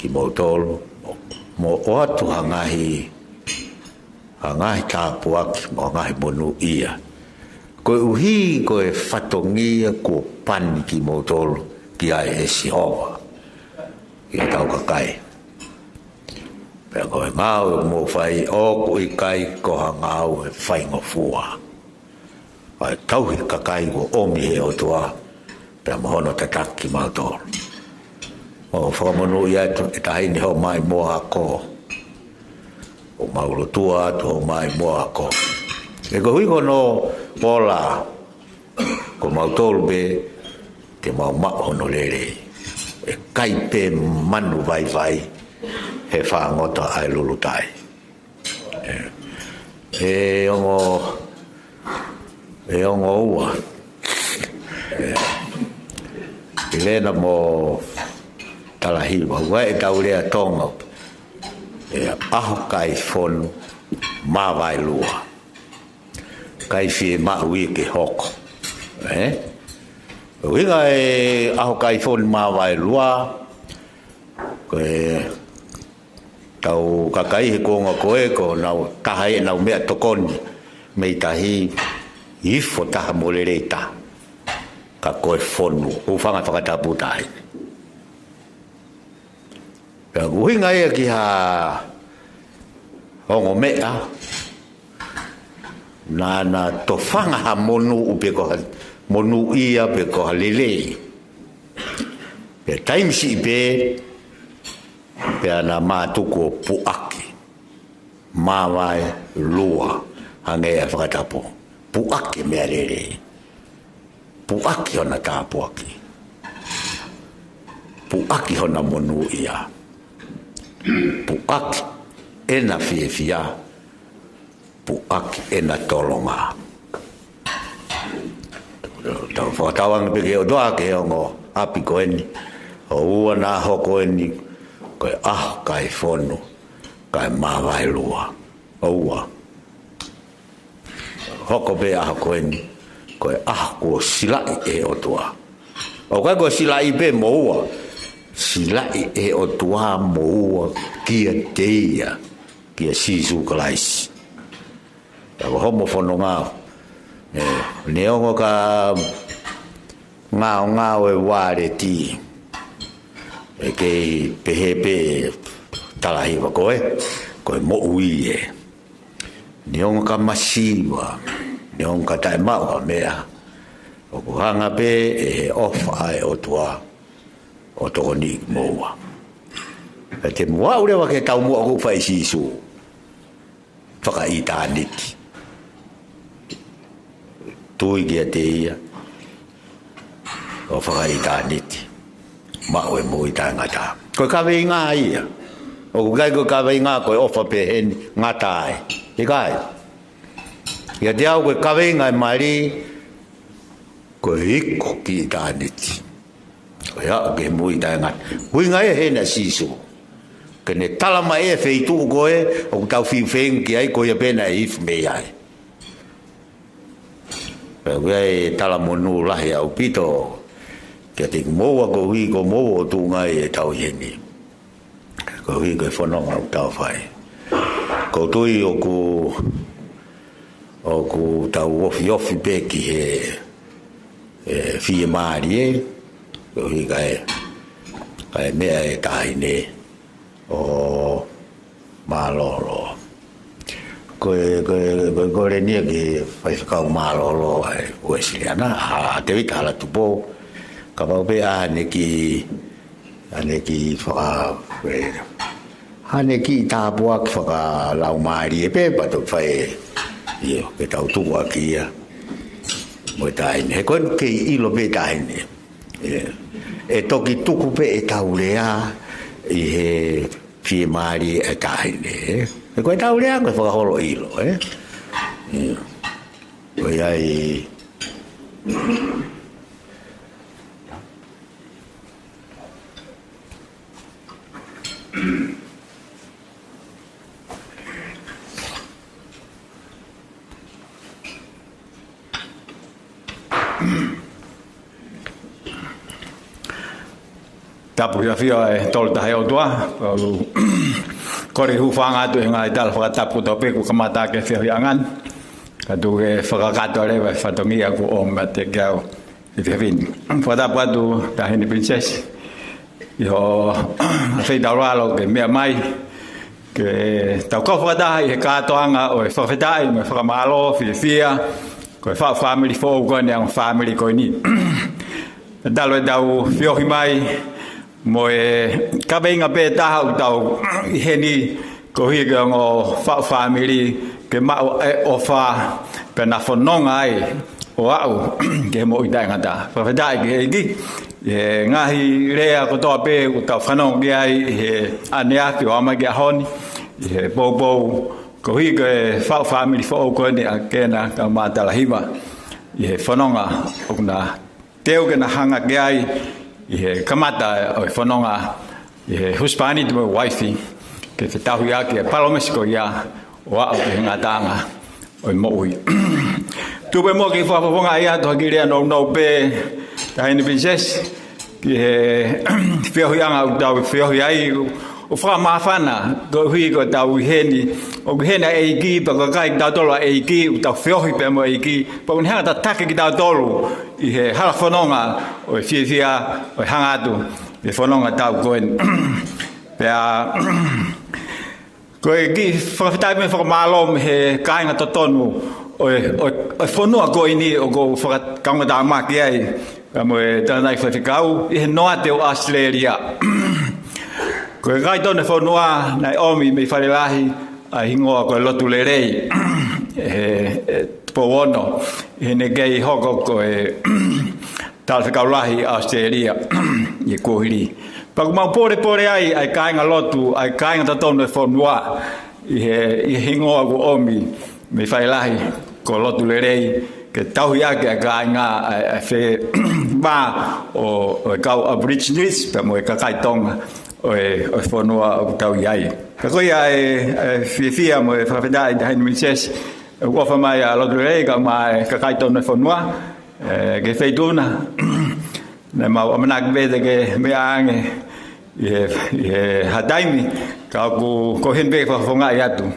kimoutolu, mo, mo ʻoatu ha ngaahi, ha ngaahi tāpuaki, mo ha ngaahi monūʻia. Koeʻuhi ko e fatongia kuo pani kimoutolu ki ai ʻe Sihova ʻi hotau kakai. Pea ko e ngāue ʻoku mou fai ʻoku ʻikai ko ha ngāue faingofua. ʻA e tauhi kakai kuo ʻomi he ʻOtua, pea mo hono tataki kimautolu. ʻOku fakamonūʻia atu e taʻahine Homaimoa ako. ʻOku mau lotua atu Homaimoa ako. He koeʻuhi ko hono ola, ko mautolu pē te mau maʻu hono lelei. ʻE kai pē manu vaivai he fāngota ʻa e lulutai. ʻE, ʻe ongo, ʻe ongo ua. ʻE, ʻi lena mo Talahiva, ua ʻe tau lea Tonga. ʻE ʻaho kai fonu, māvae lua. Kai fiemaʻu ia ke hoko. ʻE? ʻUhinga e ʻaho kai fonu māvae lua, ko e tau kakai he kuonga ko ē, ko nau taha ʻenau meʻatokoni mei tahi, ifo taha mo lelei taha. Ka ko e fonu, hūfanga he fakatapu tahi. Pea ʻuhinga ia ki ha ongo meʻa, naʻa na tofanga ha monū pe ko ha monūʻia pe ko ha lelei. Pea taimi siʻi pē, pea na mātuku ʻo puʻaki. Māvae lua, hangē ʻa e fakatapu. Puʻaki meʻa lelei. Puʻaki hona tāpuaki. Puʻaki hona monūʻia. Puʻaki ʻena fiefia. Puʻaki ʻena tolonga. Tau fakatauange pē ki he ʻOtua ki he ongo ʻapi ko eni. ʻOua naʻa hoko eni ko e ʻaho kai fonu, kae māvae lua. ʻOua. Hoko pē ʻaho ko eni, ko e ʻaho kuo silaʻi ʻe he ʻOtua. ʻOku ʻikai ko e silaʻi pē moua. Silaʻi ʻe he ʻOtua moua kiate ia, kia Sīsū Kalaisi. Pea ko homo fononga, ē, neongo ka ngaongao e ualeti, ʻe kei pehē pē Talahiva ko ē, ko e moʻui ē. Neongo ka masiva, neongo ka taʻemaʻu ha meʻa, ʻoku hanga pē ʻe he ʻofa ʻa e ʻOtua ʻo tokoniʻi moua. Pea te mou aʻu leva ki he taumuʻa kuo fai ʻe Sīsū fakaʻitāniti. Tui kiate ia ʻo fakaʻitāniti, maʻu e moʻui taʻengata. Ko e kaveinga ia. ʻOku ʻikai ko e kaveinga ko e ʻofa pē heni ngata ai. ʻIkai. Kiate au ko e kaveinga e mali, ko e iku ki ʻitāniti. Ko e aʻu ki he moʻui taʻengata. ʻUhinga ia heni ʻa Sīsū, ke ne tala mai e feituʻu ko ē ʻoku tau fiu feinga ki ai, ko ia pē naʻe ifu mei ai. Pea ʻoku ʻi ai e talamonū lahi ʻaupito kiate kimoua koeʻuhi ko moua ʻoku tuʻunga ai e tau ʻi heni. Koeʻuhi ko e fononga ʻoku tau fai. ʻOku ou tui ʻoku, ʻoku tau ofiofi pē ki he, ē, fiemālie, Koeʻuhi kae, kae meʻa e taʻahine ʻo mālōlō. Ko e, ko e, ko e, ko e lēnia ke faifekau mālōlō ʻa e Uēsiliana, ʻa Tēvita Halatupo, kapau pē ʻa ʻene kiʻi, ʻa ʻene kiʻi faka-, e, ʻa ʻene kiʻi tāpuaki fakalaumālie pē, pea toki fai, ʻio, ke tau tukuakiʻi ia mo e taʻahine. He ko eni kei ʻilo pē taʻahine. ʻE, ʻe toki tuku pē ʻetau lea ʻi he fiemālie e taʻahine, ē. He ko ʻetau lea ko e fakaholo ʻilo, ē. ʻIo. Ko ia ai. Tapu ʻi he ʻafio ʻa e Tolu Tahaʻi ʻOtua, ʻoku ou kole ke hūfanga atu he ngaahi tala fakatapu kotoa pē kuo kamata ʻaki e feohiʻanga ni. Ka tuku ke fakakakato leva e fatongia kuo ʻomi meiate au he efiafi ni. Fakatapu atu Taʻahine Pilinisesi, ʻi hoʻo feitaulalo ke meʻa mai, ke tau kau fakataha ʻi he kātoanga ʻo e fakafetaʻi mo e fakamālō, fiefia, ko e faʻu fāmili foʻou ko eni, ongo fāmili ko eni. Talu ʻetau feohi mai, mo e kaveinga pē taha ʻoku tau ʻi heni, koeʻuhi ko e ongo faʻu fāmili, ke maʻu e ʻofa pea na fononga ai ʻo aʻu ki he moʻui taʻengata. Fakafetaʻi ki he ʻEiki, ʻi he ngaahi lea kotoa pē ʻoku tau fanongo ki ai he ʻaneafi ʻo aʻu mai ki he ʻaho ni, ʻi he poupou, koeʻuhi ko e faʻu fāmili foʻou ko eni ʻa Kena kae ʻumaʻā Talahiva, ʻi he fononga ʻoku na teu ke na hanga ki ai ʻi he kamata ʻo e fononga, ʻi he husepāniti mo e uaifi, ke fetauhiʻaki e palōmesi ko ia ʻo aʻu ki he ngataʻanga ʻo e moʻui. Tuku pē muʻa ke fakafofongaʻi atu ha kiʻi lea nounou pē, Taʻahine Pilinisesi, ki he feohiʻanga ʻoku tau feohi ai, ʻo fakamāfana, koeʻuhi ko ʻetau ʻi heni, ʻoku ʻi heni ʻa e ʻEiki, pea ko e kakai kitautolu ʻa e ʻEiki, ʻoku tau feohi pē mo e ʻEiki, pea ʻoku ne hanga ʻo tataki kitautolu ʻi he hala fononga ʻo e fiefia, ʻo e hanga atu ʻi he fononga tau ko eni. Pea ko e kiʻi fakafetaʻi mo e fakamālō mei he kāinga totonu ʻo e, ʻo e, ʻo e fonua ko eni ʻoku ou fakakaungātāmaki ai, pea mo e tangataʻeiki faifekau ʻi he noate ʻo ʻAositelēlia. Ko e kakai totonu e fonua naʻe ʻomi mei Fale Lahi ʻa e hingoa ko e Lotu Lelei, he, he Tupou Ono, heʻene kei hoko ko e talafekau lahi ʻi ʻAositelēlia ʻi he kuohili. Pea ʻoku mau polepole ai, ʻa e kāinga lotu, ʻa e kāinga totonu e fonua, ʻi he, ʻi he hingoa kuo ʻomi mei Fale Lahi ko Lotu Lelei, ke tauhi ʻaki ʻa e kāinga, ʻa e, ʻa e fē vā ʻo, ʻo e kau Aborigines, pea mo e kakai Tonga ʻo e, ʻo e fonua ʻoku tau ʻi ai. Ka ko ia e, e fiefia mo e fakafetaʻi, Taʻahine Pilinisesi, ʻoku ʻofa mai ʻa Lotu Lelei kae ʻumaʻā e kakai totonu e fonua, ē, ki he feituʻu na. Naʻa mau ʻamanaki pē te ke meʻa ange ʻi he, ʻi he ha taimi, ka ʻoku, ko eni pē ke fakafofongaʻi atu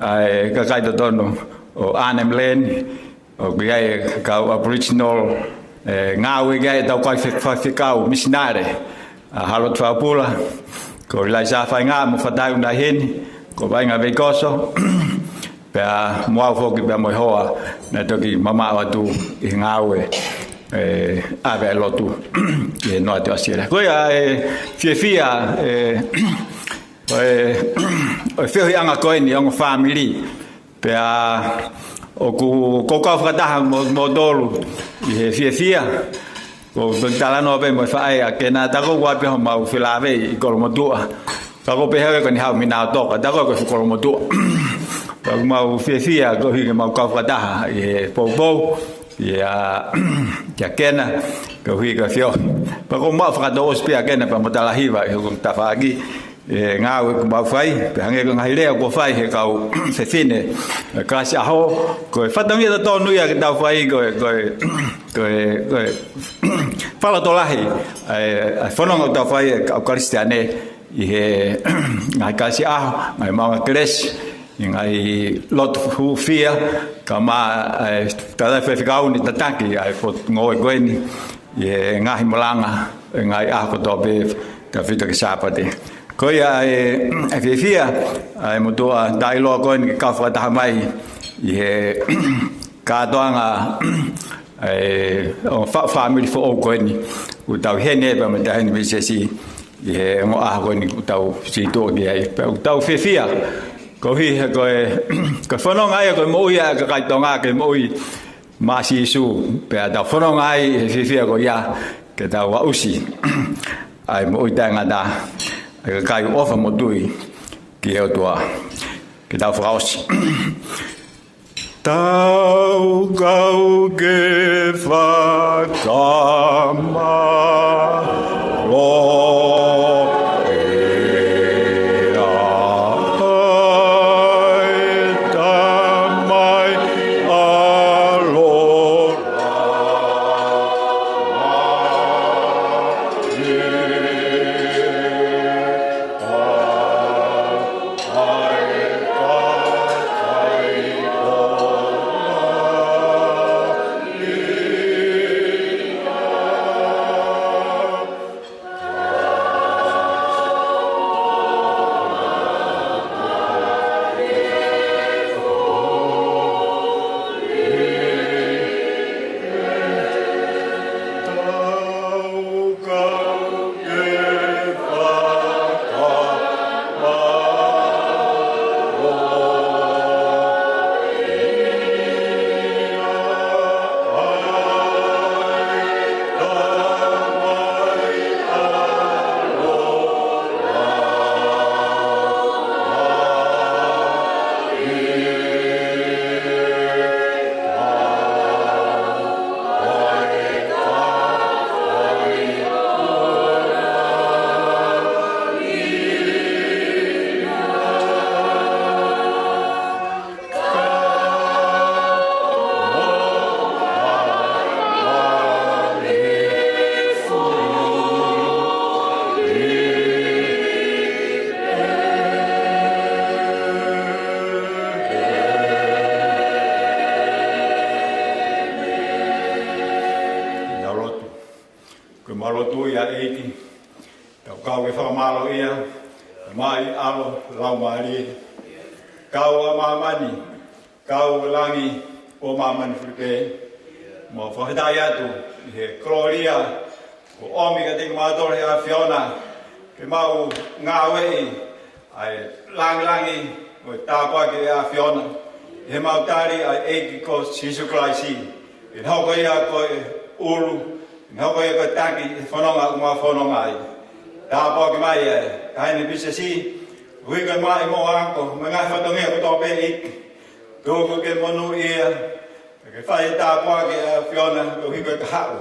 ʻa e kakai totonu ʻo Arnhem Land, ʻoku ʻi ai e kau Aboriginal, ē, ngāue ki ai ʻetau kau faifekau misinale, ʻa Harold Faupula, ko Elijah Faingaʻa mo Fatai ʻoku na ʻi heni, ko Vainga Veikoso, pea mo au foki pea mo e hoa naʻe toki mamaʻo atu ʻi he ngāue, ē, ʻave ʻa e lotu ʻi he noate ʻo ʻAositelēlia. Ko ia e fiefia, ē, ʻo e, ʻo e feohiʻanga ko eni, ongo fāmili. Pea ʻoku ou kau fakataha mo, mo kimoutolu ʻi he fiefia. ʻOku ou talanoa pē mo e faʻē ʻa Kena, tā ko ʻeku ʻapi homau felāveʻi ʻi Kolomotuʻa. Tā ko ʻeku pehē ko eni haʻu mei Naotoka, tā ko ʻeku ʻapi Kolomotuʻa. Pea ʻoku mau fiefia koeʻuhi ke mau kau fakataha ʻi he poupou, ʻia, ʻia Kena, koeʻuhi ko e feohi. Pea ʻoku mau fakatouʻosi pē ʻa Kena pea mo Talahiva ʻi hoku tafaʻaki, ʻi he ngāue ʻoku mau fai, pea hangē ko e ngaahi lea kuo fai he kau fefine, ē, kalasi ʻaho, ko e fatongia totonu ia ke tau fai, ko e, ko e, ko e, ko e fakalotolahi ʻa e, ʻa e fononga ʻoku tau fai ʻa e kau Kalisitiane ʻi he ngaahi kalasi ʻaho, ngaahi maʻunga kelesi, ʻi he ngaahi lotu hūfia, kae ʻumaʻā e tangataʻeiki faifekau ni tataki ʻa e potungāue ko eni ʻi he ngaahi malanga ngaahi ʻaho kotoa pē, tautefito ki he Sāpate. Ko ia ʻa e, ʻa e fiefia ʻa e motuʻa taʻeʻiloa ko eni ke kau fakataha mai ʻi he kātoanga ʻa e ongo fa-, fāmili foʻou ko eni, ʻoku tau ʻi heni pea mo e taʻahine Visesi ʻi he ongo ʻaho ko eni ʻoku tau situʻa ki ai. Pea ʻoku tau fiefia koeʻuhi he ko e, ko e fononga ia ko e moʻui ʻa e kakai Tonga ke moʻui maʻa Sīsū, pea tau fononga ai he fiefia ko ia ke tau aʻusi ʻa e moʻui taʻengata ʻa e kakai ʻoku ʻofa mo tui ki he ʻOtua. Ke tau fakaʻosi. Tau kau ke fakamālō. Ko e mau lotu ia ʻEiki, tau kau ke fakamālō ia, mai ʻAlo, Laumālie, kau ʻa māmani, kau ʻa langi, ʻo māmani fuli pē, mau fakafetaʻi atu ʻi he kolōlia kuo ʻomi kiate kimautolu ʻe he ʻAfiona, ke mau ngāueʻi ʻa e langilangi mo e tāpuaki ʻa e ʻAfiona, ʻi heʻemau tali ʻa e ʻEiki ko Sīsū Kalaisi, ke ne hoko ia ko e ʻulu, ke ne hoko ia ko e taki, he fononga ʻoku mau fononga ai. Tāpuaki mai ʻa e taʻahine Visesi, ʻuhi ko e maʻi mo ako, mo e ngaahi fatongia kotoa pē ʻEiki. Tuku ke monūʻia, ke fai tāpuaki ʻa e ʻAfiona, koeʻuhi ko e kahaʻu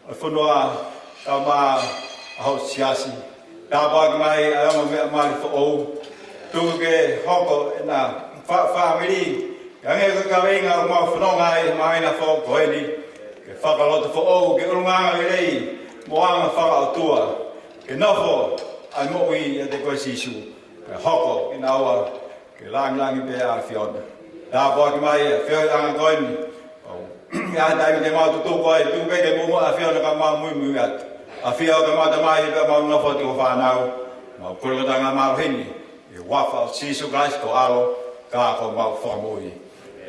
ʻo e fonua, kae ʻumaʻā hoʻo siasi. Tāpuaki mai ʻa e ongo meʻa mali foʻou. Tuku ke hoko ʻena fa-, fāmili, ke hangē ko e kaveinga ʻoku mau fononga ai he māhina foʻou ko eni, ke fakalotofoʻou, ke ʻulungaanga lelei mo anga fakaʻotua, ke nofo ai moʻui ʻiate koe Sīsū, ke hoko kinaua ke langilangi pē ʻa e ʻAfiona. Tāpuaki mai ʻa e feohiʻanga ko eni. ʻOku ʻi ai e taimi te mau tutuku ai, tuku pē ke muimui ʻa e ʻAfiona kae mau muimui atu. ʻAfio ke mau tamai pea mau nofo atu ko e fānau. Mau kole ko e ngaahi mālohi ni ʻi he huafa ʻo Sīsū Kalaisi ko ho ʻAlo, ka ko homau Fakamoʻui.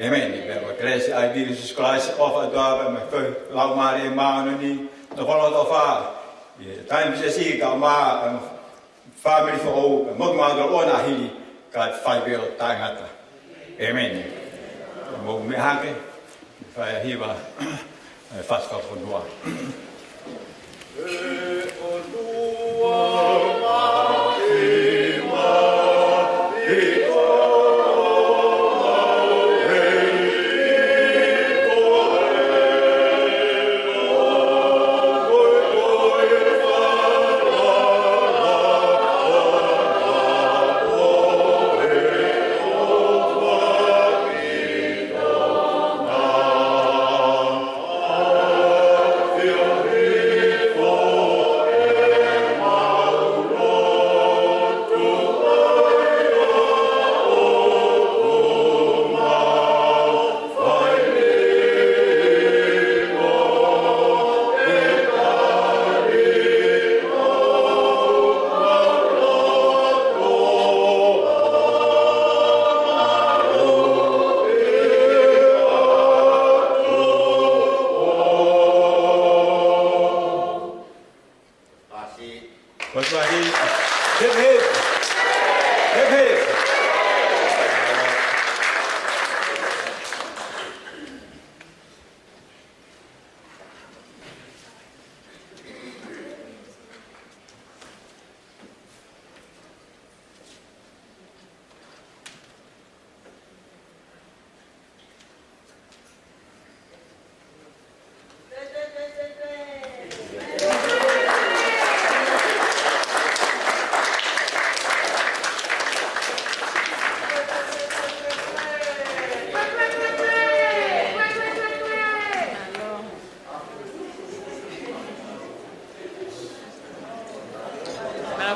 ʻĒmeni. Pea ko e kelesi ʻa e ʻEiki ko Sīsū Kalaisi, ʻofa ʻa e ʻOtua pea mo e feohi ʻa e Laumālie Māʻoniʻoni, nofo loloto ʻo fā ʻi he taʻahine Visesi kae ʻumaʻā ʻa e fāmili foʻou, pea mo kimautolu ʻo nā hili, kae fai pē ʻo taʻengata. ʻĒmeni. Mou meʻa hake, fai ʻa e hiva, ʻa e fasi fakafonua.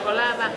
Ko lava.